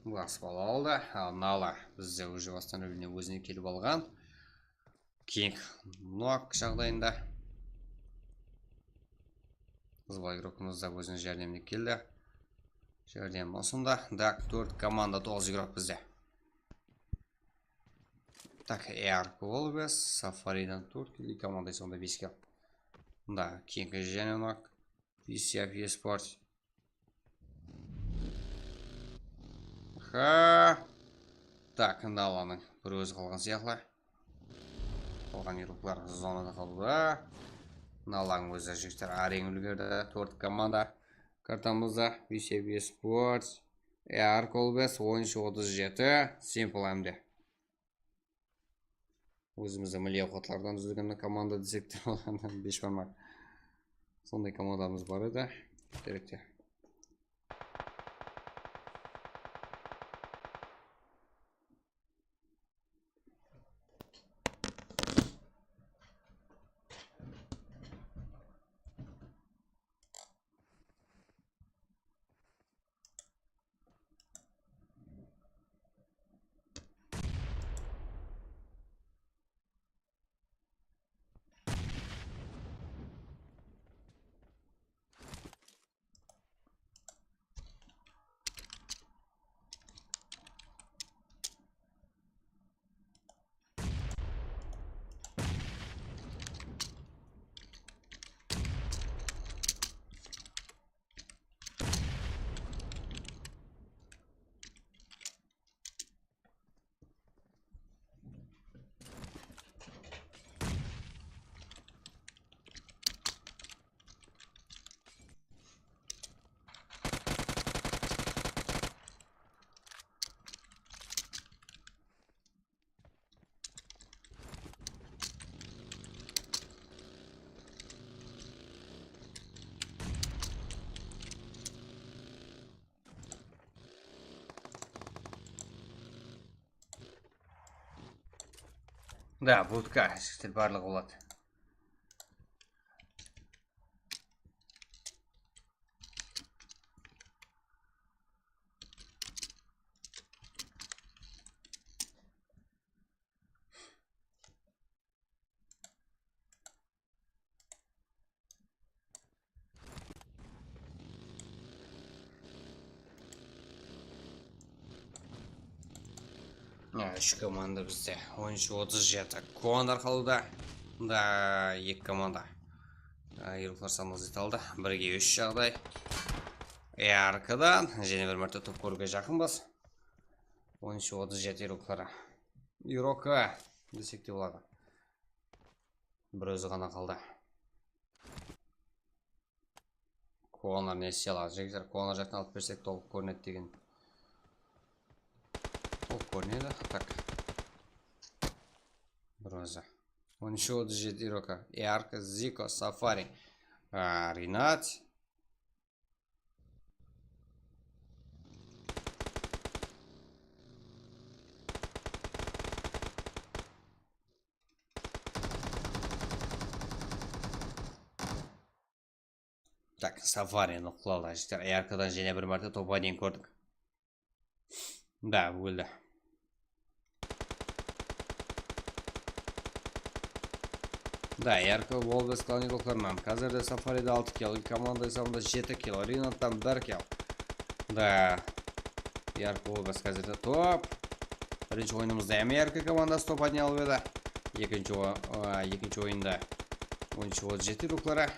basıp ala aldı. Al, Nala bizde уже восстановление ózine kelip alǵan. King nok jaǵdayında. Qızbal igrogımız da óziniń járdemine keldi. Járdem usında. Tak, tórt komanda, toǵız igrok bizde. Tak, Erk Volves, Safaridan tórt kill, komanda esabında bes kill. Mında King jáne nok. V C F Esports. Ha. Tak, Nalanıń bir ózi qalǵan sıyaqlı. Qalǵan igroklar zonada qaldı. Nalanıń ózi jigitler areń úlgerdi. Tórt komanda kartamızda. V C F Esports, Erk Volves, on úsh otız jeti, Simple M D. Ózimizdiń milliy awqatlardan dúzilgen komanda desek te boladı, beshbarmaq. Sonday komandamız bar edi, kerekte. Da, budka, jigitler, barlıǵı boladı. Ha, úsh komanda bizde. On úsh otız jeti. Konor qaldı. Da, eki komanda. Ha, igroklar sanı azaytıldı. Birge úsh jaǵday. Yarkıdan jáne bir márte top kóriwge jaqınbız. On úsh otız jeti igrokları. Igroka desek te boladı. Bir ózi ǵana qaldı. Konor ne isley aladı? Jigitler, Konor jaqtan alıp bersek tolıq kórinedi degen. Tolıq kórinedi. Tak. Bir ózi. On úsh otız jeti igroka. Yark, Ziko, Safari. A, Rinat. Tak, Safari nuqlalı jigitler. Yarkıdan jáne bir márte topa deyin kórdik. Da, óldi. Da, Yarko Volves klan igroklarınan. Házirde Safaride altı kill, komanda esabında jeti kill, Rinattan bir kill. Da, Yarko Volves házirde top. Birinshi oyınımızda M R K komandası top odnıy alıp edi. Ekinshi o-, a, ekinshi oyında on úsh otız jeti igrokları.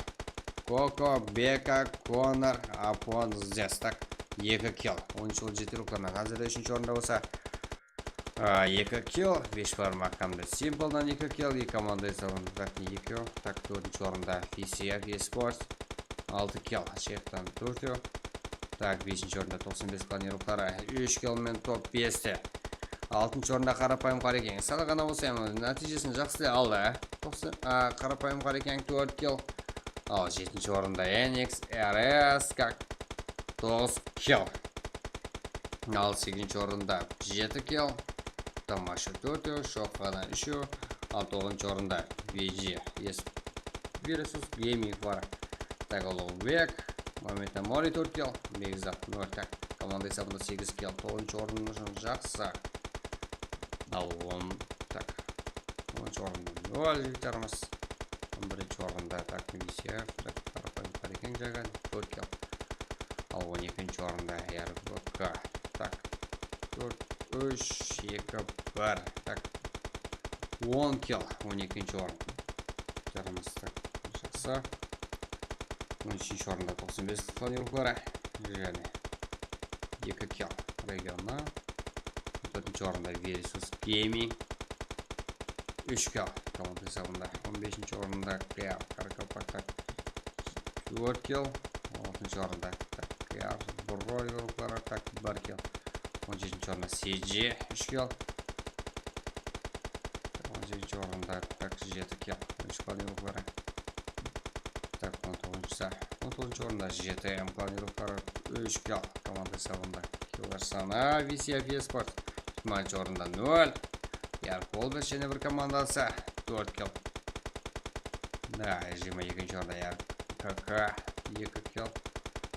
Koko, Beka, Konor, Apon, Zestak. Eki kill. On úsh otız jeti igroklarınan. Házirde úshinshi orında bolsa A, eki kill, bes barmaq hámde Simpledan eki kill, eki komanda esabında, tak, eki, tak, tórtinshi orında V C F Esports, altı kill, Sheftan tórtew. Tak, besinshi orında toqsan bes planировkaları, úsh kill menen top beste. Altınshı orında Qarapayım Qarekeń. Sal ǵana bolsa, em, nátiyjesin jaqsılay aldı. Toqsan, a, Qarapayım Qarekeń tórt kill. Al, jetinshi orında N X R S, kak, toǵız kill. Al, segizinshi orında jeti kill. Tamasha tórtew, Shoqana úshew. Al, toǵızınshı orında V G S Versus Gaming bar. Tak, Ulugbek, Muhammed Amori tórt kill, Begzat nol, tak, komanda esabında segiz kill, toǵızınshı orın ushın jaqsı. Al, on, tak, onınshı orında nol jigitlerimiz. On birinshi orında, tak, V C F, tak, Qarapayım Qarekeń jaǵan, tórt kill. Al, on ekinshi orında R B K, tak, tórt, úsh, eki, bir, tak, on kill, on ekinshi orın. Jigitlerimiz, tak, jaqsı. On úshinshi orında toqsan bes planировkaları, jáne eki kill regionda. Tórtinshi orında Versus Gaming, úsh kill komanda esabında. On besinshi orında K R Qaraqalpaqlar, tórt kill. On altınshı orında, tak, K R Broilerlar, tak, bir kill. On jetinshi orında C G, úsh kill. On segizinshi orında, tak, jeti kill. Úsh planировkaları. Tak, on toǵızınshısı. On toǵızınshı orında jeti M planировkaları, úsh kill komanda esabında. Killer sanı V C F Esports. Jigirmanshı orında nol. Yarkol bir jáne bir komandası, tórt kill. Da, jigirma ekinshi orında R K K, eki kill.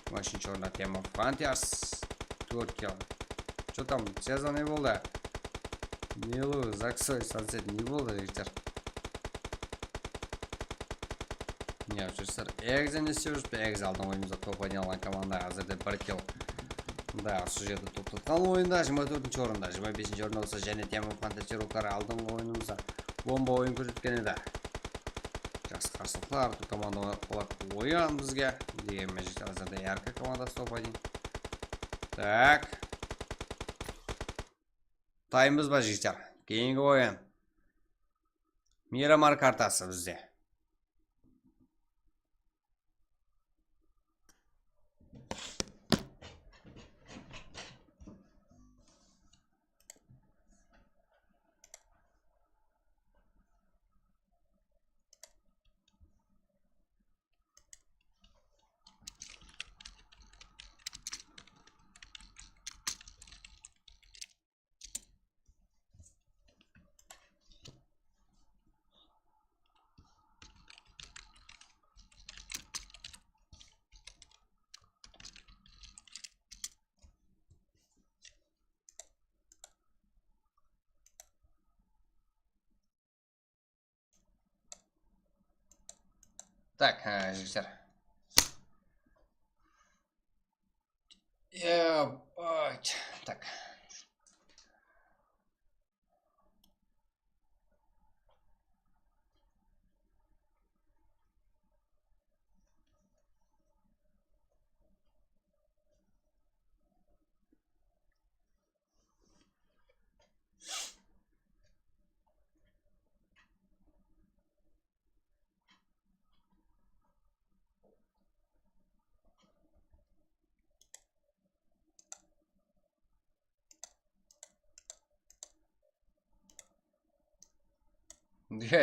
Jigirma úshinshi orında Temur Hunters, tórt kill. Что там, Seza, ne boldı? Milu, Zaksoy, Sunset, ne boldı, jigitler? Ne, jigitler, Egze ne islep júripti? Egze aldın oyınımızda top oynay alǵan komanda, házirde bir kill. Da, usı jerde toqtatqan oyında, jigirma tórtinshi orında, jigirma besinshi orında bolsa jáne Temur Hunters aldın oyınımızda bomba oyın kórsetken edi. Jaqsı qarsılıqlar, komanda qolaq oyın bizge. Degenmen, jigitler, házirde R K komandası top oynay. Tak. Tayınbız ba, jigitler? Keyingi oyın. Miramar kartası bizde. Так, e, jigitler. E, ay, tak.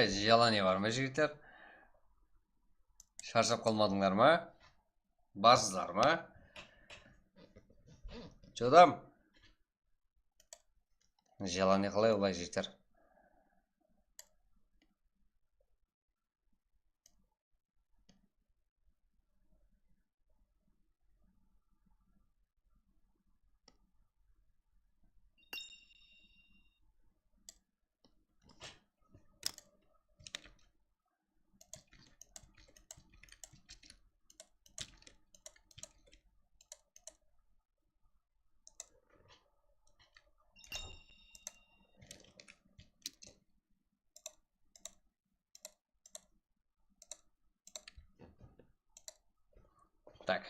Желание bar ma, jigitler? Sharshap qalmadıńlar ma? Barsızlar ma? Jodam. Желание qalay olay, jigitler? Так.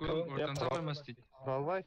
Kóbin ortamsa qoymas deydi. Quralbay.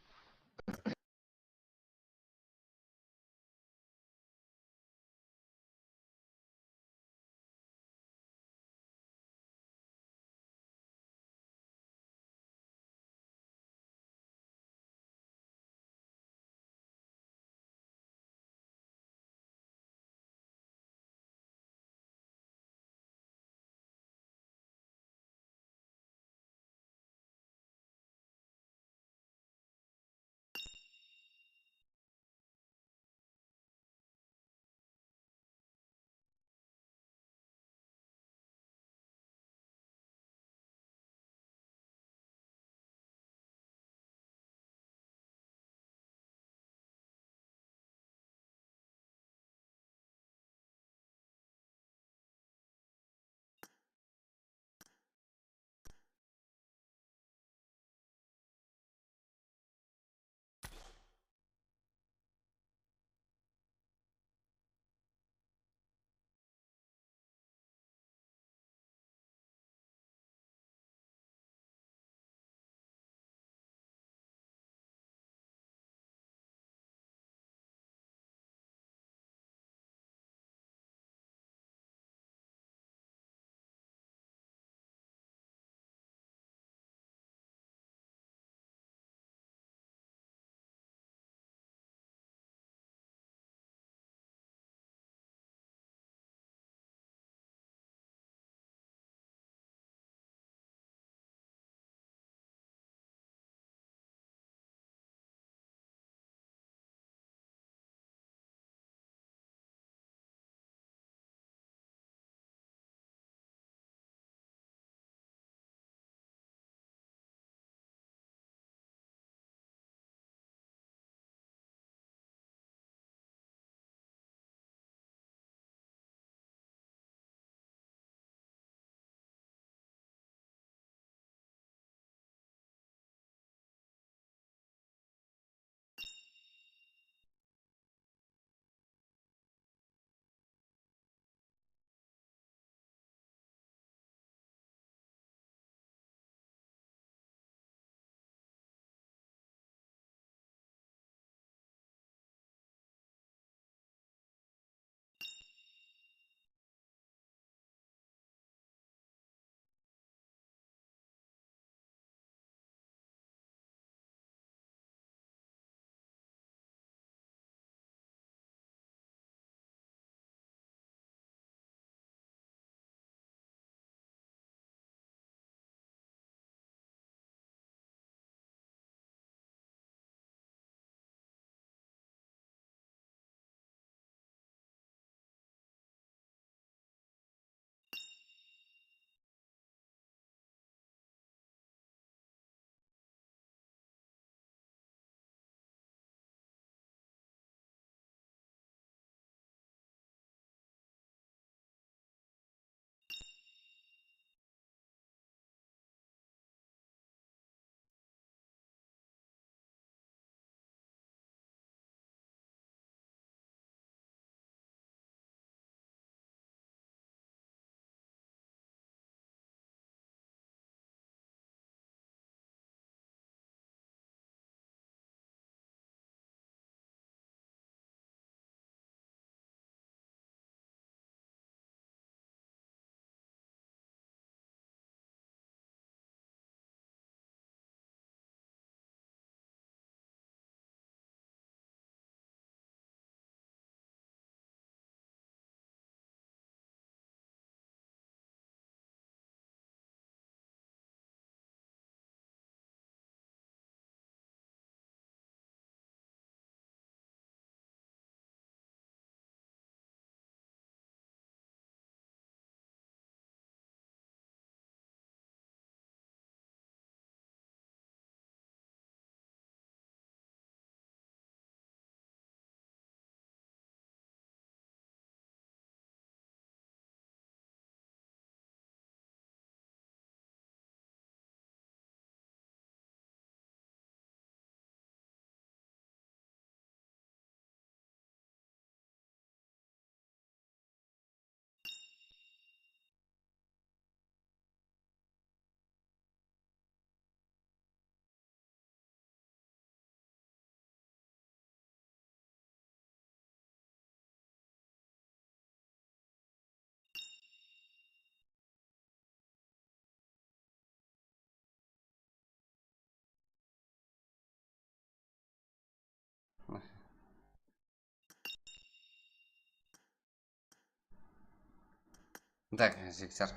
Tak, jigitler.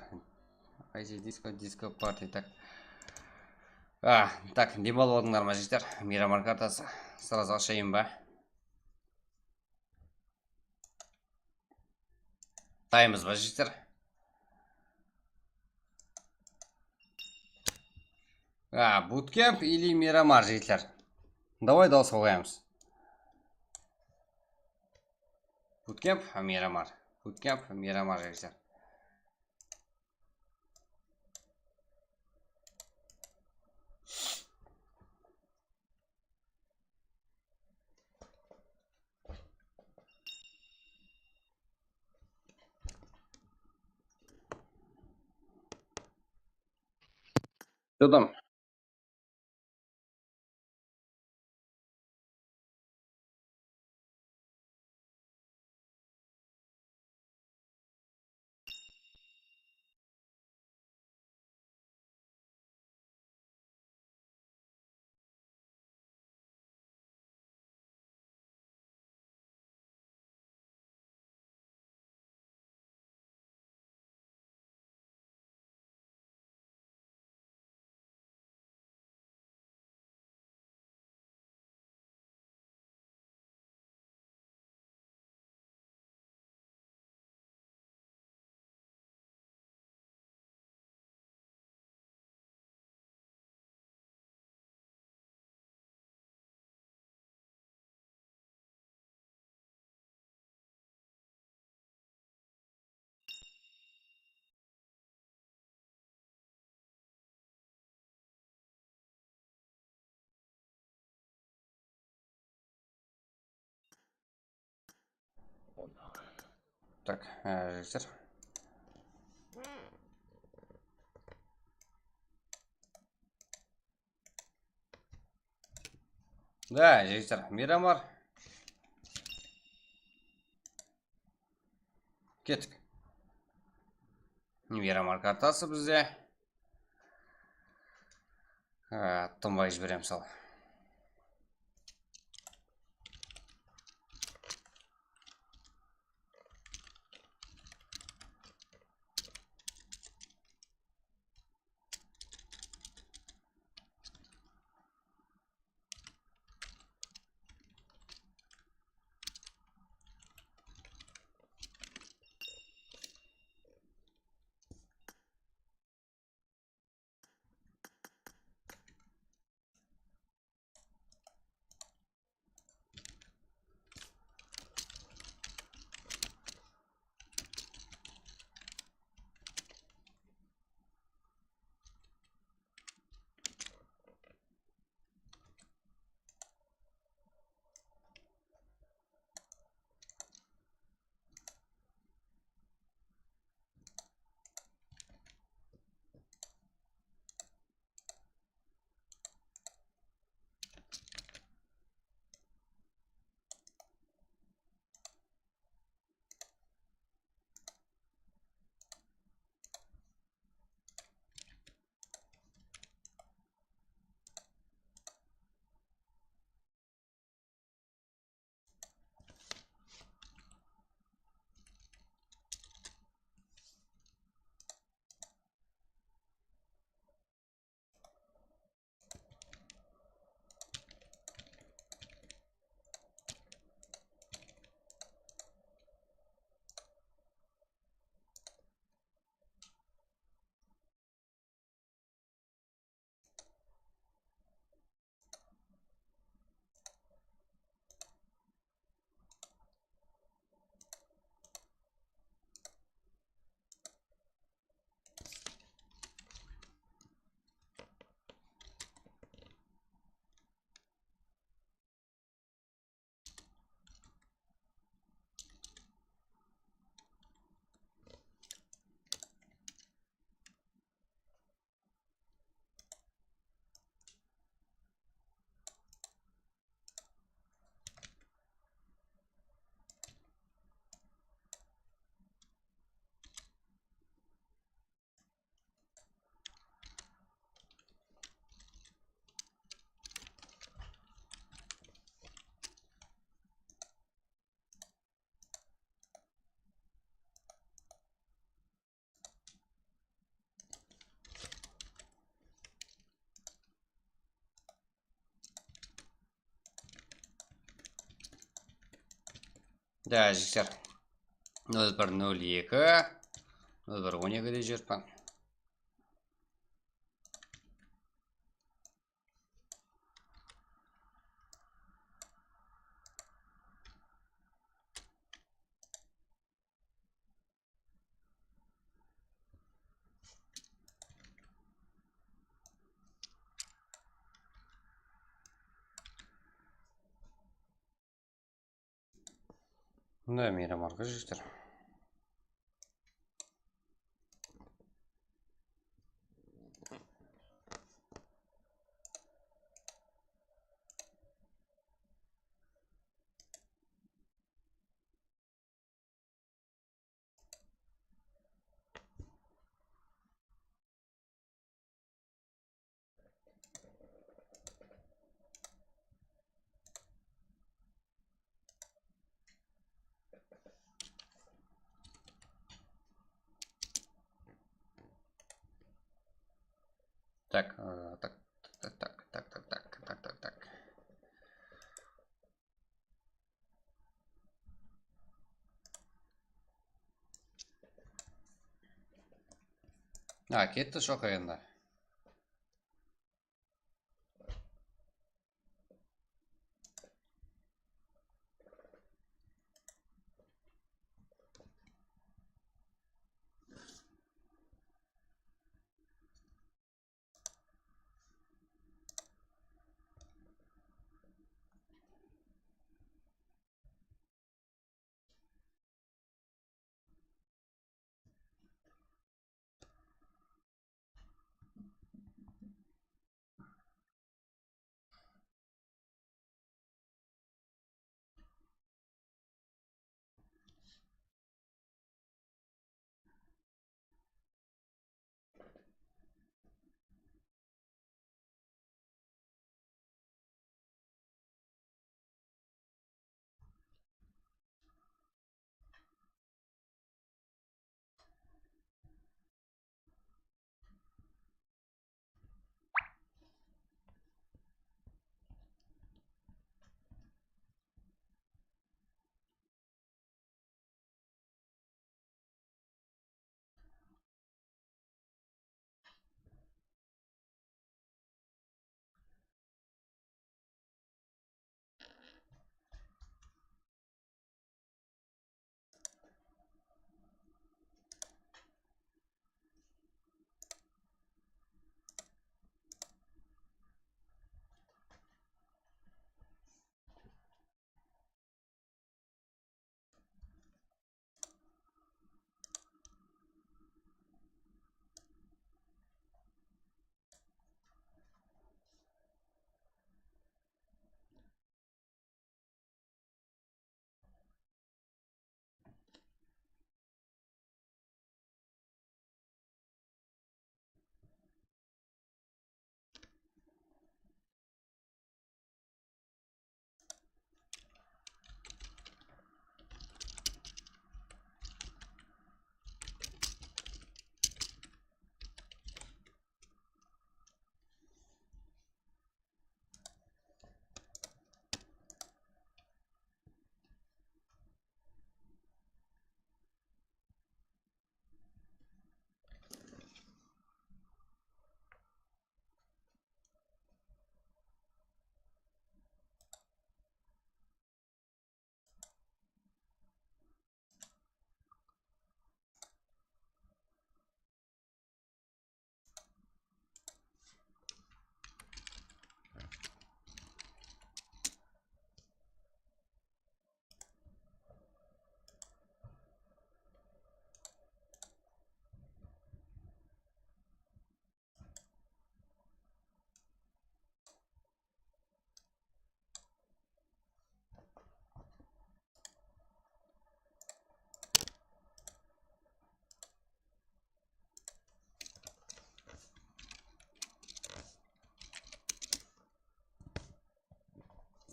I G Disco, Disco Party, tak. A, tak, dem alıp aldıńlar ma, jigitler? Miramar kartası. Srazı ashayın ba? Dayınbız ba, jigitler? A, Bootcamp ili Miramar, jigitler? Davay, dawısqa qoyamız. Bootcamp, Miramar. Bootcamp, Miramar, jigitler. Judam. Tak, e, jigitler. Da, jigitler, Miramar. Kettik. Miramar kartası bizde. Ha, tımbay jiberemiz al. Da, jigitler. Nol bir nol eki, nol bir on ekide júrippan. Mına miyrim arqa jigitler. Так, э, так, так. A, ketti shoqa endi.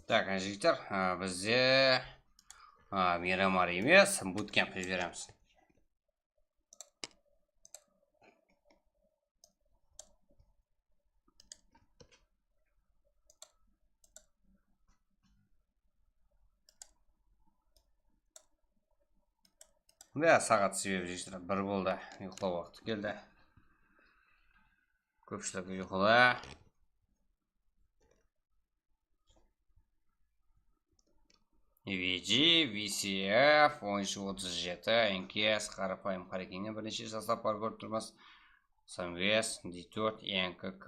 Tak, jigitler, a, bizde, a, Miramar emes, bootcamp jiberemiz. Mine, saat sebebi jigitler bir boldı. Uyqılaw waqtı keldi. Kópshilik uyqıda. V G, V C F, on úsh otız jeti, N K S, qarapayım Qarekeńe bir neshe jaslap barıp kórip turmız. Toqsan bes, D tórt, N K K,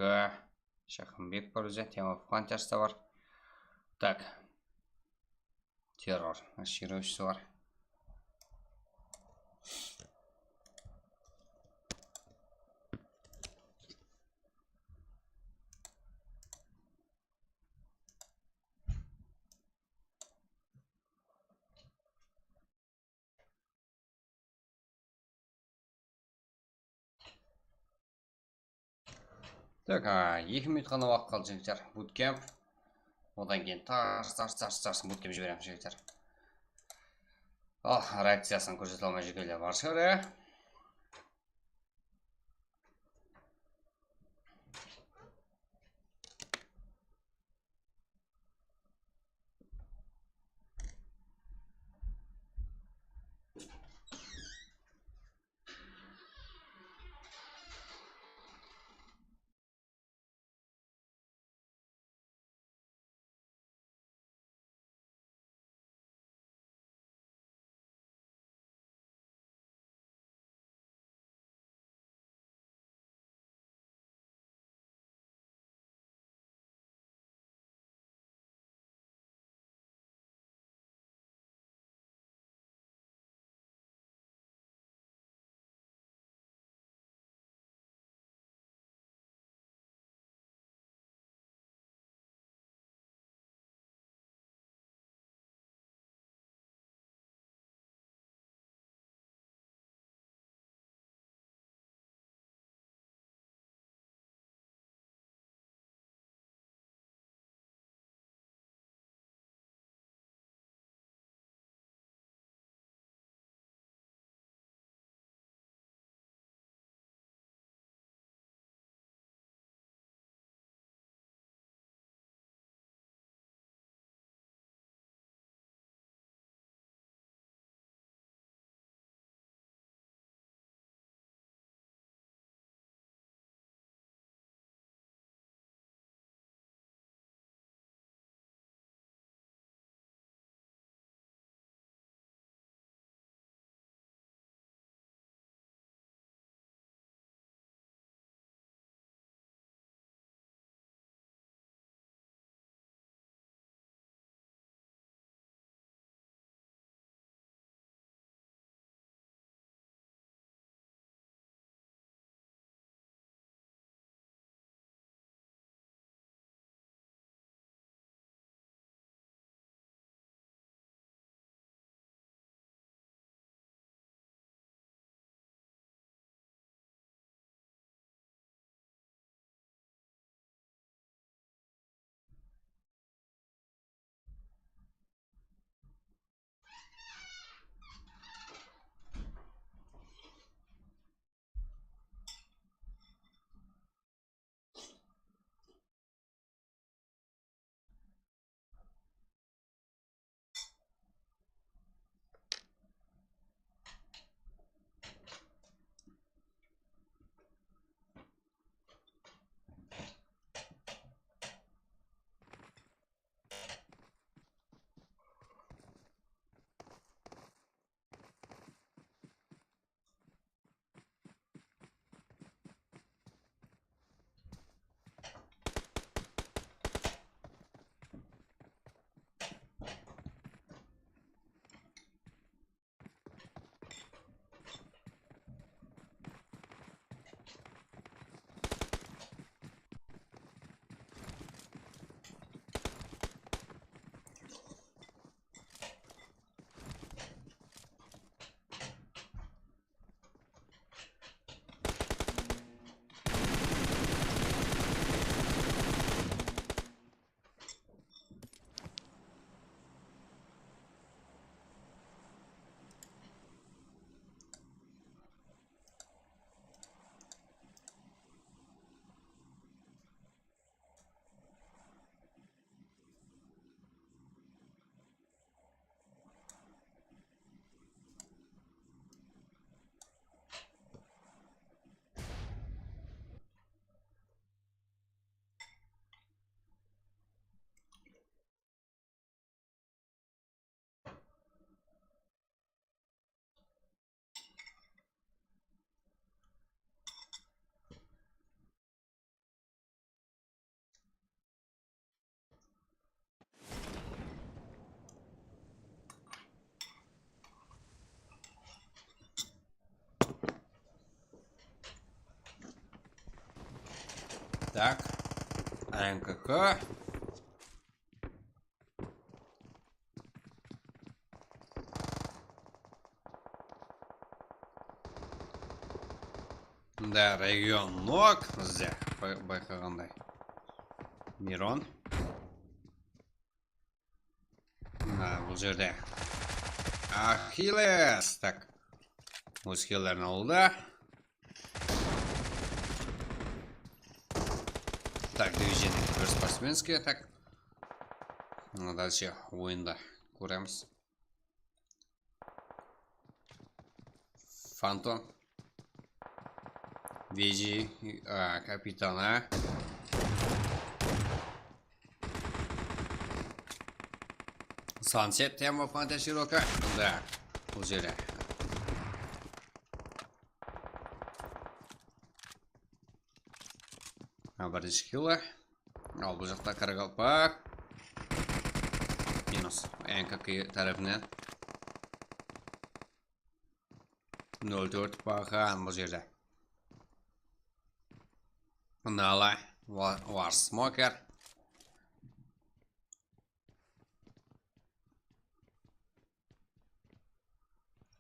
Shaqınbek bar ózi, Temur Panthers ta bar. Tak. Terror, Ashiro úsh bar. Tak, a, eki minut ǵana waqıt qaldı, jigitler. Bootcamp. Odan keyin tars, tars, tars, tars bootcamp jiberemiz, jigitler. Al, reakciyasın kórsete almay júrgenler bar shıǵar, ya. Tak. N K K. Da, region nok bizde, bay-, bayqaǵanday. Miron. Ha, bul jerde Axilles. Tak. Óz killerin aldı. Tak, движение bir спортсменский, tak. Dálshe oyında kóremiz. Fantom. Viji, a, kapitan, a. Sunset, tema fantashiroka. Da, bul jeri. A, birinshi kill. Al, bul jaqta qaraqalpaq. Minus. N K K tárepinen. Nol tórt baǵan bul jerde. Nala, wa-, War Smoker.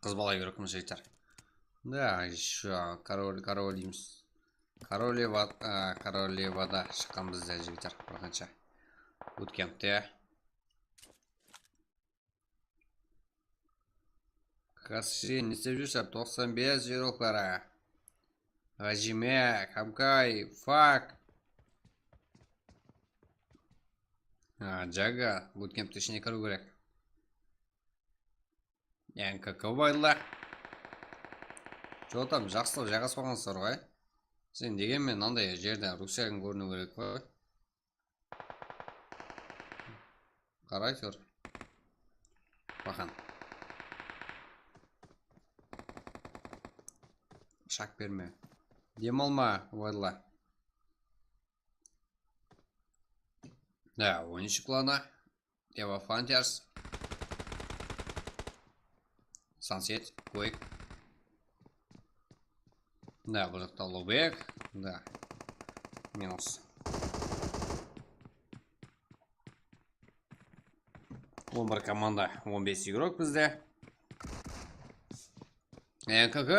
Qız bala yúrikmiz, jigitler. Da, ещё король, король deymiz. Королева, a, королевада shıqqan bizde, jigitler, bir qansha. Bootcampte. Qasshi, ne islep júrseń? Toqsan bes júrikleri. Ǵájime, Xabkay, Fak. A, Jaga, bootcamptiń ishine kiriw kerek. N K K baylar. Jotam, jaqsılap jayǵasıp alǵansızlar ǵoy. Sen degenmen mınanday jerden ruksagiń kóriniw kerek ǵoy. Qaray tur. Baxan. Shaq berme. Dem alma, baylar. Da, on úsh klana. Deva Fighters. Sunset, Quake. Da, bul jaqta Lubek. Da. Minus. On bir komanda, on bes igrok bizde. N K K.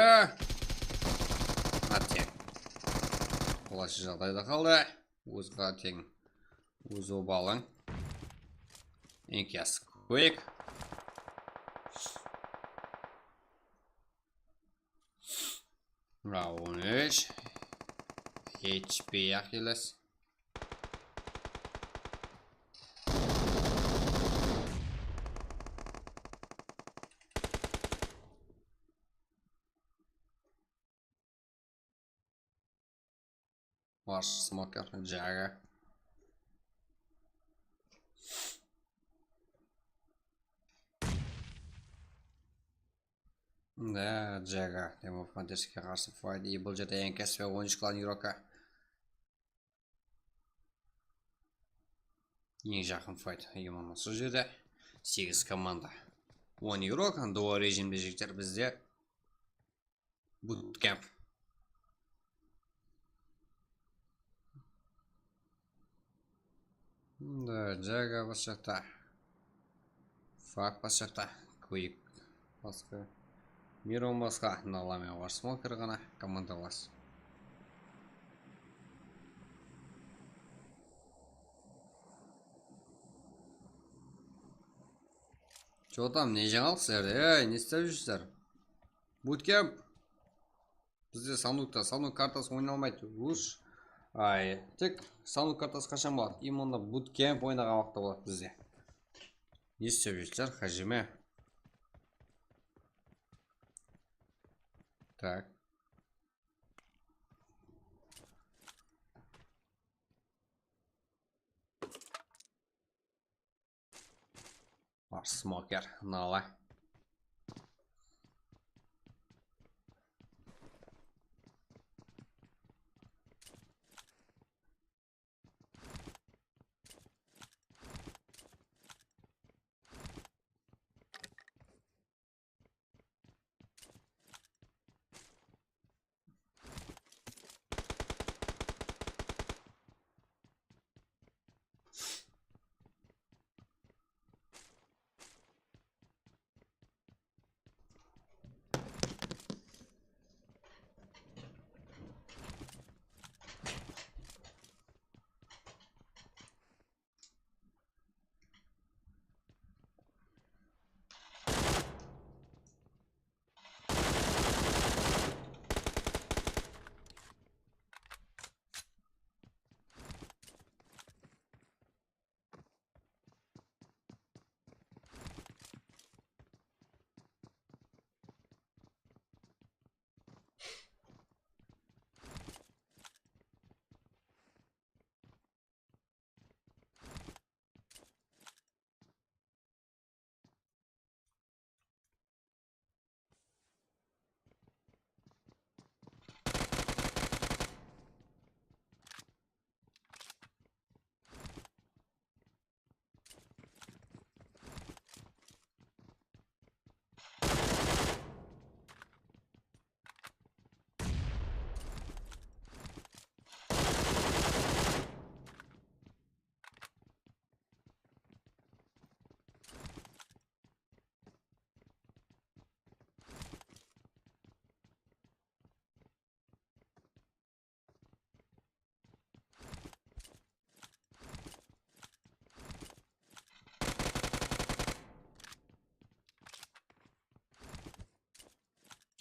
Atya. Qolayshı jaǵdayda qaldı. Óz qátiń, óz obalıń. Enkes Quake. Mına on úsh. H P Achilles. Var Smoker, Jaga. Da, Jaga. Demo Fantasyge qarsı fight. Ey, bul jerde Enkes ve on úsh klan Yuroka. Eń jaqın fight. Ey, mına sol jerde segiz komanda. On Yuroka, duo rejimde jigitler bizde. Bootcamp. Da, Jaga basqashta. Fak basqashta. Quake basqa. Miron basqa. Nala menen War Smoker ǵana. Komandalas. Jotam, ne jańalıq sizlerde? Ey, ne islep júrsizler? Bootcamp. Bizde sanukta, sanuk kartası oynalmaydı. Ush. Ay, tek sanuk kartası qashan boladı? Именно bootcamp oynaǵan waqıtta boladı bizde. Ne islep júrsizler, Hajime? Tak. Var Smoker, Nala.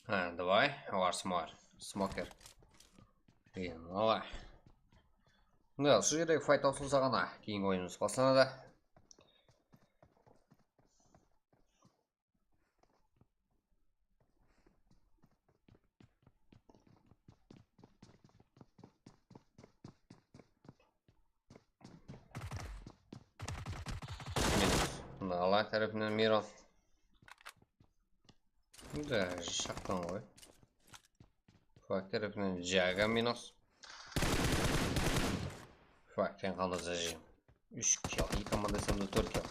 Ha, davay, var smar, smoker. Degen, ala. Mına, usı jerdegi fayt tawsılsa ǵana, keyingi oyınımız baslanadı. Minus. Mına, ala tárepinen Miro. Endi shaqtan ǵoy. Fak tárepinen Jaga minus. Fak, sen qaldırsın. Úsh kill. Eki komanda esemde tórt kill.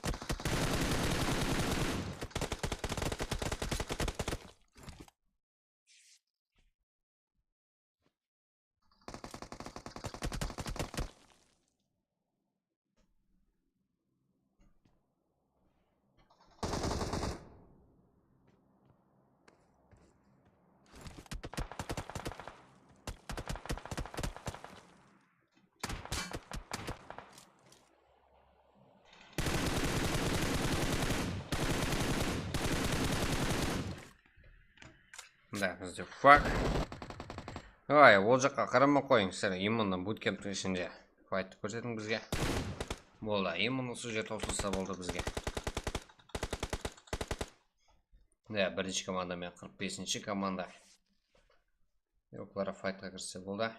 Mında bizde fak. Ay, ol jaqqa qaramay qoyıń, sizler именно butkemptiń ishinde fayttı kórsetiń bizge. Boldı, именно usı jer tawsılsa boldı bizge. Ya, birinshi komanda menen qırq besinshi komanda. Yoqlara faytqa kirse boldı.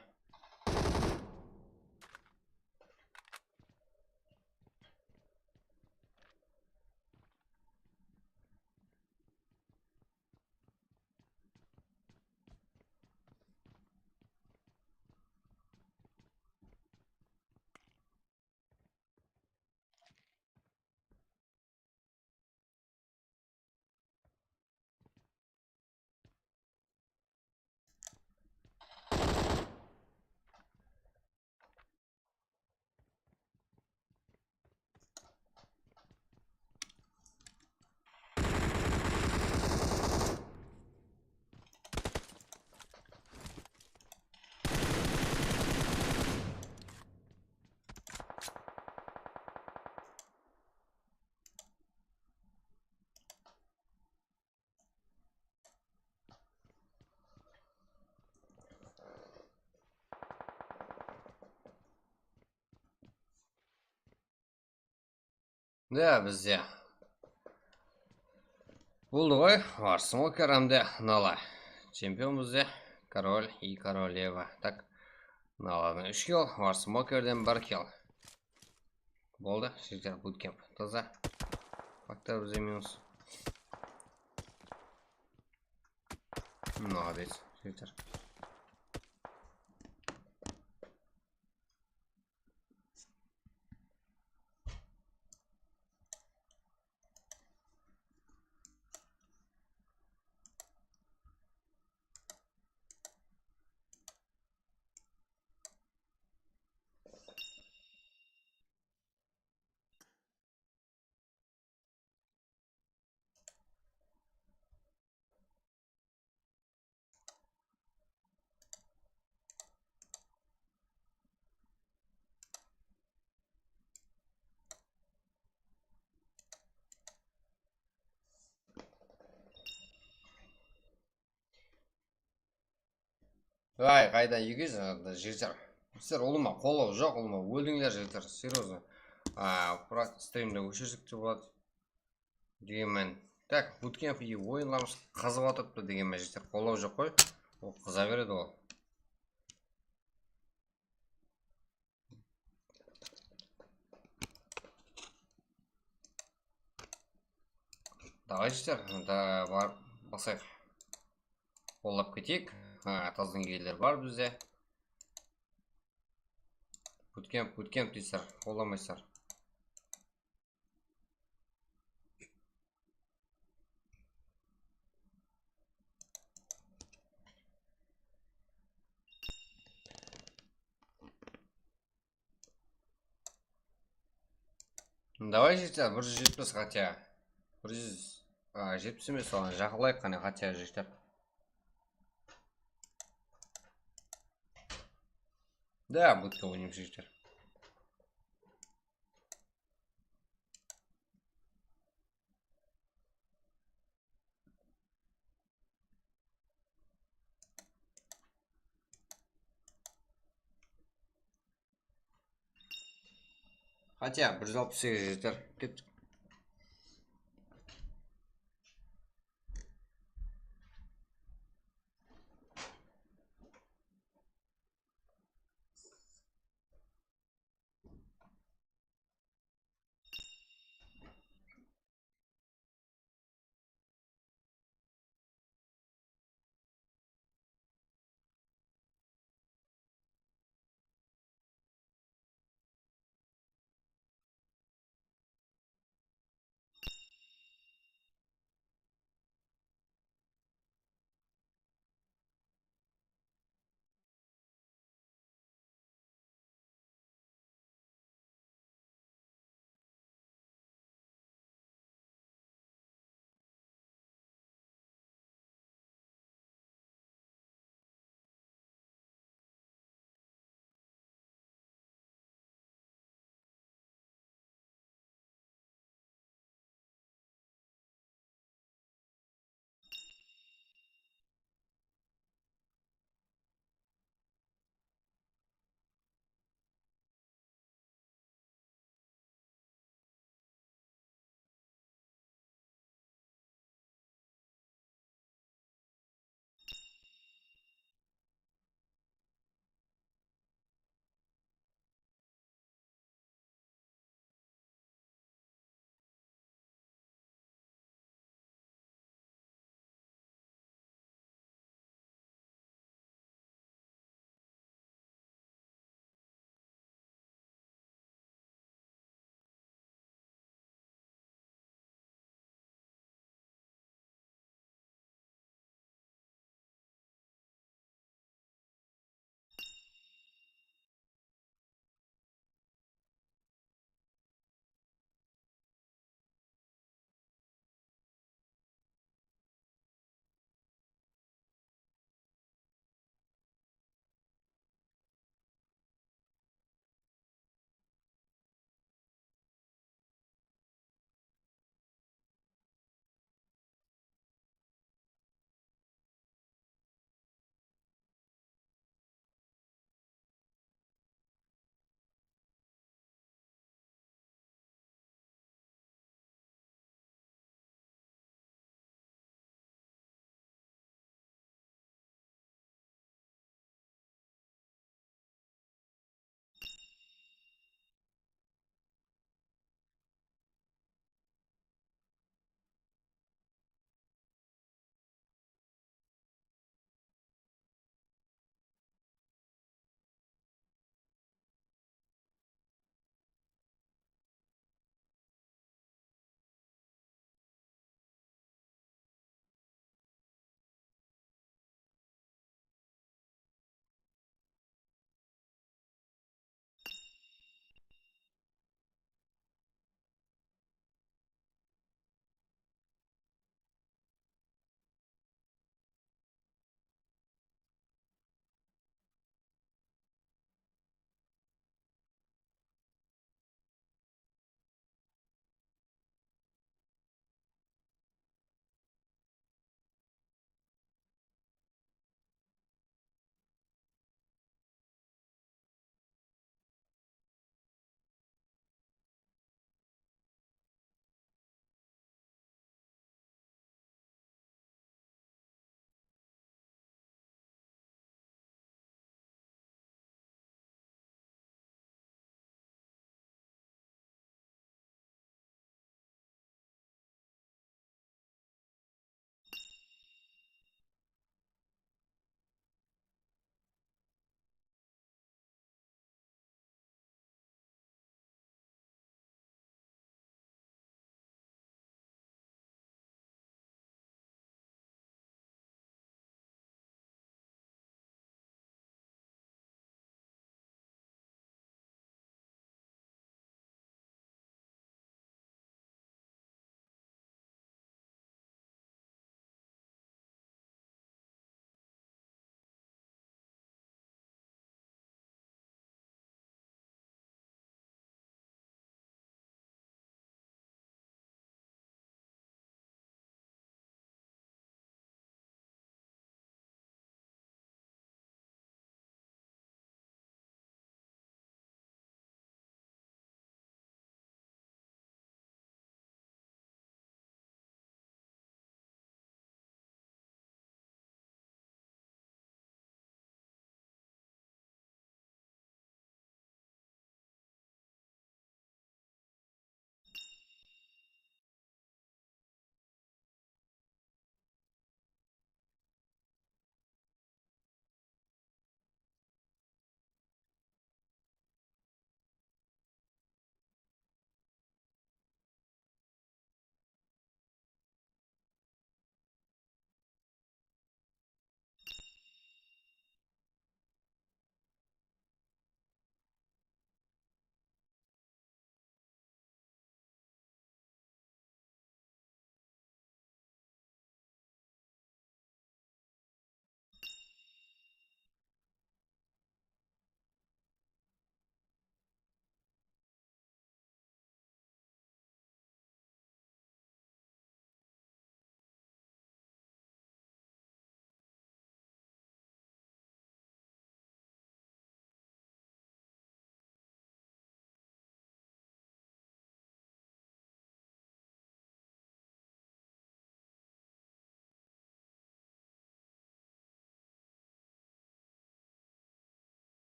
Ya, bizde boldı ǵoy, var smoker hám de nala. Chempion bizde, король и королева. Tak, naladan úsh kill, var smokerden bir kill. Boldı, jigitler, butkemp taza. Faktor bizde minus. Молодец, jigitler. Vay, qaydan úyge jaǵında jigitler. Sizler ulıwma qollaw joq, ulıwma óldińler jigitler, серьёзно. A, brat, strimdi óshirdik te boladı. Degenmen. Tak, butkemp и oyınlarımız qızıp atırıptı degenmen jigitler, qollaw joq qoy. Ol qıza beredi ol. Давай, jigitler, da bar, basayıq. Qollap keteyik. Ha, tazdıń egeleri bar bizde. Butkemp, butkemp deysizler, qollamaysızlar. Давай, jigitler, bir júz jetpis хотя. Bir júz, a, jetpis emes, oǵan jaqınlayıq qáne, хотя, jigitler. Da, будка oynayıq, jigitler. Xatya bir júz alpıs segiz jeter. Kettik.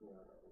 e,